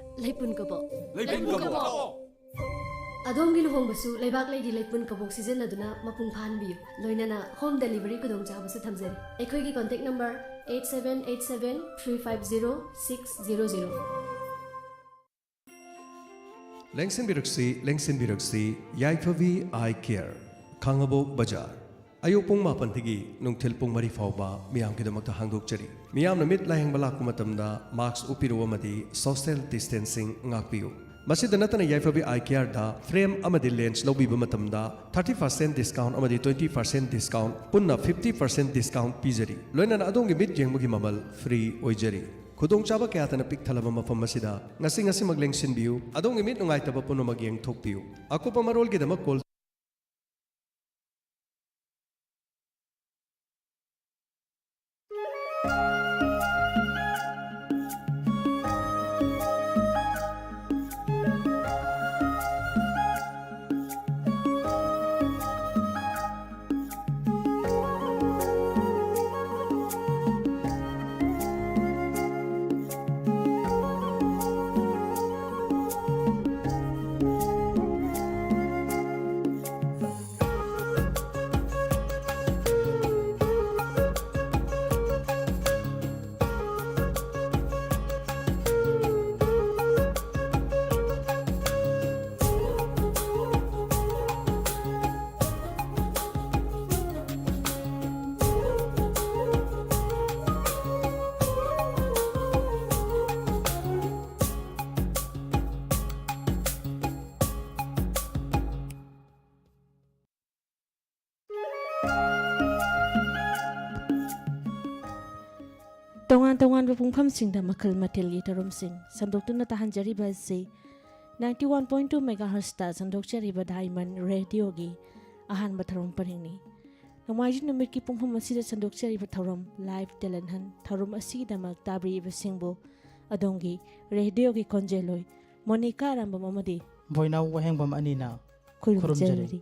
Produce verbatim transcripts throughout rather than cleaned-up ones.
ꯂꯩꯄꯨꯟ ꯀꯕꯣꯛ꯫ ꯂꯩꯄꯨꯟ ꯀꯕꯣꯛ꯫ ꯑꯗꯣꯝꯒꯤ ꯂꯨꯍꯣꯡꯕꯁꯨ ꯂꯩꯕꯥꯛ ꯂꯩꯒꯤ ꯂꯩꯄꯨꯟ ꯀꯕꯣꯛ ꯁꯤꯖꯤꯟꯅꯗꯨꯅ ꯃꯄꯨꯡ ꯐꯥꯍꯟꯕꯤꯌꯨ꯫ ꯂꯣꯏꯅꯅ home delivery ꯈꯨꯗꯣꯡꯆꯥꯕꯁꯨ ꯊꯝꯖꯔꯤ꯫ ꯑꯩꯈꯣꯏꯒꯤ contact number eight seven eight seven three five zero six zero zero꯫ ꯂꯦꯡꯁꯤꯟꯕꯤꯔꯛꯁꯤ, ꯂꯦꯡꯁꯤꯟꯕꯤꯔꯛꯁꯤ, ꯌꯥꯏꯐꯕꯤ ꯑꯥꯏ ꯀꯦꯌꯔ, ꯈꯥꯉꯕꯣꯛ ꯕꯖꯥꯔ꯫ ꯑꯌꯨꯛ ꯄꯨꯡ ꯃꯥꯄꯟꯗꯒꯤ ꯅꯨꯡꯊꯤꯜ ꯄꯨꯡ ꯃꯔꯤ ꯐꯥꯎꯕ ꯃꯤꯌꯥꯝꯒꯤꯗꯃꯛꯇ ꯍꯥꯡꯗꯣꯛꯆꯔꯤ꯫ ꯃꯤꯌꯥꯝꯅ ꯃꯤꯠ ꯂꯥꯌꯦꯡꯕ ꯂꯥꯛꯄ ꯃꯇꯝꯗ mask ꯎꯞꯄꯤꯔꯨ ꯑꯃꯗꯤ social distancing ꯉꯥꯛꯄꯤꯌꯨ꯫ ꯃꯁꯤꯗ ꯅꯠꯇꯅ ꯌꯥꯏꯐꯕꯤ ꯑꯥꯏ ꯀꯦꯌꯔꯗ frame ꯑꯃꯗꯤ lens ꯂꯧꯕꯤꯕ ꯃꯇꯝꯗ thirty percent discount ꯑꯃꯗꯤ twenty percent discount, ꯄꯨꯟꯅ fifty percent discount ꯄꯤꯖꯔꯤ꯫ ꯂꯣꯏꯅꯅ ꯑꯗꯣꯝꯒꯤ ꯃꯤꯠ ꯌꯦꯡꯕꯒꯤ ꯃꯃꯜ free ꯑꯣꯏꯖꯔꯤ꯫ ꯈꯨꯗꯣꯡꯆꯥꯕ ꯀꯌꯥꯇꯅ ꯄꯤꯛ ꯊꯜꯂꯕ ꯃꯐꯝ ꯑꯁꯤꯗ ꯉꯁꯤ ꯉꯁꯤꯃꯛ ꯂꯦꯡꯁꯤꯟꯕꯤꯌꯨ꯫ ꯑꯗꯣꯝꯒꯤ ꯃꯤꯠ ꯅꯨꯡꯉꯥꯏꯇꯕ ꯄꯨꯝꯅꯃꯛ ꯌꯦꯡꯊꯣꯛꯄꯤꯌꯨ꯫ ꯑꯀꯨꯞꯄ ꯃꯔꯣꯜꯒꯤꯗꯃꯛ call ꯇꯣꯉꯥꯟ ꯇꯣꯉꯥꯟꯕ ꯄꯨꯡꯐꯝꯁꯤꯡꯗ ꯃꯈꯜ ꯃꯊꯦꯜꯒꯤ ꯊꯧꯔꯝꯁꯤꯡ ꯁꯟꯗꯣꯛꯇꯨꯅ ꯇꯥꯍꯟꯖꯔꯤꯕ ꯑꯁꯤ ninety one point two megahertzꯇ ꯁꯟꯗꯣꯛꯆꯔꯤꯕ Diamond Radioꯒꯤ ꯑꯍꯥꯟꯕ ꯊꯧꯔꯝ ꯄꯔꯤꯡꯅꯤ꯫ ꯅꯣꯡꯃꯥꯏꯖꯤꯡ ꯅꯨꯃꯤꯠꯀꯤ ꯄꯨꯡꯐꯝ ꯑꯁꯤꯗ ꯁꯟꯗꯣꯛꯆꯔꯤꯕ ꯊꯧꯔꯝ Live Talent Hunt ꯊꯧꯔꯝ ꯑꯁꯤꯒꯤꯗꯃꯛ ꯇꯥꯕꯤꯔꯤꯕꯁꯤꯡꯕꯨ ꯑꯗꯣꯝꯒꯤ radioꯒꯤ ꯈꯣꯟꯖꯦꯜꯂꯣꯏ ꯃꯣꯅꯤꯀꯥ ꯑꯔꯥꯝꯕꯝ ꯑꯃꯗꯤ ꯕꯣꯏꯅꯥꯎ ꯋꯥꯍꯦꯡꯕꯝ ꯑꯅꯤꯅ ꯈꯨꯔꯨꯝꯖꯔꯤ꯫ ꯈꯨꯔꯨꯝꯖꯔꯤ꯫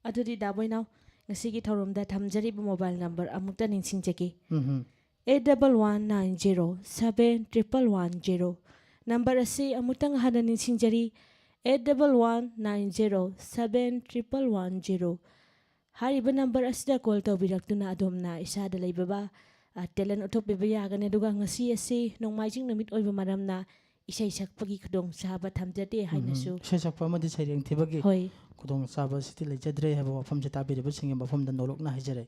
ꯑꯗꯨꯗꯤ ꯗꯥ ꯕꯣꯏꯅꯥꯎ, ꯉꯁꯤꯒꯤ ꯊꯧꯔꯝꯗ ꯊꯝꯖꯔꯤꯕ ꯃꯣꯕꯥꯏꯜ ꯅꯝꯕꯔ ꯑꯃꯨꯛꯇ ꯅꯤꯡꯁꯤꯡꯖꯒꯦ꯫ Um eight double one nine zero seven triple one zero. Number ꯑꯁꯤ ꯑꯃꯨꯛꯇꯪ ꯍꯟꯅ ꯅꯤꯡꯁꯤꯡꯖꯔꯤ, eight double one nine zero seven triple one zero. ꯍꯥꯏꯔꯤꯕ ꯅꯝꯕꯔ ꯑꯁꯤꯗ ꯀꯣꯜ ꯇꯧꯕꯤꯔꯛꯇꯨꯅ ꯑꯗꯣꯝꯅ ꯏꯁꯥꯗ ꯂꯩꯕꯕ ꯇꯦꯂꯦꯟ ꯎꯠꯊꯣꯛꯄꯤꯕ ꯌꯥꯒꯅꯤ꯫ ꯑꯗꯨꯒ ꯉꯁꯤ ꯑꯁꯤ ꯅꯣꯡꯃꯥꯏꯖꯤꯡ ꯅꯨꯃꯤꯠ ꯑꯣꯏꯕ ꯃꯔꯝꯅ ꯏꯁꯩ ꯁꯛꯄꯒꯤ ꯈꯨꯗꯣꯡꯆꯥꯕ ꯊꯝꯖꯗꯦ ꯍꯥꯏꯅꯁꯨ꯫ ꯏꯁꯩ ꯁꯛꯄ ꯑꯃꯗꯤ ꯁꯩꯔꯦꯡ ꯊꯤꯕꯒꯤ ꯍꯣꯏ꯫ ꯈꯨꯗꯣꯡꯆꯥꯕ ꯑꯁꯤꯗꯤ ꯂꯩꯖꯗ꯭ꯔꯦ ꯍꯥꯏꯕ ꯋꯥꯐꯝꯁꯦ ꯇꯥꯕꯤꯔꯤꯕꯁꯤꯡꯒꯤ ꯃꯐꯝꯗ ꯅꯣꯂꯣꯛꯅ ꯍꯥꯏꯖꯔꯤ꯫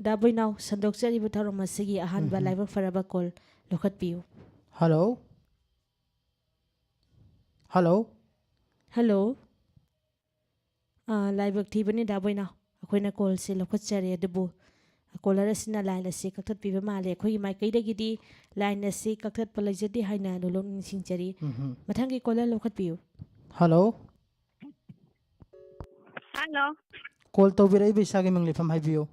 ꯗꯥ ꯕꯣꯏꯅꯥꯎ, ꯁꯟꯗꯣꯛꯆꯔꯤꯕ ꯊꯧꯔꯝ ꯑꯁꯤꯒꯤ ꯑꯍꯥꯟꯕ ꯎꯝ꯫ ꯂꯥꯏꯕꯛ ꯐꯔꯕ ꯀꯣꯜ ꯂꯧꯈꯠꯄꯤꯌꯨ꯫ ꯍꯜꯂꯣ꯫ ꯍꯜꯂꯣ꯫ ꯍꯜꯂꯣ꯫ ꯑꯥ, ꯂꯥꯏꯕꯛ ꯊꯤꯕꯅꯤ ꯗꯥ ꯕꯣꯏꯅꯥꯎ, ꯑꯩꯈꯣꯏꯅ ꯀꯣꯜꯁꯦ ꯂꯧꯈꯠꯆꯔꯦ, ꯑꯗꯨꯕꯨ ꯀꯣꯂꯔ ꯑꯁꯤꯅ ꯂꯥꯏꯟ ꯑꯁꯤ ꯀꯛꯊꯠꯄꯤꯕ ꯃꯥꯜꯂꯦ꯫ ꯑꯩꯈꯣꯏꯒꯤ ꯃꯥꯏꯀꯩꯗꯒꯤꯗꯤ ꯂꯥꯏꯟ ꯑꯁꯤ ꯀꯛꯊꯠꯄ ꯂꯩꯖꯗꯦ ꯍꯥꯏꯅ ꯂꯣꯂꯣꯛ ꯅꯤꯡꯁꯤꯡꯖꯔꯤ꯫ ꯎꯝꯍꯨꯝ꯫ ꯃꯊꯪꯒꯤ ꯀꯣꯂꯔ ꯂꯧꯈꯠꯄꯤꯌꯨ꯫ ꯍꯜꯂꯣ꯫ ꯍꯜꯂꯣ꯫ ꯀꯣꯜ ꯇꯧꯕꯤꯔꯛꯏꯕ ꯏꯁꯥꯒꯤ ꯃꯤꯡ ꯂꯩꯐꯝ ꯍꯥꯏꯕꯤꯌꯨ꯫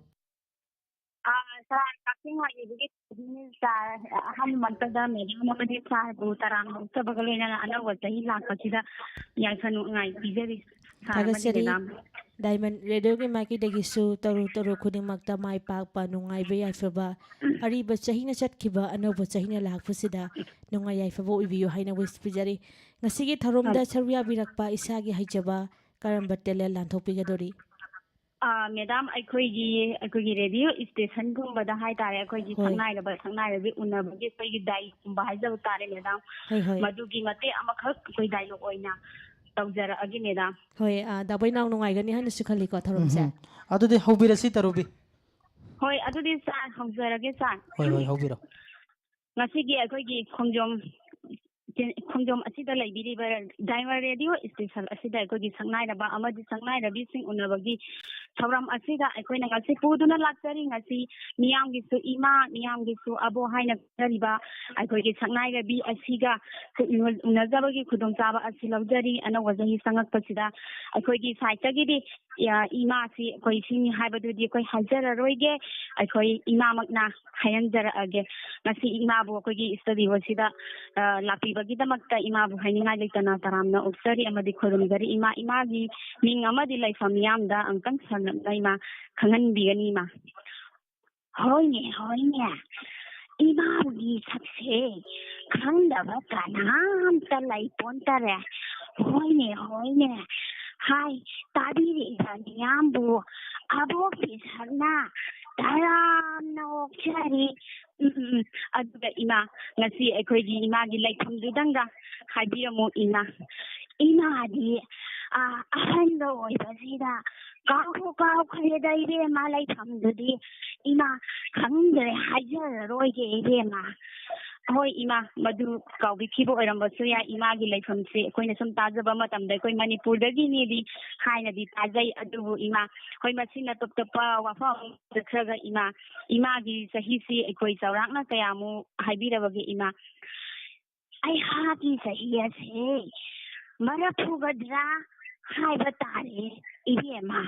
ꯑꯥ, ꯁꯥꯔ, ꯀꯛꯆꯤꯡ ꯋꯥꯏꯔꯤꯗꯒꯤ ꯁꯥꯔ, ꯑꯍꯥꯟꯕꯃꯛꯇꯗ ꯃꯦꯗꯥꯝ ꯑꯃꯗꯤ ꯁꯥꯔꯕꯨ ꯇꯔꯥꯝꯅ ꯑꯣꯛꯆꯕꯒ ꯂꯣꯏꯅꯅ ꯑꯅꯧꯕ ꯆꯍꯤ ꯂꯥꯛꯄꯁꯤꯗ ꯌꯥꯏꯐ ꯅꯨꯡꯉꯥꯏ ꯄꯤꯖꯔꯤ꯫ ꯁꯥꯔ ꯑꯃꯗꯤ ꯊꯥꯒꯠꯆꯔꯤ꯫ ꯃꯦꯗꯥꯝ꯫ ꯗꯥꯏꯃꯟ ꯔꯦꯗꯤꯑꯣꯒꯤ ꯃꯥꯏꯀꯩꯗꯒꯤꯁꯨ ꯇꯔꯨ ꯇꯔꯨ ꯈꯨꯗꯤꯡꯃꯛꯇ ꯃꯥꯏ ꯄꯥꯛꯄ, ꯅꯨꯡꯉꯥꯏꯕ, ꯌꯥꯏꯐꯕ, ꯑꯔꯤꯕ ꯆꯍꯤꯅ ꯆꯠꯈꯤꯕ, ꯑꯅꯧꯕ ꯆꯍꯤꯅ ꯂꯥꯛꯄꯁꯤꯗ ꯅꯨꯡꯉꯥꯏ ꯌꯥꯏꯐꯕ ꯑꯣꯏꯕꯤꯌꯨ ꯍꯥꯏꯅ ꯋꯤꯁ ꯄꯤꯖꯔꯤ꯫ ꯉꯁꯤꯒꯤ ꯊꯧꯔꯝꯗ ꯁꯔꯨꯛ ꯌꯥꯕꯤꯔꯛꯄ ꯏꯁꯥꯒꯤ ꯍꯩꯖꯕ ꯀꯔꯝꯕ ꯇꯦꯂꯦꯟ ꯂꯥꯟꯊꯣꯛꯄꯤꯒꯗꯧꯔꯤ? ꯑꯥ, ꯃꯦꯗꯥꯝ, ꯑꯩꯈꯣꯏꯒꯤ, ꯑꯩꯈꯣꯏꯒꯤ ꯔꯦꯗꯤꯑꯣ ꯏꯁꯇꯦꯁꯟꯒꯨꯝꯕꯗ ꯍꯥꯏꯇꯥꯔꯦ, ꯑꯩꯈꯣꯏꯒꯤ ꯍꯣꯏ꯫ ꯁꯛꯅꯥꯏꯔꯕ, ꯁꯛꯅꯥꯏꯔꯕꯤ ꯎꯅꯕꯒꯤ ꯑꯩꯈꯣꯏꯒꯤ ꯗꯥꯏꯒꯨꯝꯕ ꯍꯥꯏꯖꯕ ꯇꯥꯔꯦ, ꯃꯦꯗꯥꯝ꯫ ꯍꯣꯏ, ꯍꯣꯏ꯫ ꯃꯗꯨꯒꯤ ꯃꯇꯦꯛ ꯑꯃꯈꯛ ꯑꯩꯈꯣꯏ ꯗꯥꯏꯂꯣꯛ ꯑꯣꯏꯅ ꯇꯧꯖꯔꯛꯑꯒꯦ, ꯃꯦꯗꯥꯝ꯫ ꯍꯣꯏ, ꯑꯥ, ꯗꯥꯕꯣꯏ ꯅꯥꯎ ꯅꯨꯡꯉꯥꯏꯒꯅꯤ ꯍꯥꯏꯅꯁꯨ ꯈꯜꯂꯤꯀꯣ ꯊꯧꯔꯝꯁꯦ꯫ ꯎꯝꯍꯨꯝ꯫ ꯑꯗꯨꯗꯤ ꯍꯧꯕꯤꯔꯁꯤ, ꯇꯔꯨꯕꯤ꯫ ꯍꯣꯏ, ꯑꯗꯨꯗꯤ ꯁꯥꯔ, ꯍꯧꯖꯔꯒꯦ, ꯁꯥꯔ꯫ ꯍꯣꯏ, ꯍꯣꯏ, ꯍꯧꯕꯤꯔꯣ꯫ ꯉꯁꯤꯒꯤ ꯑꯩꯈꯣꯏꯒꯤ ꯈꯣꯡꯖꯣꯝ, ꯈꯣꯡꯖꯣꯝ ꯑꯁꯤꯗ ꯂꯩꯕꯤꯔꯤꯕ ꯗꯥꯏꯃꯟ ꯔꯦꯗꯤꯑꯣ ꯏꯁꯇꯦꯁꯟ ꯑꯁꯤꯗ ꯑꯩꯈꯣꯏꯒꯤ ꯁꯛꯅꯥꯏꯔꯕ ꯑꯃꯗꯤ ꯁꯛꯅꯥꯏꯔꯕꯤꯁꯤꯡ ꯎꯅꯕꯒꯤ ꯊꯧꯔꯝ ꯑꯁꯤꯗ ꯑꯩꯈꯣꯏꯅ ꯉꯁꯤ ꯄꯨꯗꯨꯅ ꯂꯥꯛꯆꯔꯤ꯫ ꯉꯁꯤ ꯃꯤꯌꯥꯝꯒꯤꯁꯨ ꯏꯃꯥ, ꯃꯤꯌꯥꯝꯒꯤꯁꯨ ꯑꯕꯣ ꯍꯥꯏꯅ ꯈꯪꯅꯔꯤꯕ ꯑꯩꯈꯣꯏꯒꯤ ꯁꯛꯅꯥꯏꯔꯕꯤ ꯑꯁꯤꯒ ꯎꯅꯖꯕꯒꯤ ꯈꯨꯗꯣꯡꯆꯥꯕ ꯑꯁꯤ ꯂꯧꯖꯔꯤ꯫ ꯑꯅꯧꯕ ꯆꯍꯤ ꯆꯪꯉꯛꯄꯁꯤꯗ ꯑꯩꯈꯣꯏꯒꯤ ꯁꯥꯏꯠꯇꯒꯤꯗꯤ ꯏ-, ꯏꯃꯥꯁꯤ ꯑꯩꯈꯣꯏ ꯁꯤꯅꯤ ꯍꯥꯏꯕꯗꯨꯗꯤ ꯑꯩꯈꯣꯏ ꯍꯥꯏꯖꯔꯔꯣꯏꯒꯦ, ꯑꯩꯈꯣꯏ ꯏꯃꯥꯃꯛꯅ ꯍꯥꯏꯍꯟꯖꯔꯛꯑꯒꯦ꯫ ꯉꯁꯤ ꯏꯃꯥꯕꯨ ꯑꯩꯈꯣꯏꯒꯤ ꯁ꯭ꯇꯨꯗꯤꯑꯣꯁꯤꯗ, ꯑ, ꯂꯥꯛꯄꯤꯕꯒꯤꯗꯃꯛꯇ ꯏꯃꯥꯕꯨ ꯍꯥꯏꯅꯤꯡꯉꯥꯏ ꯂꯩꯇꯅ ꯇꯔꯥꯝꯅ ꯑꯣꯛꯆꯔꯤ ꯑꯃꯗꯤ ꯈꯨꯔꯨꯝꯖꯔꯤ꯫ ꯏꯃꯥ, ꯏꯃꯥꯒꯤ ꯃꯤꯡ ꯑꯃꯗꯤ ꯂꯩꯐꯝ ꯃꯤꯌꯥꯝꯗ ꯑꯃꯨꯛꯇꯪ ꯁꯝꯂꯞꯅ ꯏꯃꯥ ꯈꯪꯍꯟꯕꯤꯒꯅꯤ, ꯏꯃꯥ꯫ ꯍꯣꯏꯅꯦ, ꯍꯣꯏꯅꯦ, ꯏꯃꯥꯒꯤ ꯁꯛꯁꯦ ꯈꯪꯗꯕ ꯀꯅꯥꯝꯇ ꯂꯩꯄꯣꯟꯇꯔꯦ꯫ ꯍꯣꯏꯅꯦ, ꯍꯣꯏꯅꯦ, ꯍꯥꯏ ꯇꯥꯕꯤꯔꯤꯕ ꯃꯤꯌꯥꯝꯕꯨ ꯑꯕꯣꯛꯀꯤ ꯁꯛꯅ ꯇꯔꯥꯝꯅ ꯑꯣꯛꯆꯔꯤ꯫ ꯎꯝ, ꯎꯝ, ꯎꯝ꯫ ꯑꯗꯨꯒ ꯏꯃꯥ, ꯉꯁꯤ ꯑꯩꯈꯣꯏꯒꯤ ꯏꯃꯥꯒꯤ ꯂꯩꯐꯝꯗꯨꯗꯪꯒ ꯍꯥꯏꯕꯤꯔꯝꯃꯨ, ꯏꯃꯥ꯫ ꯏꯃꯥꯗꯤ, ꯑ, ꯑꯍꯟꯒ ꯑꯣꯏꯕꯁꯤꯗ ꯀꯥꯎꯕꯨ ꯀꯥꯎꯈ꯭ꯔꯦꯗ, ꯏꯕꯦꯝꯃ, ꯂꯩꯐꯝꯗꯨꯗꯤ꯫ ꯏꯃꯥ, ꯈꯪꯗ꯭ꯔꯦ, ꯍꯥꯏꯖꯔꯔꯣꯏꯒꯦ, ꯏꯕꯦꯝꯃ꯫ ꯍꯣꯏ ꯏꯃꯥ, ꯃꯗꯨ ꯀꯥꯎꯕꯤꯈꯤꯕ ꯑꯣꯏꯔꯝꯕꯁꯨ ꯌꯥꯏ꯫ ꯏꯃꯥꯒꯤ ꯂꯩꯐꯝꯁꯦ ꯑꯩꯈꯣꯏꯅ ꯁꯨꯝ ꯇꯥꯖꯕ ꯃꯇꯝꯗ ꯑꯩꯈꯣꯏ ꯃꯅꯤꯄꯨꯔꯗꯒꯤꯅꯦꯗꯤ ꯍꯥꯏꯅꯗꯤ ꯇꯥꯖꯩ, ꯑꯗꯨꯕꯨ ꯏꯃꯥ, ꯍꯣꯏ, ꯃꯁꯤꯅ ꯇꯣꯞ ꯇꯣꯞꯄ ꯋꯥꯐꯝ ꯑꯃ ꯆꯠꯈ꯭ꯔꯒ ꯏꯃꯥ, ꯏꯃꯥꯒꯤ ꯆꯍꯤꯁꯤ ꯑꯩꯈꯣꯏ ꯆꯥꯎꯔꯥꯛꯅ ꯀꯌꯥꯃꯨꯛ ꯍꯥꯏꯕꯤꯔꯕꯒꯦ ꯏꯃꯥ? ꯑꯩꯍꯥꯛꯀꯤ ꯆꯍꯤ ꯑꯁꯦ ꯃꯔꯐꯨꯒꯗ꯭ꯔꯥ ꯍꯥꯏꯕ ꯇꯥꯔꯦ ꯏꯕꯦꯝꯃ꯫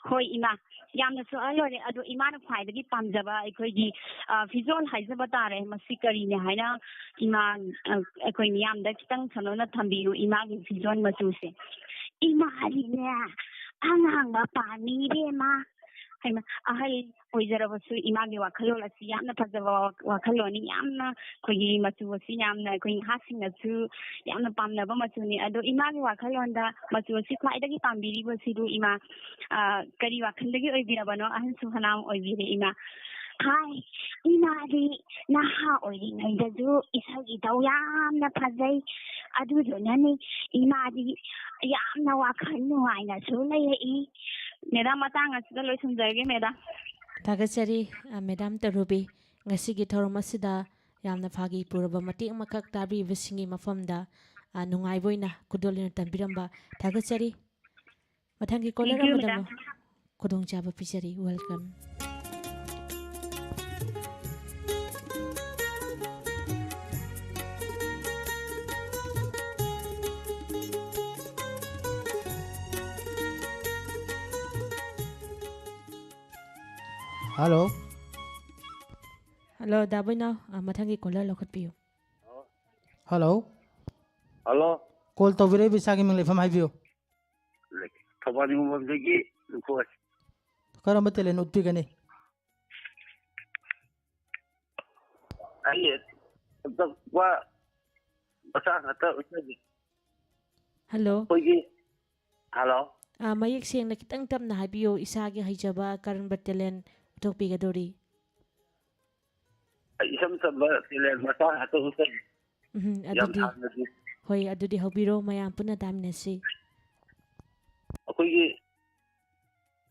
ꯍꯣꯏ ꯏꯃꯥ, ꯌꯥꯝꯅꯁꯨ ꯑꯍꯜ ꯑꯣꯏꯔꯦ꯫ ꯑꯗꯣ ꯏꯃꯥꯅ ꯈ꯭ꯋꯥꯏꯗꯒꯤ ꯄꯥꯝꯖꯕ ꯑꯩꯈꯣꯏꯒꯤ, ꯑ, ꯐꯤꯖꯣꯜ ꯍꯥꯏꯖꯕ ꯇꯥꯔꯦ, ꯃꯁꯤ ꯀꯔꯤꯅꯦ ꯍꯥꯏꯅ ꯏꯃꯥ, ꯑ, ꯑꯩꯈꯣꯏ ꯃꯤꯌꯥꯝꯗ ꯈꯤꯇꯪ ꯁꯟꯗꯣꯛꯅ ꯊꯝꯕꯤꯌꯨ, ꯏꯃꯥꯒꯤ ꯐꯤꯖꯣꯜ ꯃꯆꯨꯁꯦ꯫ ꯏꯃꯥꯗꯤꯅꯦ ꯑꯉꯥꯡꯕ ꯄꯥꯝꯃꯤ ꯏꯕꯦꯝꯃ꯫ ꯍꯩꯃ, ꯑꯍꯜ ꯑꯣꯏꯖꯔꯕꯁꯨ ꯏꯃꯥꯒꯤ ꯋꯥꯈꯜꯂꯣꯟ ꯑꯁꯤ ꯌꯥꯝꯅ ꯐꯖꯕ ꯋꯥ-, ꯋꯥꯈꯜꯂꯣꯟꯅꯤ꯫ ꯌꯥꯝꯅ ꯑꯩꯈꯣꯏꯒꯤ ꯃꯆꯨ ꯑꯁꯤ ꯌꯥꯝꯅ ꯑꯩꯈꯣꯏ ꯅꯍꯥꯁꯤꯡꯅꯁꯨ ꯌꯥꯝꯅ ꯄꯥꯝꯅꯕ ꯃꯆꯨꯅꯤ꯫ ꯑꯗꯣ ꯏꯃꯥꯒꯤ ꯋꯥꯈꯜꯂꯣꯟꯗ ꯃꯆꯨ ꯑꯁꯤ ꯈ꯭ꯋꯥꯏꯗꯒꯤ ꯄꯥꯝꯕꯤꯔꯤꯕꯁꯤꯕꯨ ꯏꯃꯥ, ꯑ, ꯀꯔꯤ ꯋꯥꯈꯜꯗꯒꯤ ꯑꯣꯏꯕꯤꯔꯕꯅꯣ? ꯑꯍꯟꯁꯨ ꯐꯅꯌꯥꯝ ꯑꯣꯏꯕꯤꯔꯦ ꯏꯃꯥ꯫ ꯍꯥꯏ, ꯏꯃꯥꯗꯤ ꯅꯍꯥ ꯑꯣꯏꯔꯤꯉꯩꯗꯁꯨ ꯏꯁꯛ ꯏꯊꯧ ꯌꯥꯝꯅ ꯐꯖꯩ꯫ ꯑꯗꯨꯗꯨꯅꯅꯤ ꯏꯃꯥꯗꯤ ꯌꯥꯝꯅ ꯋꯥꯈꯜ ꯅꯨꯡꯉꯥꯏꯅꯁꯨ ꯂꯩꯔꯛꯏ꯫ ꯃꯦꯗꯥꯝ, ꯃꯇꯥꯡ ꯑꯁꯤꯗ ꯂꯣꯏꯁꯤꯟꯖꯔꯒꯦ ꯃꯦꯗꯥꯝ꯫ ꯊꯥꯒꯠꯆꯔꯤ, ꯑ, ꯃꯦꯗꯥꯝ ꯇꯔꯨꯕꯤ꯫ ꯉꯁꯤꯒꯤ ꯊꯧꯔꯝ ꯑꯁꯤꯗ ꯌꯥꯝꯅ ꯐꯥꯒꯤ ꯄꯨꯔꯕ ꯃꯇꯦꯛ ꯑꯃꯈꯛ ꯇꯥꯕꯤꯕꯁꯤꯡꯒꯤ ꯃꯐꯝꯗ, ꯑ, ꯅꯨꯡꯉꯥꯏꯕ ꯑꯣꯏꯅ ꯈꯨꯗꯣꯜ ꯑꯣꯏꯅ ꯇꯝꯕꯤꯔꯝꯕ ꯊꯥꯒꯠꯆꯔꯤ꯫ ꯃꯊꯪꯒꯤ caller Thank you, ꯑꯃꯗ madam. ꯑꯃꯨꯛ ꯈꯨꯗꯣꯡꯆꯥꯕ ꯄꯤꯖꯔꯤ꯫ Welcome. Hello. Hello, ꯗꯥ ꯕꯣꯏꯅꯥꯎ, ꯑ, ꯃꯊꯪꯒꯤ caller ꯂꯧꯈꯠꯄꯤꯌꯨ꯫ Hello. Hello. Call ꯇꯧꯕꯤꯔꯛꯏꯕ ꯏꯁꯥꯒꯤ ꯃꯤꯡ ꯂꯩꯐꯝ ꯍꯥꯏꯕꯤꯌꯨ꯫ ꯊꯧꯕꯥꯜ ꯅꯤꯡꯉꯣꯝꯕꯝꯗꯒꯤ ꯂꯨꯈꯣꯏ꯫ ꯀꯔꯝꯕ talent ꯎꯠꯄꯤꯒꯅꯤ? ꯑꯩ ꯑꯇꯣꯞꯄ ꯃꯆꯥ ꯈꯛꯇ ꯎꯠꯆꯒꯦ꯫ Hello. ꯑꯩꯈꯣꯏꯒꯤ, hello. ꯑꯥ, ꯃꯌꯦꯛ ꯁꯦꯡꯅ ꯈꯤꯇꯪ ꯇꯞꯅ ꯍꯥꯏꯕꯤꯌꯨ, ꯏꯁꯥꯒꯤ ꯍꯩꯖꯕ ꯀꯔꯝꯕ talent ꯎꯠꯊꯣꯛꯄꯤꯒꯗꯧꯔꯤ? ꯏꯆꯝ ꯆꯝꯕ talent ꯃꯆꯥ ꯉꯥꯛꯇ ꯎꯠꯆꯒꯦ꯫ ꯎꯝ, ꯌꯥꯝ ꯑꯗꯨꯗꯤ, ꯁꯥꯡꯅꯗꯤ꯫ ꯍꯣꯏ, ꯑꯗꯨꯗꯤ ꯍꯧꯕꯤꯔꯣ, ꯃꯌꯥꯝ ꯄꯨꯟꯅ ꯇꯥꯃꯤꯟꯅꯁꯤ꯫ ꯑꯩꯈꯣꯏꯒꯤ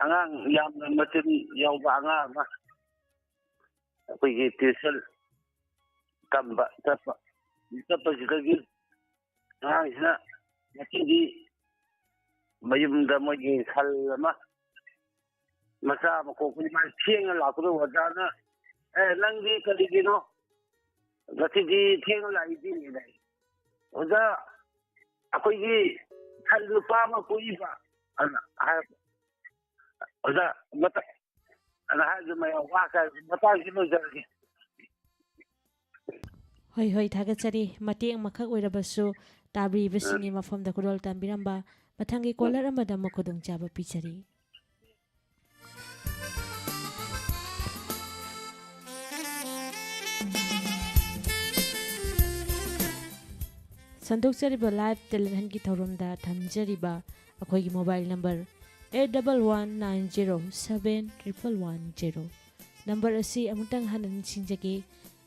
ꯑꯉꯥꯡ ꯌꯥꯝꯅ ꯃꯆꯤꯟ ꯌꯥꯎꯕ ꯑꯉꯥꯡ ꯑꯃ, ꯑꯩꯈꯣꯏꯒꯤ tuition, ꯇꯝꯕ ꯆꯠꯄ꯫ ꯆꯠꯄꯁꯤꯗꯒꯤ ꯑꯉꯥꯡꯁꯤꯅ ꯉꯁꯤꯗꯤ ꯃꯌꯨꯝꯗ ꯃꯣꯏꯒꯤ ꯁꯟ ꯑꯃ ꯃꯆꯥ ꯑꯃ ꯀꯣꯛꯄꯅꯤ꯫ ꯃꯥ ꯊꯦꯡꯅ ꯂꯥꯛꯄꯗꯣ ꯑꯣꯖꯥꯅ, "ꯑꯦ, ꯅꯪꯗꯤ ꯀꯔꯤꯒꯤꯅꯣ ꯉꯁꯤꯗꯤ ꯊꯦꯡꯅ ꯂꯥꯛꯏꯗꯤ?" "ꯑꯣꯖꯥ, ꯑꯩꯈꯣꯏꯒꯤ ꯁꯟ ꯅꯨꯄꯥ ꯑꯃ ꯀꯣꯛꯏꯕ" ꯑꯅ ꯍꯥꯏꯔꯛꯄ꯫ ꯑꯣꯖꯥ, ꯃꯇ-, ꯑꯅ ꯍꯥꯏꯔꯤꯁꯦ ꯃꯌꯥꯝ ꯋꯥ ꯀꯥꯏ-, ꯃꯇꯥꯡꯁꯤ ꯂꯣꯏꯖꯔꯒꯦ꯫ ꯍꯣꯏ, ꯍꯣꯏ, ꯊꯥꯒꯠꯆꯔꯤ꯫ ꯃꯇꯦꯛ ꯑꯃꯈꯛ ꯑꯣꯏꯔꯕꯁꯨ ꯇꯥꯕꯤꯔꯤꯕꯁꯤꯡꯒꯤ ꯃꯐꯝꯗ ꯈꯨꯗꯣꯜ ꯇꯝꯕꯤꯔꯝꯕ꯫ ꯃꯊꯪꯒꯤ ꯀꯣꯂꯔ ꯑꯃꯗ ꯑꯃꯨꯛ ꯈꯨꯗꯣꯡꯆꯥꯕ ꯄꯤꯖꯔꯤ꯫ ꯁꯟꯗꯣꯛꯆꯔꯤꯕ ꯂꯥꯏꯚ ꯇꯦꯂꯦꯟ ꯍꯟꯒꯤ ꯊꯧꯔꯝꯗ ꯊꯝꯖꯔꯤꯕ ꯑꯩꯈꯣꯏꯒꯤ mobile number eight double one nine zero seven triple one zero꯫ Number ꯑꯁꯤ ꯑꯃꯨꯛꯇꯪ ꯍꯟꯅ ꯅꯤꯡꯁꯤꯡꯖꯒꯦ,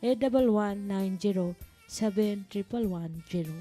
eight double one nine zero seven triple one zero꯫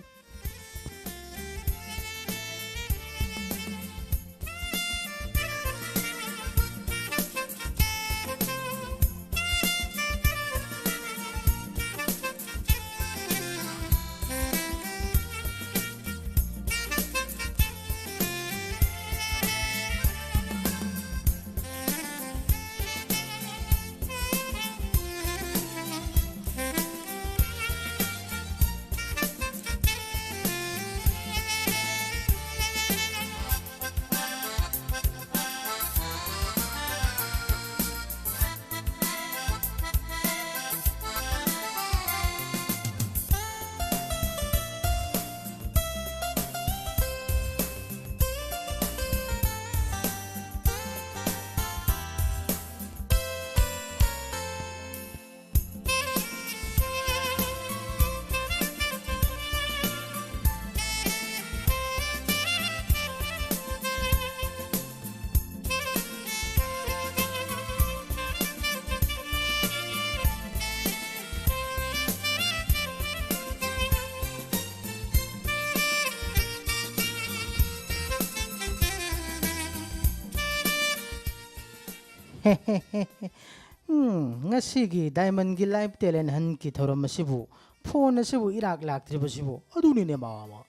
ꯎꯝ, ꯉꯁꯤꯒꯤ Diamond ꯒꯤ Live Talent Hunt ꯀꯤ ꯊꯧꯔꯝ ꯑꯁꯤꯕꯨ phone ꯑꯁꯤꯕꯨ ꯏꯔꯥꯛ ꯂꯥꯛꯇ꯭ꯔꯤꯕꯁꯤꯕꯨ ꯑꯗꯨꯅꯤꯅꯦ ꯃꯥꯃ꯫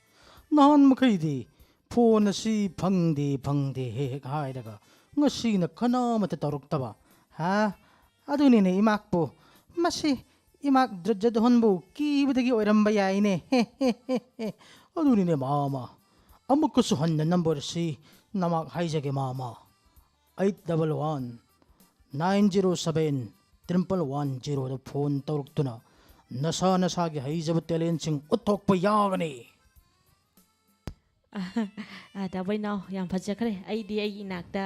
ꯅꯍꯥꯟ ꯃꯈꯩꯗꯤ phone ꯑꯁꯤ ꯐꯪꯗꯦ, ꯐꯪꯗꯦ ꯍꯦꯛ ꯍꯦꯛ ꯍꯥꯏꯔꯒ ꯉꯁꯤꯅ ꯀꯅꯥꯃꯠꯇ ꯇꯧꯔꯛꯇꯕ꯫ ꯍꯥ? ꯑꯗꯨꯅꯤꯅꯦ ꯏꯃꯥꯛꯄꯨ꯫ ꯃꯁꯤ ꯏꯃꯥꯛ ꯗ꯭ꯔꯖꯗ ꯍꯣꯟꯕꯨ ꯀꯤꯕꯗꯒꯤ ꯑꯣꯏꯔꯝꯕ ꯌꯥꯏꯅꯦ꯫ ꯍꯦ, ꯍꯦ, ꯍꯦ, ꯍꯦ꯫ ꯑꯗꯨꯅꯤꯅꯦ ꯃꯥꯃ꯫ ꯑꯃꯨꯛꯀꯁꯨ ꯍꯟꯅ number ꯑꯁꯤ ꯅꯃꯥꯛ ꯍꯥꯏꯖꯒꯦ ꯃꯥꯃ꯫ Eight double one nine zero seven triple one zero ꯗ phone ꯇꯧꯔꯛꯇꯨꯅ ꯅꯁꯥ ꯅꯁꯥꯒꯤ ꯍꯩꯖꯕ talent ꯁꯤꯡ ꯎꯠꯊꯣꯛꯄ ꯌꯥꯒꯅꯤ꯫ ꯑ, ꯗꯥ ꯕꯣꯏꯅꯥꯎ, ꯌꯥꯝ ꯐꯖꯈ꯭ꯔꯦ꯫ ꯑꯩꯗꯤ ꯑꯩꯒꯤ ꯏꯅꯥꯛꯇ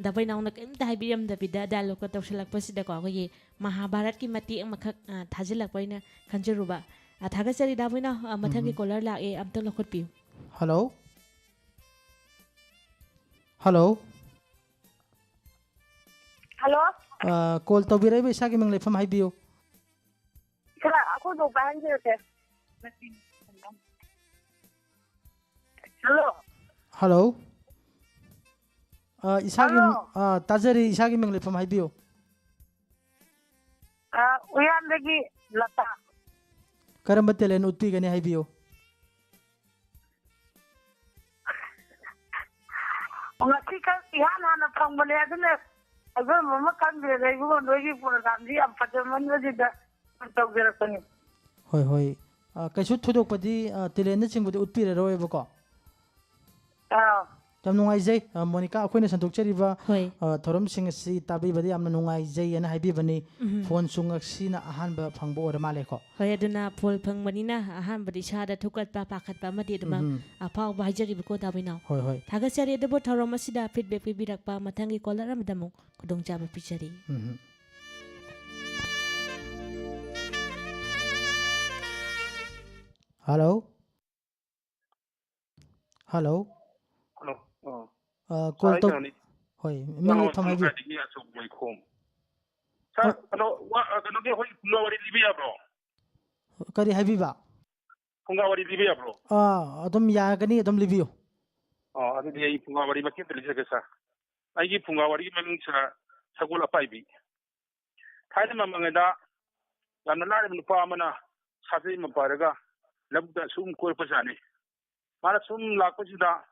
ꯗꯥ ꯕꯣꯏꯅꯥꯎꯅ ꯀꯔꯤꯝꯇ ꯍꯥꯏꯕꯤꯔꯝꯗꯕꯤꯗ dialogue ꯀ ꯇꯧꯁꯜꯂꯛꯄꯁꯤꯗꯀꯣ, ꯑꯩꯈꯣꯏꯒꯤ ꯃꯍꯥꯚꯥꯔꯠꯀꯤ ꯃꯇꯦꯛ ꯑꯃꯈꯛ, ꯑ, ꯊꯥꯖꯤꯜꯂꯛꯄ ꯑꯣꯏꯅ ꯈꯟꯖꯔꯨꯕ꯫ ꯑ, ꯊꯥꯒꯠꯆꯔꯤ ꯗꯥ ꯕꯣꯏꯅꯥꯎ꯫ ꯑ, ꯃꯊꯪꯒꯤ ꯎꯝ꯫ Caller ꯂꯥꯛꯑꯦ, ꯑꯝꯇ ꯂꯧꯈꯠꯄꯤꯌꯨ꯫ Hello? Hello? Hello? ꯑ, call ꯇꯧꯕꯤꯔꯛꯏꯕ ꯏꯁꯥꯒꯤ ꯃꯤꯡ ꯂꯩꯐꯝ ꯍꯥꯏꯕꯤꯌꯨ꯫ ꯁꯥꯔ, ꯑꯩꯈꯣꯏ ꯕꯣꯛꯇ ꯍꯥꯏꯖꯔꯛꯀꯦ꯫ Hello? Hello? ꯑ, ꯏꯁꯥꯒꯤ, Hello? ꯑ, ꯇꯥꯖꯔꯤ, ꯏꯁꯥꯒꯤ ꯃꯤꯡ ꯂꯩꯐꯝ ꯍꯥꯏꯕꯤꯌꯨ꯫ ꯑ, ꯎꯌꯥꯟꯗꯒꯤ ꯂꯇꯥ꯫ ꯀꯔꯝꯕ talent ꯎꯠꯄꯤꯒꯅꯤ ꯍꯥꯏꯕꯤꯌꯨ꯫ ꯉꯁꯤ ꯈꯛ ꯏꯍꯥꯟ ꯍꯥꯟꯅ ꯐꯪꯕꯅꯦ, ꯑꯗꯨꯅ ꯊꯥꯖꯕ ꯑꯃ ꯈꯪꯗ꯭ꯔꯦꯗ ꯏꯕꯨꯡꯉꯣ, ꯅꯣꯏꯒꯤ program ꯁꯤ ꯌꯥꯝ ꯐꯖꯃꯟꯕꯁꯤꯗ ꯇꯧꯖꯔꯛꯄꯅꯤ꯫ ꯍꯣꯏ, ꯍꯣꯏ꯫ ꯑ, ꯀꯩꯁꯨ ꯊꯣꯏꯗꯣꯛꯄꯗꯤ, ꯑ, talent ꯅꯆꯤꯡꯕꯗꯤ ꯎꯠꯄꯤꯔꯔꯣꯏꯕꯀꯣ? ꯑꯥ꯫ ꯌꯥꯝ ꯅꯨꯡꯉꯥꯏꯖꯩ, ꯑ, ꯃꯣꯅꯤꯀꯥ, ꯑꯩꯈꯣꯏꯅ ꯁꯟꯗꯣꯛꯆꯔꯤꯕ, ꯍꯣꯏ꯫ ꯑ, ꯊꯧꯔꯝꯁꯤꯡ ꯑꯁꯤ ꯇꯥꯕꯤꯕꯗ ꯌꯥꯝꯅ ꯅꯨꯡꯉꯥꯏꯖꯩ ꯍꯥꯏꯅ ꯍꯥꯏꯕꯤꯕꯅꯤ꯫ ꯎꯝ꯫ Phone ꯁꯨ ꯉꯁꯤꯅ ꯑꯍꯥꯟꯕ ꯐꯪꯕ ꯑꯣꯏꯔ ꯃꯥꯜꯂꯦꯀꯣ? ꯍꯣꯏ, ꯑꯗꯨꯅ phone ꯐꯪꯕꯅꯤꯅ ꯑꯍꯥꯟꯕꯗ ꯏꯁꯥꯗ ꯊꯨꯀꯠꯄ, ꯄꯥꯈꯠꯄ ꯑꯃꯗꯤ ꯑꯗꯨꯃꯛ ꯎꯝ꯫ ꯑꯐꯥꯎꯕ ꯍꯥꯏꯖꯔꯤꯕꯀꯣ, ꯗꯥ ꯕꯣꯏꯅꯥꯎ꯫ ꯍꯣꯏ, ꯍꯣꯏ꯫ ꯊꯥꯒꯠꯆꯔꯤ, ꯑꯗꯨꯕꯨ ꯊꯧꯔꯝ ꯑꯁꯤꯗ feedback ꯄꯤꯕꯤꯔꯛꯄ ꯃꯊꯪꯒꯤ caller ꯑꯃꯗ ꯑꯃꯨꯛ ꯈꯨꯗꯣꯡꯆꯥꯕ ꯄꯤꯖꯔꯤ꯫ ꯎꯝ꯫ Hello? Hello? Hello? ꯑ꯫ ꯑ, call ꯑꯩ ꯇꯧ-, ꯀꯩꯅꯣꯅꯤ꯫ ꯍꯣꯏ, ꯃꯤꯡ ꯏꯌꯥꯝꯕ ꯂꯩꯐꯝ ꯍꯥꯏꯕꯤꯌꯨ꯫ ꯂꯩꯀꯥꯏꯗꯒꯤ ꯑꯆꯧꯕ ꯃꯩꯈꯣꯝ꯫ ꯁꯥꯔ, ꯍꯣꯏ꯫ ꯀꯩꯅꯣ, ꯋꯥ-, ꯑ, ꯀꯩꯅꯣꯒꯤ ꯑꯩꯈꯣꯏ ꯐꯨꯡꯒꯥ ꯋꯥꯔꯤ ꯂꯤꯕ ꯌꯥꯕ꯭ꯔꯣ? ꯀꯔꯤ ꯍꯥꯏꯕꯤꯕ? ꯐꯨꯡꯒꯥ ꯋꯥꯔꯤ ꯂꯤꯕ ꯌꯥꯕ꯭ꯔꯣ? ꯑꯥ, ꯑꯗꯨꯝ ꯌꯥꯒꯅꯤ, ꯑꯗꯨꯝ ꯂꯤꯕꯤꯌꯨ꯫ ꯑꯣ, ꯑꯗꯨꯗꯤ ꯑꯩ ꯐꯨꯡꯒꯥ ꯋꯥꯔꯤ ꯃꯇꯦꯛ ꯑꯝꯇ ꯂꯤꯖꯒꯦ, ꯁꯥꯔ꯫ ꯑꯩꯒꯤ ꯐꯨꯡꯒꯥ ꯋꯥꯔꯤꯒꯤ ꯃꯃꯤꯡ, ꯁꯥꯔ, ꯁꯒꯣꯜ ꯑꯄꯥꯏꯕꯤ꯫ ꯊꯥꯏꯅ ꯃꯃꯥꯡꯉꯩꯗ ꯌꯥꯝꯅ ꯂꯥꯏꯔꯕ ꯅꯨꯄꯥ ꯑꯃꯅ ꯁꯥꯖꯦꯜ ꯑꯃ ꯄꯥꯏꯔꯒ ꯂꯧꯕꯨꯛꯇ ꯁꯨꯝ ꯀꯣꯏꯔꯛꯄꯖꯥꯠꯅꯤ꯫ ꯃꯥꯅ ꯁꯨꯝ ꯂꯥꯛꯄꯁꯤꯗ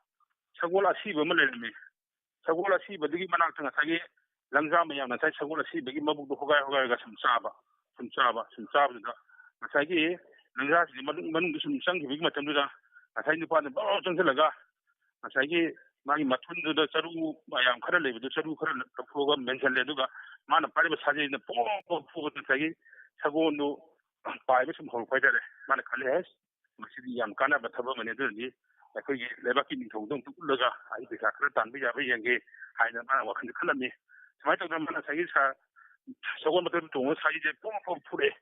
ꯁꯒꯣꯜ ꯑꯁꯤꯕ ꯑꯃ ꯂꯩꯔꯝꯃꯤ꯫ ꯁꯒꯣꯜ ꯑꯁꯤꯕꯗꯨꯒꯤ ꯃꯅꯥꯛꯇ ꯉꯁꯥꯏꯒꯤ ꯂꯪꯖꯥ ꯃꯌꯥꯝꯅ ꯉꯁꯥꯏ ꯁꯒꯣꯜ ꯑꯁꯤꯕꯒꯤ ꯃꯕꯨꯛꯇꯣ ꯍꯣꯒꯥꯏ ꯍꯣꯒꯥꯏꯔꯒ ꯁꯨꯝ ꯆꯥꯕ, ꯁꯨꯝ ꯆꯥꯕ, ꯁꯨꯝ ꯆꯥꯕꯗꯨꯗ ꯉꯁꯥꯏꯒꯤ ꯂꯪꯖꯥꯁꯤꯡꯁꯤ ꯃꯅꯨꯡ, ꯃꯅꯨꯡꯗ ꯁꯨꯝ ꯆꯪꯈꯤꯕꯒꯤ ꯃꯇꯝꯗꯨꯗ ꯉꯁꯥꯏ ꯅꯨꯄꯥꯗꯨ ꯕꯛ ꯆꯪꯁꯤꯜꯂꯒ ꯉꯁꯥꯏꯒꯤ ꯃꯥꯒꯤ ꯃꯊꯨꯟꯗꯨꯗ ꯆꯔꯨ ꯃꯌꯥꯝ ꯈꯔ ꯂꯩꯕꯗꯨ, ꯆꯔꯨ ꯈꯔ ꯂꯧꯊꯣꯛꯑꯒ ꯃꯦꯟꯁꯤꯜꯂꯦ꯫ ꯑꯗꯨꯒ ꯃꯥꯅ ꯄꯥꯏꯔꯤꯕ ꯁꯥꯖꯦꯜꯗ ꯄꯣꯛ ꯄꯣꯛ ꯄꯣꯛꯑꯒ ꯉꯁꯥꯏꯒꯤ ꯁꯒꯣꯜꯗꯨ ꯄꯥꯏꯕ ꯁꯨꯝ ꯍꯧꯔꯛꯄ ꯍꯥꯏꯇꯥꯔꯦ꯫ ꯃꯥꯅ ꯈꯜꯂꯦ, "ꯑꯁ, ꯃꯁꯤꯗꯤ ꯌꯥꯝ ꯀꯥꯟꯅꯕ ꯊꯕꯛ ꯑꯃꯅꯤ꯫ ꯑꯗꯨꯅꯗꯤ ꯑꯩꯈꯣꯏꯒꯤ ꯂꯩꯕꯥꯛꯀꯤ ꯅꯤꯡꯊꯧꯗ ꯑꯝꯇ ꯎꯠꯂꯒ ꯑꯩ ꯄꯩꯁꯥ ꯈꯔ ꯇꯥꯟꯕ ꯌꯥꯕ ꯌꯦꯡꯒꯦ" ꯍꯥꯏꯅ ꯃꯥꯅ ꯋꯥꯈꯜꯁꯦ ꯈꯜꯂꯝꯃꯤ꯫ ꯁꯨꯃꯥꯏꯅ ꯇꯧꯗꯅ ꯃꯥꯅ ꯉꯁꯥꯏꯒꯤ ꯁꯥ-, ꯁꯒꯣꯜ ꯃꯊꯛꯇ ꯇꯣꯡꯉꯒ ꯁꯥꯖꯦꯜꯁꯦ ꯄꯣꯛ ꯄꯣꯛ ꯐꯨꯔꯛꯑꯦ꯫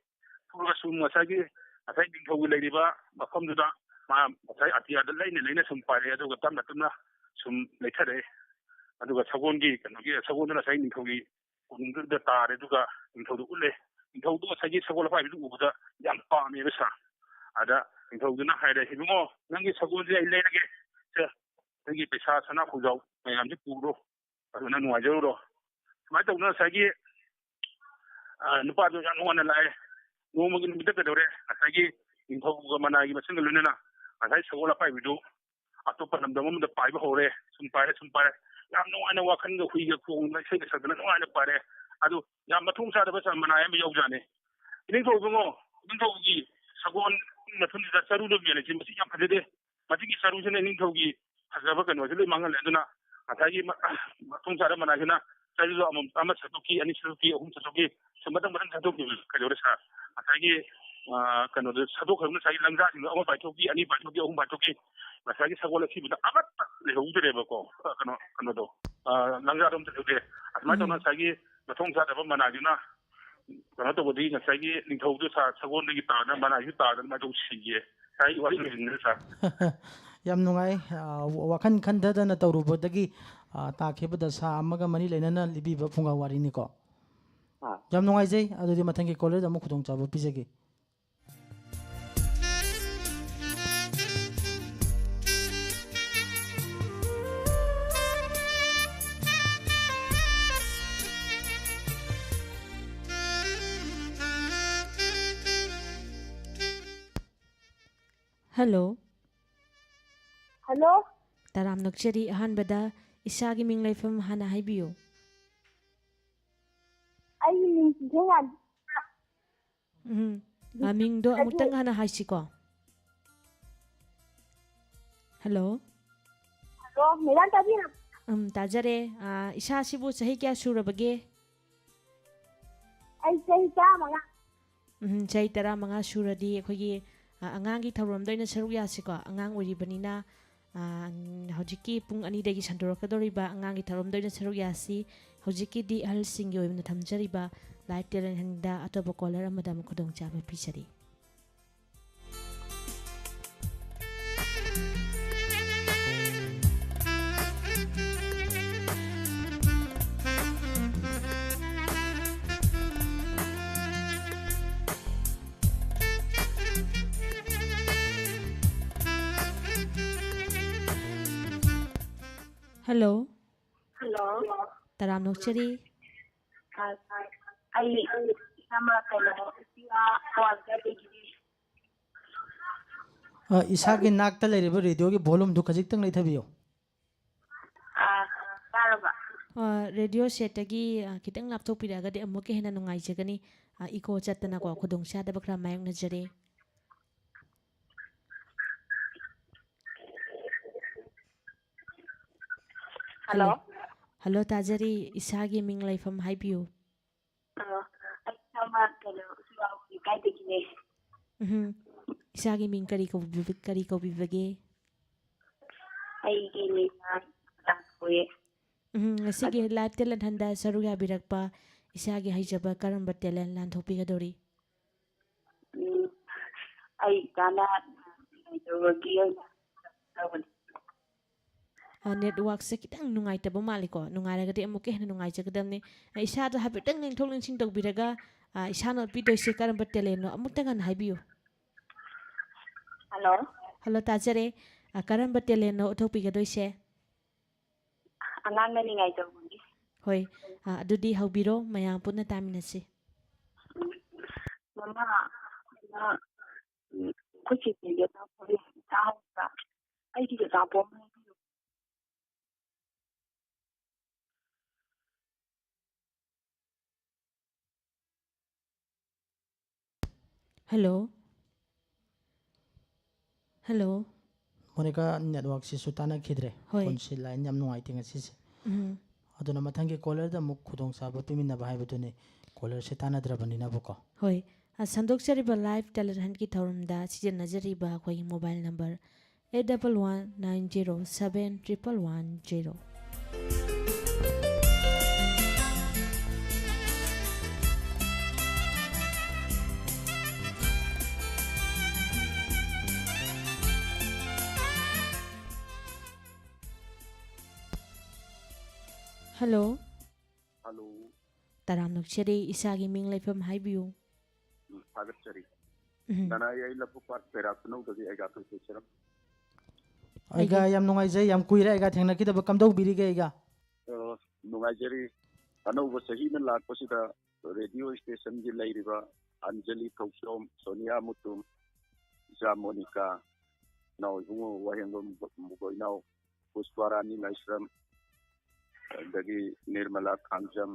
ꯐꯨꯔꯒ ꯁꯨꯝ ꯉꯁꯥꯏꯒꯤ, ꯉꯁꯥꯏ ꯅꯤꯡꯊꯧꯒꯤ ꯂꯩꯔꯤꯕ ꯃꯐꯝꯗꯨꯗ ꯃꯥ ꯉꯁꯥꯏ ꯑꯇꯤꯌꯥꯗ ꯂꯩꯅ ꯂꯩꯅ ꯁꯨꯝ ꯄꯥꯏꯔꯛꯑꯦ꯫ ꯑꯗꯨꯒ ꯇꯞꯅ ꯇꯞꯅ ꯁꯨꯝ ꯂꯩꯊꯔꯛꯑꯦ꯫ ꯑꯗꯨꯒ ꯁꯒꯣꯜꯒꯤ ꯀꯩꯅꯣꯒꯤ, ꯁꯒꯣꯜꯗꯨꯅ ꯉꯁꯥꯏ ꯅꯤꯡꯊꯧꯒꯤ ꯀꯣꯅꯨꯡꯗꯨꯗ ꯇꯥꯔꯦ꯫ ꯑꯗꯨꯒ ꯅꯤꯡꯊꯧꯗ ꯎꯠꯂꯦ꯫ ꯅꯤꯡꯊꯧꯗꯣ ꯉꯁꯥꯏꯒꯤ ꯁꯒꯣꯜ ꯑꯄꯥꯏꯕꯤꯗꯨ ꯎꯕꯗ ꯌꯥꯝ ꯄꯥꯝꯃꯦꯕ ꯁꯥꯔ꯫ ꯑꯗ ꯅꯤꯡꯊꯧꯗꯨꯅ ꯍꯥꯏꯔꯦ, "ꯏꯕꯨꯡꯉꯣ, ꯅꯪꯒꯤ ꯁꯒꯣꯜꯁꯦ ꯑꯩ ꯂꯩꯔꯒꯦ꯫ ꯁꯦ, ꯅꯪꯒꯤ ꯄꯩꯁꯥ ꯁꯅꯥ ꯈꯨꯖꯥꯎ ꯃꯌꯥꯝꯁꯦ ꯄꯨꯔꯣ꯫ ꯑꯗꯨ ꯅꯪ ꯅꯨꯡꯉꯥꯏꯖꯔꯨꯔꯣ"꯫ ꯁꯨꯃꯥꯏꯅ ꯇꯧꯗꯅ ꯉꯁꯥꯏꯒꯤ, ꯑ, ꯅꯨꯄꯥꯗꯣ ꯌꯥꯝ ꯅꯨꯡꯉꯥꯏꯅ ꯂꯥꯛꯑꯦ꯫ ꯅꯣꯡꯃꯒꯤ ꯅꯨꯃꯤꯠꯇ ꯀꯩꯗꯧꯔꯦ? ꯉꯁꯥꯏꯒꯤ ꯅꯤꯡꯊꯧꯒ ꯃꯅꯥꯏꯒꯤ ꯃꯁꯤꯡꯒ ꯂꯣꯏꯅꯅ ꯉꯁꯥꯏ ꯁꯒꯣꯜ ꯑꯄꯥꯏꯕꯤꯗꯨ ꯑꯇꯣꯞꯄ ꯂꯝꯗꯝ ꯑꯃꯗ ꯄꯥꯏꯕ ꯍꯧꯔꯦ꯫ ꯁꯨꯝ ꯄꯥꯏꯔꯦ, ꯁꯨꯝ ꯄꯥꯏꯔꯦ꯫ ꯌꯥꯝ ꯅꯨꯡꯉꯥꯏꯅ ꯋꯥꯈꯜꯒ ꯍꯨꯏꯒ ꯈꯣꯡꯗꯅ ꯏꯁꯩꯒ ꯁꯛꯇꯅ ꯅꯨꯡꯉꯥꯏꯅ ꯄꯥꯏꯔꯦ꯫ ꯑꯗꯨ ꯌꯥꯝ ꯃꯊꯣꯡ ꯆꯥꯗꯕ ꯁ-, ꯃꯅꯥꯏ ꯑꯃ ꯌꯥꯎꯖꯥꯠꯅꯤ꯫ "ꯏꯅꯤꯡꯊꯧ ꯏꯕꯨꯡꯉꯣ, ꯏꯅꯤꯡꯊꯧꯒꯤ ꯁꯒꯣꯜ ꯃꯊꯨꯟꯁꯤꯗ ꯆꯔꯨꯗ ꯃꯦꯜꯂꯤꯁꯤ ꯃꯁꯤ ꯌꯥꯝ ꯐꯖꯗꯦ꯫ ꯃꯁꯤꯒꯤ ꯆꯔꯨꯁꯤꯅ ꯏꯅꯤꯡꯊꯧꯒꯤ ꯐꯖꯕ ꯀꯩꯅꯣꯁꯦ ꯂꯣꯏ ꯃꯥꯡꯍꯜꯂꯦ꯫ ꯑꯗꯨꯅ ꯉꯁꯥꯏꯒꯤ ꯃ-, ꯃꯊꯣꯡ ꯆꯥꯗꯕ ꯃꯅꯥꯏꯁꯤꯅ ꯆꯔꯨꯗꯣ ꯑꯃꯃꯝ, ꯑꯃ ꯁꯠꯇꯣꯛꯈꯤ, ꯑꯅꯤ ꯁꯠꯇꯣꯛꯈꯤ, ꯑꯍꯨꯝ ꯁꯠꯇꯣꯛꯈꯤ, ꯁꯨꯝ ꯃꯊꯪ ꯃꯊꯪ ꯁꯠꯇꯣꯛꯈꯤꯕ ꯀꯩꯗꯧꯔꯦ ꯁꯥꯔ? ꯉꯁꯥꯏꯒꯤ, ꯑ, ꯀꯩꯅꯣꯗꯣ ꯁꯠꯇꯣꯛꯈ꯭ꯔꯕꯅꯤꯅ ꯉꯁꯥꯏꯒꯤ ꯂꯪꯖꯥꯁꯤꯡꯗꯣ ꯑꯃ ꯄꯥꯏꯊꯣꯛꯈꯤ, ꯑꯅꯤ ꯄꯥꯏꯊꯣꯛꯈꯤ, ꯑꯍꯨꯝ ꯄꯥꯏꯊꯣꯛꯈꯤ꯫ ꯉꯁꯥꯏꯒꯤ ꯁꯒꯣꯜ ꯑꯁꯤꯕꯗ ꯑꯃꯠꯇ ꯂꯩꯍꯧꯗ꯭ꯔꯦꯕꯀꯣ꯫ ꯑ, ꯀꯩꯅꯣ, ꯀꯩꯅꯣꯗꯣ, ꯑ, ꯂꯪꯖꯥꯗꯣ ꯑꯝꯇ ꯂꯩꯍꯧꯗꯦ꯫ ꯑꯁꯨꯃꯥꯏꯅ ꯇꯧꯅ ꯎꯝ꯫ ꯉꯁꯥꯏꯒꯤ ꯃꯊꯣꯡ ꯆꯥꯗꯕ ꯃꯅꯥꯏꯗꯨꯅ ꯀꯩꯅꯣ ꯇꯧꯕꯗꯒꯤ ꯉꯁꯥꯏꯒꯤ ꯅꯤꯡꯊꯧꯗꯨ ꯁꯥꯔ ꯁꯒꯣꯜꯗꯒꯤ ꯇꯥꯗꯅ ꯃꯅꯥꯏꯁꯨ ꯇꯥꯗꯅ ꯑꯗꯨꯃꯥꯏꯅ ꯇꯧ ꯁꯤꯒꯦ꯫ ꯉꯁꯥꯏ ꯋꯥꯔꯤ ꯂꯣꯏꯁꯤꯟꯖꯔꯦ ꯁꯥꯔ꯫ ꯌꯥꯝ ꯅꯨꯡꯉꯥꯏ꯫ ꯑ, ꯋꯥꯈꯜ ꯈꯟꯊꯗꯅ ꯇꯧꯔꯨꯕꯗꯒꯤ, ꯑ, ꯇꯥꯈꯤꯕ ꯗꯁꯥ ꯑꯃꯒ ꯃꯔꯤ ꯂꯩꯅꯅ ꯂꯤꯕꯤꯕ ꯐꯨꯡꯒꯥ ꯋꯥꯔꯤꯅꯤꯀꯣ꯫ ꯑꯥ꯫ ꯌꯥꯝ ꯅꯨꯡꯉꯥꯏꯖꯩ꯫ ꯑꯗꯨꯗꯤ ꯃꯊꯪꯒꯤ ꯀꯣꯂꯔꯗ ꯑꯃꯨꯛ ꯈꯨꯗꯣꯡꯆꯥꯕ ꯄꯤꯖꯒꯦ꯫ ꯍꯜꯂꯣ꯫ ꯍꯜꯂꯣ꯫ ꯇꯔꯥꯝ ꯅꯣꯛꯆꯔꯤ꯫ ꯑꯍꯥꯟꯕꯗ ꯏꯁꯥꯒꯤ ꯃꯤꯡ ꯂꯩꯐꯝ ꯍꯥꯟꯅ ꯍꯥꯏꯕꯤꯌꯨ꯫ ꯑꯩꯒꯤ ꯃꯤꯡ ꯆꯤꯡꯈꯩꯉꯥꯟꯕꯤ꯫ ꯎꯝ꯫ ꯑ, ꯃꯤꯡꯗꯣ ꯑꯃꯨꯛꯇꯪ ꯍꯥꯟꯅ ꯍꯥꯏꯁꯤꯀꯣ꯫ ꯍꯜꯂꯣ꯫ ꯍꯜꯂꯣ, ꯃꯦꯗꯥꯝ ꯇꯥꯕꯤꯔꯕ? ꯎꯝ, ꯇꯥꯖꯔꯦ꯫ ꯑ, ꯏꯁꯥꯁꯤꯕꯨ ꯆꯍꯤ ꯀꯌꯥ ꯁꯨꯔꯕꯒꯦ? ꯑꯩ ꯆꯍꯤ ꯇꯔꯥꯃꯉꯥ꯫ ꯎꯝ, ꯆꯍꯤ ꯇꯔꯥꯃꯉꯥ ꯁꯨꯔꯗꯤ ꯑꯩꯈꯣꯏꯒꯤ, ꯑ, ꯑꯉꯥꯡꯒꯤ ꯊꯧꯔꯝꯗ ꯑꯣꯏꯅ ꯁꯔꯨꯛ ꯌꯥꯁꯤꯀꯣ꯫ ꯑꯉꯥꯡ ꯑꯣꯏꯔꯤꯕꯅꯤꯅ, ꯑ, ꯍꯧꯖꯤꯛꯀꯤ ꯄꯨꯡ ꯑꯅꯤꯗꯒꯤ ꯁꯟꯗꯣꯔꯛꯀꯗꯧꯔꯤꯕ ꯑꯉꯥꯡꯒꯤ ꯊꯧꯔꯝꯗ ꯑꯣꯏꯅ ꯁꯔꯨꯛ ꯌꯥꯁꯤ꯫ ꯍꯧꯖꯤꯛꯀꯤꯗꯤ ꯑꯍꯜꯁꯤꯡꯒꯤ ꯑꯣꯏꯅ ꯊꯝꯖꯔꯤꯕ Live Talent Huntꯗ ꯑꯇꯣꯞꯄ caller ꯑꯃꯗ ꯑꯃꯨꯛ ꯈꯨꯗꯣꯡꯆꯥꯕ ꯄꯤꯖꯔꯤ꯫ ꯍꯜꯂꯣ꯫ ꯍꯜꯂꯣ꯫ ꯇꯔꯥꯝ ꯅꯣꯛꯆꯔꯤ꯫ ꯑ, ꯑꯩ ꯏꯁꯥꯃꯛ ꯀꯩꯅꯣ, ꯏꯁꯥ ꯋꯥꯟ ꯀꯥꯏꯗꯒꯤꯅꯦ꯫ ꯑ, ꯏꯁꯥꯒꯤ ꯅꯥꯛꯇ ꯂꯩꯔꯤꯕ radioꯒꯤ volumeꯗꯨ ꯈꯖꯤꯛꯇꯪ ꯂꯩꯊꯕꯤꯌꯨ꯫ ꯑ, ꯇꯥꯔꯕ? ꯑ, radio setꯇꯒꯤ, ꯑ, ꯈꯤꯇꯪ ꯂꯥꯞꯊꯣꯛꯄꯤꯔꯛꯑꯒꯗꯤ ꯑꯃꯨꯛꯀ ꯍꯦꯟꯅ ꯅꯨꯡꯉꯥꯏꯖꯒꯅꯤ꯫ ꯑ, echo ꯆꯠꯇꯅꯀꯣ ꯈꯨꯗꯣꯡꯆꯥꯗꯕ ꯈꯔ ꯃꯥꯌꯣꯛꯅꯖꯔꯦ꯫ ꯍꯜꯂꯣ꯫ ꯍꯜꯂꯣ, ꯇꯥꯖꯔꯤ꯫ ꯏꯁꯥꯒꯤ ꯃꯤꯡ ꯂꯩꯐꯝ ꯍꯥꯏꯕꯤꯌꯨ꯫ ꯑ, ꯑꯩ ꯏꯁꯥꯃꯛ ꯀꯩꯅꯣ, ꯎꯆꯤꯋꯥ ꯂꯩꯀꯥꯏꯗꯒꯤꯅꯦ꯫ ꯎꯝ꯫ ꯏꯁꯥꯒꯤ ꯃꯤꯡ ꯀꯔꯤ ꯀꯧꯕꯤꯕ-, ꯀꯔꯤ ꯀꯧꯕꯤꯕꯒꯦ? ꯑꯩꯒꯤ ꯃꯤꯡꯅ ꯔꯥꯖ ꯀꯧꯏ꯫ ꯎꯝ, ꯉꯁꯤꯒꯤ Live Talent Huntꯗ ꯁꯔꯨꯛ ꯌꯥꯕꯤꯔꯛꯄ ꯏꯁꯥꯒꯤ ꯍꯩꯖꯕ ꯀꯔꯝꯕ talent ꯂꯥꯟꯊꯣꯛꯄꯤꯒꯗꯧꯔꯤ? ꯎꯝ, ꯑꯩ ꯏꯆꯥꯅ ꯀꯩꯅꯣ ꯇꯧꯕꯒꯤ ꯑꯣꯏꯅ ꯇꯧꯕꯅꯤ꯫ ꯑ, networkꯁꯦ ꯈꯤꯇꯪ ꯅꯨꯡꯉꯥꯏꯇꯕ ꯃꯥꯜꯂꯤꯀꯣ꯫ ꯅꯨꯡꯉꯥꯏꯔꯒꯗꯤ ꯑꯃꯨꯛꯀ ꯍꯦꯟꯅ ꯅꯨꯡꯉꯥꯏꯖꯒꯗꯕꯅꯤ꯫ ꯑ, ꯏꯁꯥꯗꯣ ꯍꯥꯏꯐꯦꯠꯇꯪ ꯂꯦꯡꯊꯣꯛ ꯂꯦꯡꯁꯤꯟ ꯇꯧꯕꯤꯔꯒ, ꯑ, ꯏꯁꯥꯅ ꯎꯠꯄꯤꯗꯣꯏꯁꯦ ꯀꯔꯝꯕ talentꯅꯣ ꯑꯃꯨꯛꯇꯪ ꯍꯥꯟꯅ ꯍꯥꯏꯕꯤꯌꯨ꯫ ꯍꯜꯂꯣ꯫ ꯍꯜꯂꯣ, ꯇꯥꯖꯔꯦ꯫ ꯑ, ꯀꯔꯝꯕ talentꯅꯣ ꯎꯠꯊꯣꯛꯄꯤꯒꯗꯣꯏꯁꯦ? ꯑꯉꯥꯡꯅ ꯅꯤꯡꯉꯥꯏ ꯇꯧꯕꯒꯤ꯫ ꯍꯣꯏ, ꯑ, ꯑꯗꯨꯗꯤ ꯍꯧꯕꯤꯔꯣ, ꯃꯌꯥꯝ ꯄꯨꯟꯅ ꯇꯥꯃꯤꯟꯅꯁꯤ꯫ ꯃꯃꯥ, ꯃꯃꯥ, ꯎꯝ, ꯑꯩꯈꯣꯏ ꯆꯦꯆꯦꯒꯤ ꯑꯆꯥꯄꯣꯠ ꯂꯩꯔꯗꯤ ꯆꯥꯍꯟꯕ꯫ ꯑꯩꯒꯤ ꯑꯆꯥꯄꯣꯠ ꯑꯃ ꯂꯩꯕꯤꯌꯨ꯫ Hello. Hello. ꯃꯣꯅꯤꯀꯥ, network ꯁꯤꯁꯨ ꯇꯥꯟꯅꯈꯤꯗ꯭ꯔꯦ꯫ ꯍꯣꯏ꯫ Phone ꯁꯤ line ꯌꯥꯝ ꯅꯨꯡꯉꯥꯏꯇꯦ ꯉꯁꯤꯁꯦ꯫ ꯎꯝ꯫ ꯑꯗꯨꯅ ꯃꯊꯪꯒꯤ caller ꯗ ꯑꯃꯨꯛ ꯈꯨꯗꯣꯡꯆꯥꯕ ꯄꯤꯃꯤꯟꯅꯕ ꯍꯥꯏꯕꯗꯨꯅꯤ, caller ꯁꯤ ꯇꯥꯟꯅꯗ꯭ꯔꯕꯅꯤꯅꯕꯀꯣ꯫ ꯍꯣꯏ꯫ ꯑ, ꯁꯟꯗꯣꯛꯆꯔꯤꯕ live talent hunt ꯀꯤ ꯊꯧꯔꯝꯗ ꯁꯤꯖꯤꯟꯅꯖꯔꯤꯕ ꯑꯩꯈꯣꯏꯒꯤ mobile number eight double one nine zero seven triple one zero꯫ Hello꯫ Hello꯫ ꯇꯔꯥꯝ ꯅꯣꯛꯆꯔꯤ, ꯏꯁꯥꯒꯤ ꯃꯤꯡ ꯂꯩꯐꯝ ꯍꯥꯏꯕꯤꯌꯨ꯫ ꯎꯝ, ꯊꯥꯒꯠꯆꯔꯤ꯫ ꯎꯝ꯫ ꯅꯅꯥꯏ ꯑꯩ ꯂꯐꯨꯄꯥꯠ ꯀꯩꯔꯥꯛ ꯈꯨꯅꯧꯗꯒꯤ ꯑꯩꯒ ꯊꯣꯏꯊꯣꯏ ꯁꯦꯔꯝ꯫ ꯑꯩꯒ ꯑꯩꯒꯤ ꯌꯥꯝ ꯅꯨꯡꯉꯥꯏꯖꯩ, ꯌꯥꯝ ꯀꯨꯏꯔꯦ ꯑꯩꯒ ꯊꯦꯡꯅꯈꯤꯗꯕ, ꯀꯝꯗꯧꯕꯤꯔꯤꯒꯦ ꯑꯩꯒ? ꯑ, ꯅꯨꯡꯉꯥꯏꯖꯔꯤ꯫ ꯑꯅꯧꯕ ꯆꯍꯤꯅ ꯂꯥꯛꯄꯁꯤꯗ radio station ꯒꯤ ꯂꯩꯔꯤꯕ ꯑꯟꯖꯂꯤ ꯊꯧꯆꯣꯝ, ꯁꯣꯅꯤꯌꯥ ꯃꯨꯇꯨꯝ, ꯏꯆꯥ ꯃꯣꯅꯤꯀꯥ, ꯏꯅꯥꯎ ꯏꯕꯨꯡꯉꯣ ꯋꯥꯍꯦꯡꯕꯝ ꯃꯨꯒꯣꯏꯅꯥꯎ, ꯄꯨꯁꯄꯥꯔꯥꯅꯤ ꯂꯥꯏꯁ꯭ꯔꯝ, ꯑꯗꯒꯤ ꯅꯤꯔꯃꯂꯥ ꯈꯥꯡꯖꯝ,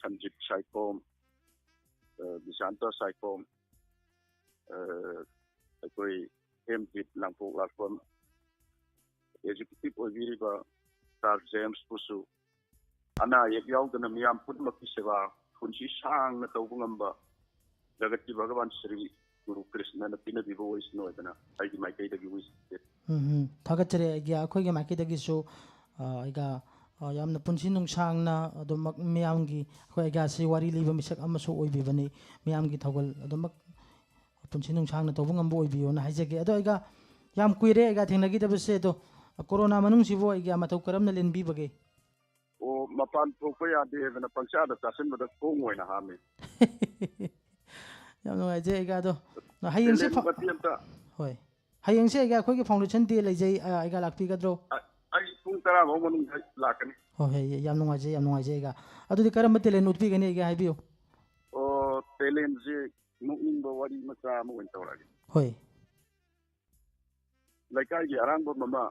ꯁꯟꯖꯤꯠ ꯁꯥꯏꯈꯣꯝ, ꯑ, ꯕꯤꯁꯥꯟꯇ ꯁꯥꯏꯈꯣꯝ, ꯑ, ꯑꯩꯈꯣꯏ ꯑꯦꯝ ꯖꯤꯠ ꯂꯥꯡꯄꯣꯛ ꯂꯥꯛꯄꯝ, executive ꯑꯣꯏꯕꯤꯔꯤꯕ ꯁꯥꯔ ꯖꯦꯝꯁꯄꯨꯁꯨ ꯑꯅꯥ ꯑꯌꯦꯛ ꯌꯥꯎꯗꯅ ꯃꯤꯌꯥꯝ ꯄꯨꯝꯅꯃꯛꯀꯤ ꯁꯦꯕꯥ ꯄꯨꯟꯁꯤ ꯁꯥꯡꯅ ꯇꯧꯕ ꯉꯝꯕ ꯖꯒꯠꯀꯤ ꯚꯒꯋꯥꯟ ꯁ꯭ꯔꯤ ꯒꯨꯔꯨ ꯀ꯭ꯔꯤꯁꯅꯅ ꯄꯤꯅꯕꯤꯕ ꯑꯣꯏꯁꯅꯨ ꯍꯥꯏꯗꯅ ꯑꯩꯒꯤ ꯃꯥꯏꯀꯩꯗꯒꯤ wish ꯇꯧꯖꯔꯤ꯫ ꯎꯝ, ꯎꯝ꯫ ꯊꯥꯒꯠꯆꯔꯤ꯫ ꯑꯩꯒꯤ, ꯑꯩꯈꯣꯏꯒꯤ ꯃꯥꯏꯀꯩꯗꯒꯤꯁꯨ, ꯑ, ꯑꯩꯒ, ꯑ, ꯌꯥꯝꯅ ꯄꯨꯟꯁꯤ ꯅꯨꯡꯁꯥꯡꯅ ꯑꯗꯨꯃꯛ ꯃꯤꯌꯥꯝꯒꯤ, ꯑꯩꯈꯣꯏ ꯑꯩꯒꯁꯤ ꯋꯥꯔꯤ ꯂꯤꯕ ꯃꯤꯁꯛ ꯑꯃꯁꯨ ꯑꯣꯏꯕꯤꯕꯅꯤ꯫ ꯃꯤꯌꯥꯝꯒꯤ ꯊꯧꯒꯜ ꯑꯗꯨꯃꯛ ꯄꯨꯟꯁꯤ ꯅꯨꯡꯁꯥꯡꯅ ꯇꯧꯕ ꯉꯝꯕ ꯑꯣꯏꯕꯤꯌꯣꯅ ꯍꯥꯏꯖꯒꯦ꯫ ꯑꯗꯣ ꯑꯩꯒ, ꯌꯥꯝ ꯀꯨꯏꯔꯦ ꯑꯩꯒ ꯊꯦꯡꯅꯈꯤꯗꯕꯁꯦ꯫ ꯑꯗꯣ ꯀꯣꯔꯣꯅꯥ ꯃꯅꯨꯡꯁꯤꯕꯨ ꯑꯩꯒ ꯃꯇꯧ ꯀꯔꯝꯅ ꯂꯦꯟꯕꯤꯕꯒꯦ? ꯑꯣ, ꯃꯄꯥꯟ ꯊꯣꯛꯄ ꯌꯥꯗꯦ ꯍꯥꯏꯗꯅ ꯄꯪꯆꯥꯗ ꯆꯥꯁꯤꯟꯕꯗ ꯈꯣꯡ ꯑꯣꯏꯅ ꯍꯥꯝꯃꯤ꯫ ꯌꯥꯝ ꯅꯨꯡꯉꯥꯏꯖꯩ ꯑꯩꯒ꯫ ꯑꯗꯣ ꯍꯌꯦꯡꯁꯦ talent ꯐ-, ꯃꯇꯦꯛ ꯑꯝꯇ꯫ ꯍꯣꯏ꯫ ꯍꯌꯦꯡꯁꯦ ꯑꯩꯒ ꯑꯩꯈꯣꯏꯒꯤ foundation day ꯂꯩꯖꯩ, ꯑ, ꯑꯩꯒ ꯂꯥꯛꯄꯤꯒꯗ꯭ꯔꯣ? ꯑ-, ꯑꯩ ꯄꯨꯡ ꯇꯔꯥ ꯐꯥꯎ ꯃꯅꯨꯡꯗ ꯂꯥꯛꯀꯅꯤ꯫ ꯍꯣꯏ, ꯍꯣꯏ, ꯌꯥꯝ ꯅꯨꯡꯉꯥꯏꯖꯩ, ꯌꯥꯝ ꯅꯨꯡꯉꯥꯏꯖꯩ ꯑꯩꯒ꯫ ꯑꯗꯨꯗꯤ ꯀꯔꯝꯕ talent ꯎꯠꯄꯤꯒꯅꯤ ꯑꯩꯒ ꯍꯥꯏꯕꯤꯌꯨ꯫ ꯑꯣ, talent ꯁꯤ ꯅꯣꯛꯅꯤꯡꯕ ꯋꯥꯔꯤ ꯃꯆꯥ ꯑꯃ ꯑꯣꯏꯅ ꯇꯧꯔꯛꯑꯒꯦ꯫ ꯍꯣꯏ꯫ ꯂꯩꯀꯥꯏꯒꯤ ꯑꯔꯥꯡꯕꯝ ꯑꯃ